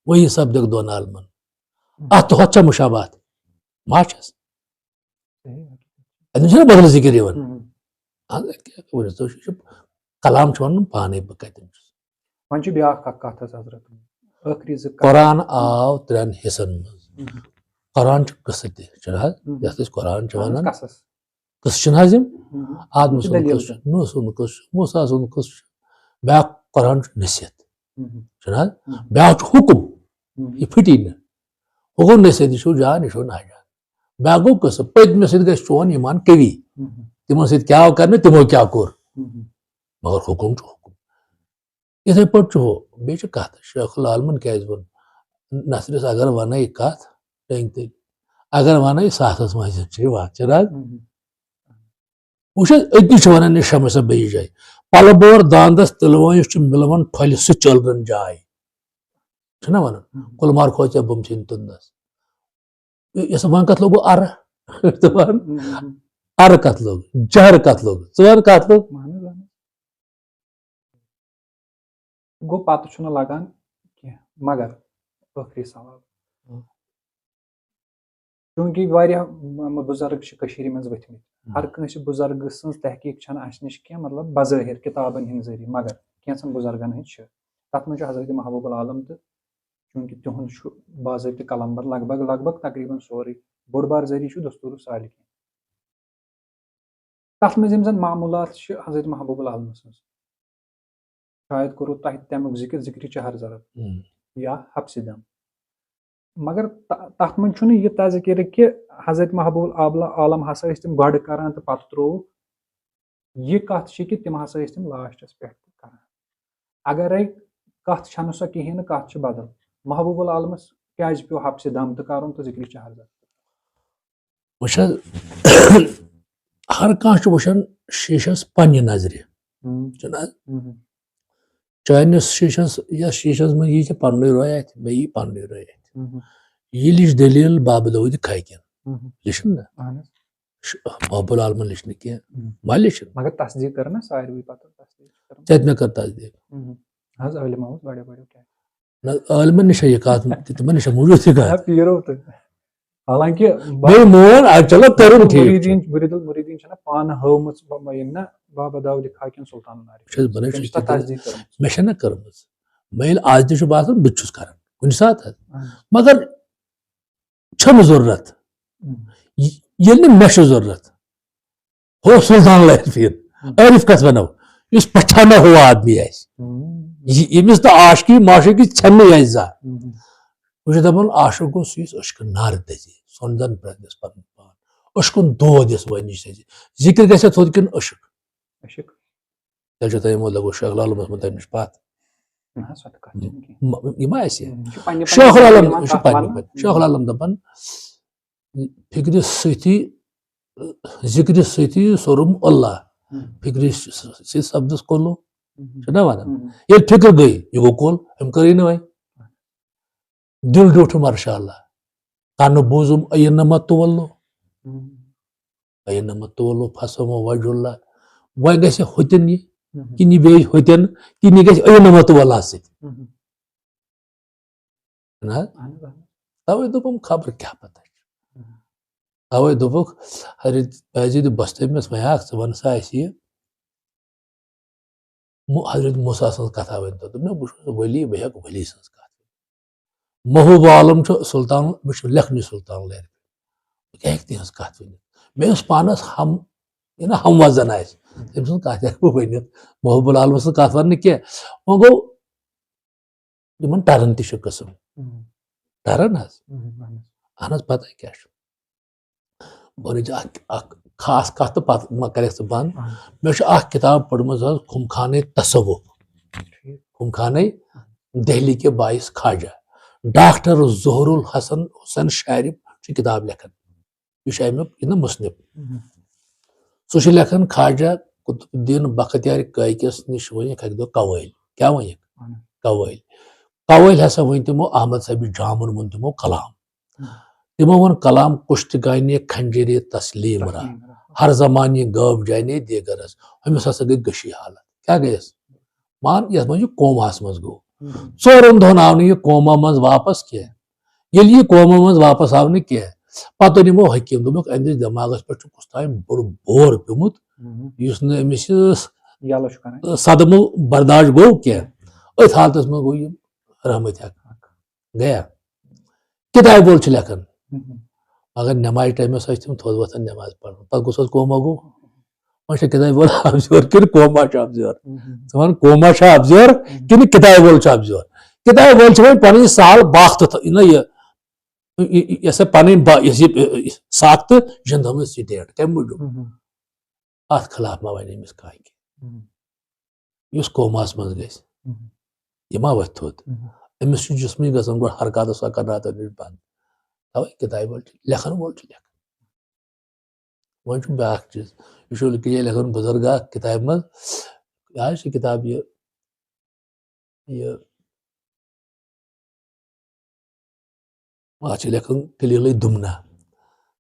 وہی سَپدٮ۪کھ دۄن عالمَن۔ اَتھ تہٕ ہۄتھ چھا مُشابہت؟ ما چھَس؟ اَتہِ چھِنہ بدل ذِکِر یِوان۔ اَدٕ کیٛاہ ؤنِو تُہۍ، یہِ چھُ کلام چھُ وَنُن پانَے، بہٕ کَتٮ۪ن چھُس۔ وۄنۍ چھُ بیٛاکھ اَکھ کَتھ حظ حضرت، ٲخری زٕ کَتھ۔ قرآن آو ترٛٮ۪ن حِصَن منٛز۔ قرآن چھُ قٕصہٕ تہِ، چھُنہٕ حظ؟ یَتھ أسۍ قرآن چھِ وَنان۔ قصص۔ قٕصہٕ چھِنہٕ حظ یِم؟ آدمہٕ سُنٛد قٕصہٕ چھُ، نوح سُنٛد قٕصہٕ چھُ، موسیٰ سُنٛد قٕصہٕ چھُ۔ بیٛاکھ قرآن چھُ نصیحت، چھُنہٕ حظ؟ بیٛاکھ چھُ حُکُم، یہِ پھٕٹی نہٕ۔ حُکُم نصیحت، یہِ چھُو جان، یہِ چھُو ناجان۔ بیٛاکھ گوٚو قٕصہٕ، پٔتمہِ سۭتۍ گژھِ چون ایمان قوی، تِمن سۭتۍ کیٛاہ آو کرنہٕ، تِمو کیٛاہ کوٚر، مگر حُکُم چھُ حُکُم۔ یِتھَے پٲٹھۍ چھُ ہُہ، بیٚیہِ چھِ کَتھ، شیخ العالمن کیٛازِ ووٚن، نثرِس اگر وَنَے کَتھ، ٹٔنٛگۍ تٔلۍ، اگر وَنَے ساسَس منٛز چھِ یِوان، چھِنہٕ حظ؟ وٕچھ حظ، أتی چھِ وَنان یہِ شمس صٲب بیٚیِس جایہِ، پَلہٕ بور داندَس تِلہٕ وٲنِس چھُ مِلوان پھۄلہِ سۭتۍ چٔلرَن جاے، چھِنہ وَنان؟ کُلمار کھوژِ بُمسِنۍ تُندَس۔ یہِ سا وۄنۍ کَتھ لوٚگوُ اَرٕ؟ دَپان، اَرٕ کَتھ لوٚگ؟ جہر کَتھ لوٚگ؟ ژٕ وَن کَتھ لوٚگ؟ گوٚو پَتہٕ چھُنہٕ لَگان کینٛہہ، مگر ٲخری سوال۔ چوٗنٛکہِ واریاہ م-، بُزرگ چھِ کٔشیٖرِ منٛز ؤتھمٕتۍ۔ ہر کٲنٛسہِ بُزرگہٕ سٕنٛز تحقیٖق چھَنہٕ اَسہِ نِش کینٛہہ، مطلب، بظٲہِر کِتابَن ہِنٛدۍ ذٔریعہٕ، مگر کینٛژَن بُزرگَن ہٕنٛز چھِ۔ تَتھ منٛز چھُ حضرت محبوب العالم تہٕ چوٗنٛکہِ تِہُنٛد چھُ باضٲبطہٕ قلمبر لگ بگ، لگ بگ تقریٖباً سورُے۔ بوٚڑ بار ذٔریعہٕ چھُ دستور السالکین۔ تَتھ منٛز یِم زَن معموٗلات چھِ حضرت محبوب العالمہٕ سٕنٛز، شاید کوٚروٕ تۄہہِ تَمیُک ذِکِر، ذِکرِ چہر ضرب یا حبسِ دم۔ مگر تَ-، تَتھ منٛز چھُنہٕ یہِ تذکرٕ کہِ حضرت محبوب العالم ہسا ٲسۍ تِم گۄڈٕ کران تہٕ پتہٕ ترٛووُکھ۔ یہِ کَتھ چھِ کہِ تِم ہسا ٲسۍ تِم لاسٹَس پٮ۪ٹھ کران۔ اگرے کَتھ چھَنہٕ سۄ کِہیٖنۍ نہٕ، کَتھ چھِ بدل۔ محبوب العالمَس کیٛازِ پیوٚو حبسِ دم تہٕ کرُن تہٕ ذِکرِ چہر ضرب؟ وٕچھ حظ، ہر کانٛہہ چھُ وٕچھان شیٖشس پننہِ نظرِ، چھُنہٕ حظ؟ چٲنِس شیٖشس، یَتھ شیٖشس منٛز یی ژےٚ پننُے رۄے اَتھِ، مےٚ یی پننُے رۄے اَتھِ۔ یہِ لیٚچھ دٔلیٖل بابہٕ داوٗدِ کھاکٮ۪ن۔ لیٚچھِن نہ؟ ش-، محبوب العالمن لیٚچھ نہٕ کینٛہہ۔ ما لیٚچھِن؟ مگر تصدیٖق کٔر نہ ساروٕے پتہٕ، تصدیٖق چھِ کٔرمٕژ۔ ژےٚ تہِ مےٚ کٔر تصدیٖق۔ حظ، علم اوس بڑیو بڑیو کیٛاہ؟ نہ، عٲلمن نِش چھےٚ یہِ کتھ، تہِ تِمن نِش چھےٚ موٗجوٗد یہِ کتھ۔ نہ، پیٖرو تہٕ۔ حالانکہِ با-، بہٕ مون، آ، چلو، کٔرٕن ٹھیٖک چھُ۔ مُریٖدیٖن، مُریٖدُل مُریٖدیٖن چھِنہ پانہٕ ہٲومٕژ ب-، ب-، یِم نہ بابا داوٗدِ کھاکٮ۪ن سلطان العارفین۔ چھِ حظ بنٲوِتھ تٔمۍ چھِ تَتھ تصدیٖق کٔرمٕژ۔ مےٚ چھےٚ نہ کٔرمٕژ۔ مےٚ ییٚلہِ آز تہِ چھُ باسان، بہٕ تہِ چھُس کران کُنہِ ساتہٕ حظ۔ مگر چھنہٕ ضروٗرت۔ یہِ-، ییٚلہِ نہٕ مےٚ چھُ ضروٗرت، ہو سلطان العارفین، عارف کتھ ونو، یُس پہچانا ہوا آدمی آسہِ، یہِ-، ییٚمِس نہٕ عاشقی معشوقی ژھٮ۪نٕے آسہِ زانٛہہ۔ بہٕ چھُس دپان، عاشق گوٚو سُہ، یُس عشقہٕ نارٕ دَزِ، سۄنٛدن پرٛٮ۪تھ دِس پنُن پان، عشقن دود یُس وۄنۍ نِش دَزِ، ذِکر گژھِ تھوٚد کِنہٕ عشق؟ عشق۔ تیٚلہِ چھُ تۄہہِ یِمو لگو شیخ العالمس منٛز تَمہِ نِش پتھ۔ نہ، سۄ تہِ کَتھ چھَنہٕ کینٛہہ۔ مہ-، یہِ ما آسہِ؟ یہِ چھُ پننہِ شیخ پننہِ العالم، یِوان یہِ چھُ کَتھ پننہِ وَننہٕ۔ پننہِ۔ شیخ العالم دپان، فکرِ سۭتی، ذکرِ سۭتی سوٚرُم اللہ، فکرِ سۭتۍ سپدس کُلو۔ چھُنہ ونان؟ ییٚلہِ فکر گٔے، یہِ گوٚو کُل، أمۍ کٔرٕے نہٕ وۄنۍ۔ دِل ڈیوٗٹھ مارشاء اللہ، کَنہٕ بوٗزُم عین نمت تولو۔ عین نمت تولو فسمو وجہ اللہ۔ وۄنۍ گژھِ ہُتٮ۪ن یہِ، کِنہٕ یہِ بیٚیہِ ہُتٮ۪ن، کِنہٕ یہِ گژھِ عین نمت تولہ سۭتۍ۔ نہ حظ؟ اہن حظ، اہن حظ۔ توے دوٚپُم، خبر کیٛاہ پتہ چھُ۔ توے دوٚپُکھ، حضرت بایزید بستٲمِس وۄنۍ اکھ، ژٕ وَن سا اَسہِ یہِ مو-، حضرت موسیٰ سٕنٛز کتھا ؤنۍ تو۔ دوٚپُن، بہٕ چھُس ولی، بہٕ ہٮ۪کہٕ ولی سٕنٛز کتھ ؤنِتھ۔ محبوب عالم چھُ سلطان، مےٚ چھُ لیکھنٕے سلطان لہرِ پٮ۪ٹھ۔ بہٕ کیٛاہ ہٮ۪کہٕ تِہٕنٛز کتھ ؤنِتھ؟ مےٚ اوس پانس ہم، یہِ نہ ہم وزن آسہِ، تٔمۍ سٕنٛز کتھ ہٮ۪کہٕ بہٕ ؤنِتھ۔ محبوب العالم سٕنٛز کتھ وننہٕ کینٛہہ۔ وۄنۍ گوٚو، یِمن ٹرن تہِ چھُ قٕسم۔ ٹرن حظ؟ اہن حظ، پتہ کیٛاہ چھُ؟ بہٕ وَنہٕ ژےٚ اکھ، اکھ خاص کتھ تہٕ پتہٕ ما کرکھ ژٕ بند۔ مےٚ چھُ اکھ کتاب پٔرمٕژ حظ، خُم خانَے تصوف۔ خُم خانَے دہلی کے بائیس خواجہ۔ ڈاکٹر ظہور الحسن حسین شارف چھُ کتاب لیکھان۔ یہِ چھُ اَمیُک، یہِ نہ مُصنِف۔ سُہ چھُ لیکھان، خواجہ قطب الدین بختیار کٲکِس نِش ؤنِکھ اَکہِ دۄہ قوٲیِل۔ کیٛاہ ؤنِکھ؟ قوٲیِل۔ قوٲیِل ہسا ؤنۍ تِمو، احمد صٲبِ جامُن ووٚن تِمو کلام۔ تِمو ووٚن کلام، کُشتگانِ خنجرِ تسلیم را، ہر زمانہِ گٲو جانِ دیگرس۔ أمِس ہسا گٔے غشی حالت۔ کیٛاہ گٔیَس؟ مان، یَتھ منٛز یہِ کوماہَس منٛز گوٚو۔ ژورَن دۄہَن آو نہٕ یہِ کوما منٛز واپس کینٛہہ۔ ییٚلہِ یہِ کوما منٛز واپس آو نہٕ کینٛہہ، پتہٕ اوٚن یِمو حکیٖم، دوٚپُکھ، أہنٛدِس دٮ۪ماغس پٮ۪ٹھ چھُ کُس تام بوٚڑ بور پیوٚمُت، یُس نہٕ أمِس یہِ یَلہٕ چھُ کران۔ صدمہٕ برداشت گوٚو کینٛہہ۔ أتھۍ حالتس منٛز گوٚو یہِ رحمت حق۔ گیا۔ کتابہِ وول چھُ لیکھان۔ مگر نماز ٹایمس ٲسۍ تِم تھوٚد وۄتھان نماز پرنہٕ۔ پتہٕ گوٚژھ حظ کوما گوٚو؟ وۄنۍ چھا کتابہِ وول اَپزیور کِنہٕ کوما چھُ اَپزیور؟ ژٕ وَن، کوما چھا اَپزیور کِنہٕ کتابہِ وول چھُ اَپزیور؟ کتابہِ وول چھِ وۄنۍ پنٕنۍ سال باختہٕ تھٲ-، نہ یہِ، یہِ، یہِ، یۄس سا پنٕنۍ با-، یۄس یہِ، یہِ، یہِ ساختہٕ زِندٕ تھٲومٕژ سٹیٹ۔ کمہِ موٗجوٗب؟ اتھ خلاف ما ونہِ أمِس کانٛہہ کینٛہہ؟ یُس کوماہس منٛز گژھِ، یہِ ما وۄتھِ تھوٚد؟ أمِس چھُ جسمٕے گژھان گۄڈٕ حرکاتس سۄ کرناتن نِش بنٛد۔ توے کتابہِ وول چھُ، لیکھن وول چھُ لیکھان۔ وۄنۍ چھُ بیٛاکھ چیٖز، یہِ چھُ لیکھان بُزرگ اکھ کِتابہِ منٛز، یہِ حظ چھِ کِتاب یہِ، یہِ، اَتھ چھِ لیکھان کلیٖلٕے دُمنہ۔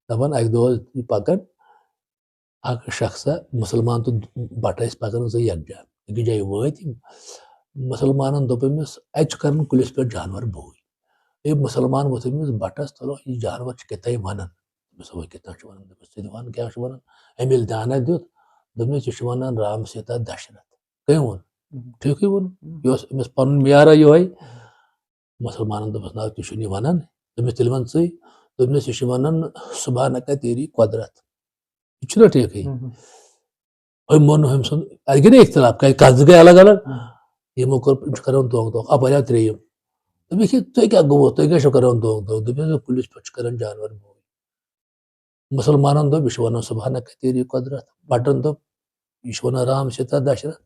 دَپان اَکہِ دۄہ اوس یہِ پَکان، اَکھ شخصا، مُسلمان تہٕ بَٹہٕ ٲسۍ پَکان زٕ یَکجاہ۔ أکِس جایہِ وٲتۍ یِم، مُسلمانَن دوٚپ أمِس، اَتہِ چھُ کَران کُلِس پٮ۪ٹھ جانوَر بوٗلۍ۔ ییٚلہِ مُسلمان ووٚتھ أمِس بَٹَس، تَلو، یہِ جانوَر چھُ کیٛاہ تام وَنان۔ دوٚپمَس، اَوا کیٛاہ تام چھُ وَنان؟ دوٚپمَس، ژٕ تہِ وَن کیٛاہ چھُ وَنان؟ أمۍ ییٚلہِ دیانہ دیُت، دوٚپمَس، یہِ چھُ وَنان رام سیتا دشرتھ۔ کٔمۍ ووٚن؟ ٹھیٖکٕے ووٚن۔ یہِ اوس أمِس پَنُن معیارا یِہوٚے۔ مُسلمانَن دوٚپمَس، نہ، تہِ چھُنہٕ یہِ وَنان۔ دوٚپمَس، تیٚلہِ وَن ژٕے۔ دوٚپمَس، یہِ چھُ وَنان سبحانک تیری قدرت۔ یہِ چھُنہ ٹھیٖکٕے؟ أمۍ مون نہٕ أمۍ سُنٛد، اَتہِ گٔے نہ اختلاف، کَتہِ، کَتھ زٕ گٔے الگ الگ۔ یِمو کوٚر، یِم چھِ کَران دونٛکھ دونٛکھ، اَپٲرۍ آو ترٛیٚیِم۔ دوٚپمَس، یہِ تُہۍ کیٛاہ گوٚوٕ؟ تُہۍ کیٛاہ چھِو کَران دونٛکھ دونٛکھ؟ دوٚپمَس، کُلِس پٮ۪ٹھ چھِ کَران جانوَر بوٗلۍ۔ مُسلمانَن دوٚپ، یہِ چھُ وَنان سبحانک تیری قدرت۔ بَٹَن دوٚپ، یہِ چھُ وَنان رام سیتا دشرتھ۔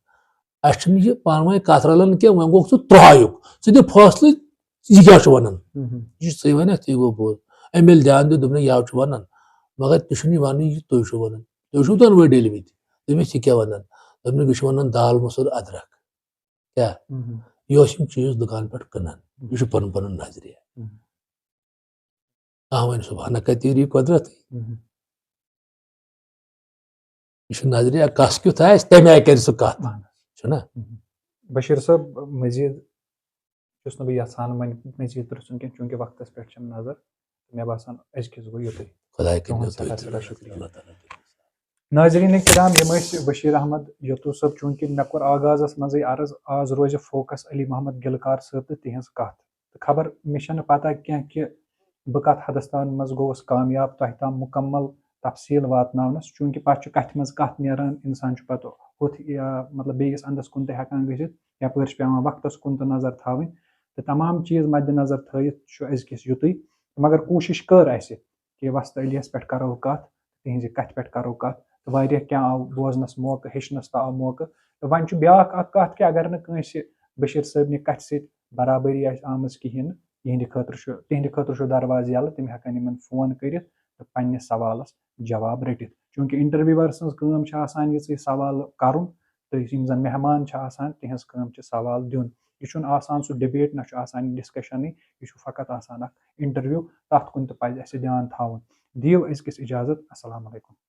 اَسہِ چھُنہٕ یہِ پانہٕ ؤنۍ کَتھ رَلان کینٛہہ، وۄنۍ گوٚو ژٕ ترٛہایُک، ژٕ دِ فٲصلہٕ، یہِ کیٛاہ چھُ وَنان؟ یہِ چھُ ژٕے وَنکھ، تی گوٚو پوٚز۔ أمۍ ییٚلہِ دیان دیُت، دوٚپُن، یہِ چھُ وَنان، مگر تہِ چھُنہٕ یہِ وَنان، یہِ تُہۍ چھِو وَنان۔ تُہۍ چھِو دۄنوَے ڈٔلۍ مٕتۍ۔ دوٚپمَس، یہِ کیٛاہ وَنان؟ دوٚپمَس، یہِ چھُ وَنان دال مُسُر اَدرَکھ۔ کیٛاہ؟ یہِ اوس یِم چیٖز دُکان پٮ۪ٹھ کٕنان۔ یہِ چھُ پَنُن پَنُن نظریہ۔ آ، وۄنۍ سبحانک تیری قدرت۔ یہِ چھُ نظریہ، کَس کیُتھ آسہِ، تَمہِ آیہِ کَرِ سُہ کَتھ۔ چھُنہ؟ بشیٖر صٲب، مزید چھُس نہٕ بہٕ یژھان وۄنۍ مزید پرژھُن کینٛہہ، چوٗنٛکہِ وقتس پٮ۪ٹھ چھم نظر۔ مےٚ باسان أزکِس گوٚو یُتُے۔ خۄداے کٔرِنو تُہُنٛد تُہۍ سٮ۪ٹھاہ تہِ سٮ۪ٹھاہ شُکریہ۔ اللہ تعالیٰ کٔرِنو۔ ناظریٖن کرام، یِم ٲسۍ بشیٖر احمد یتوٗ صٲب، چوٗنٛکہِ مےٚ کوٚر آغازس منٛزٕے عرض، آز روزِ فوکس علی محمد گِلہٕ کار صٲب تہٕ تِہنٛز کتھ۔ تہٕ خبر مےٚ چھنہٕ پتہ کینٛہہ کہِ بہٕ کَتھ حدس تام منٛز گوٚوُس کامیاب تۄہہِ تام مُکمل تفصیٖل واتناونَس، چوٗنٛکہِ پَتہٕ چھُ کَتھِ منٛز کَتھ نیران، اِنسان چھُ پَتہٕ ہُتھ یا مطلب بیٚیِس اَندَس کُن تہِ ہٮ۪کان گٔژھِتھ، یَپٲرۍ چھُ پٮ۪وان وقتَس کُن تہِ نظر تھاوٕنۍ۔ تہٕ تمام چیٖز مدِ نظر تھٲیِتھ چھُ أزکِس یُتُے، مگر کوٗشِش کٔر اَسہِ کہِ وۄستہٕ علیَس پٮ۪ٹھ کَرو کَتھ، تِہِنٛزِ کَتھِ پٮ۪ٹھ کَرو کَتھ، تہٕ واریاہ کینٛہہ آو بوزنَس موقعہٕ، ہیٚچھنَس تہِ آو موقعہٕ۔ تہٕ وۄنۍ چھُ بیٛاکھ اَکھ کَتھ کہِ اگر نہٕ کٲنٛسہِ بشیٖر صٲبنہِ کَتھِ سۭتۍ برابری آسہِ آمٕژ کِہیٖنۍ نہٕ، یِہِنٛدِ خٲطرٕ چھُ، تِہِنٛدِ خٲطرٕ چھُ دروازٕ یَلہٕ، تِم ہٮ۪کَن یِمَن فون کٔرِتھ تہٕ پنٛنِس سوالَس جواب رٔٹِتھ۔ چوٗنٛکہِ interviewer سٕنٛز کٲم چھِ آسان یِژٕے سوال کَرُن، تہٕ یِم زَن مہمان چھِ آسان، تِہِنٛز کٲم چھِ سوال دیُن۔ یہِ چھُنہٕ آسان سُہ debate، نہ چھُ آسان یہِ discussion، یہِ چھُ فقط آسان اَکھ interview، تَتھ کُن تہِ پَزِ اَسہِ دھیان تھاوُن۔ دِیِو أزکِس اِجازت، السلام علیکم۔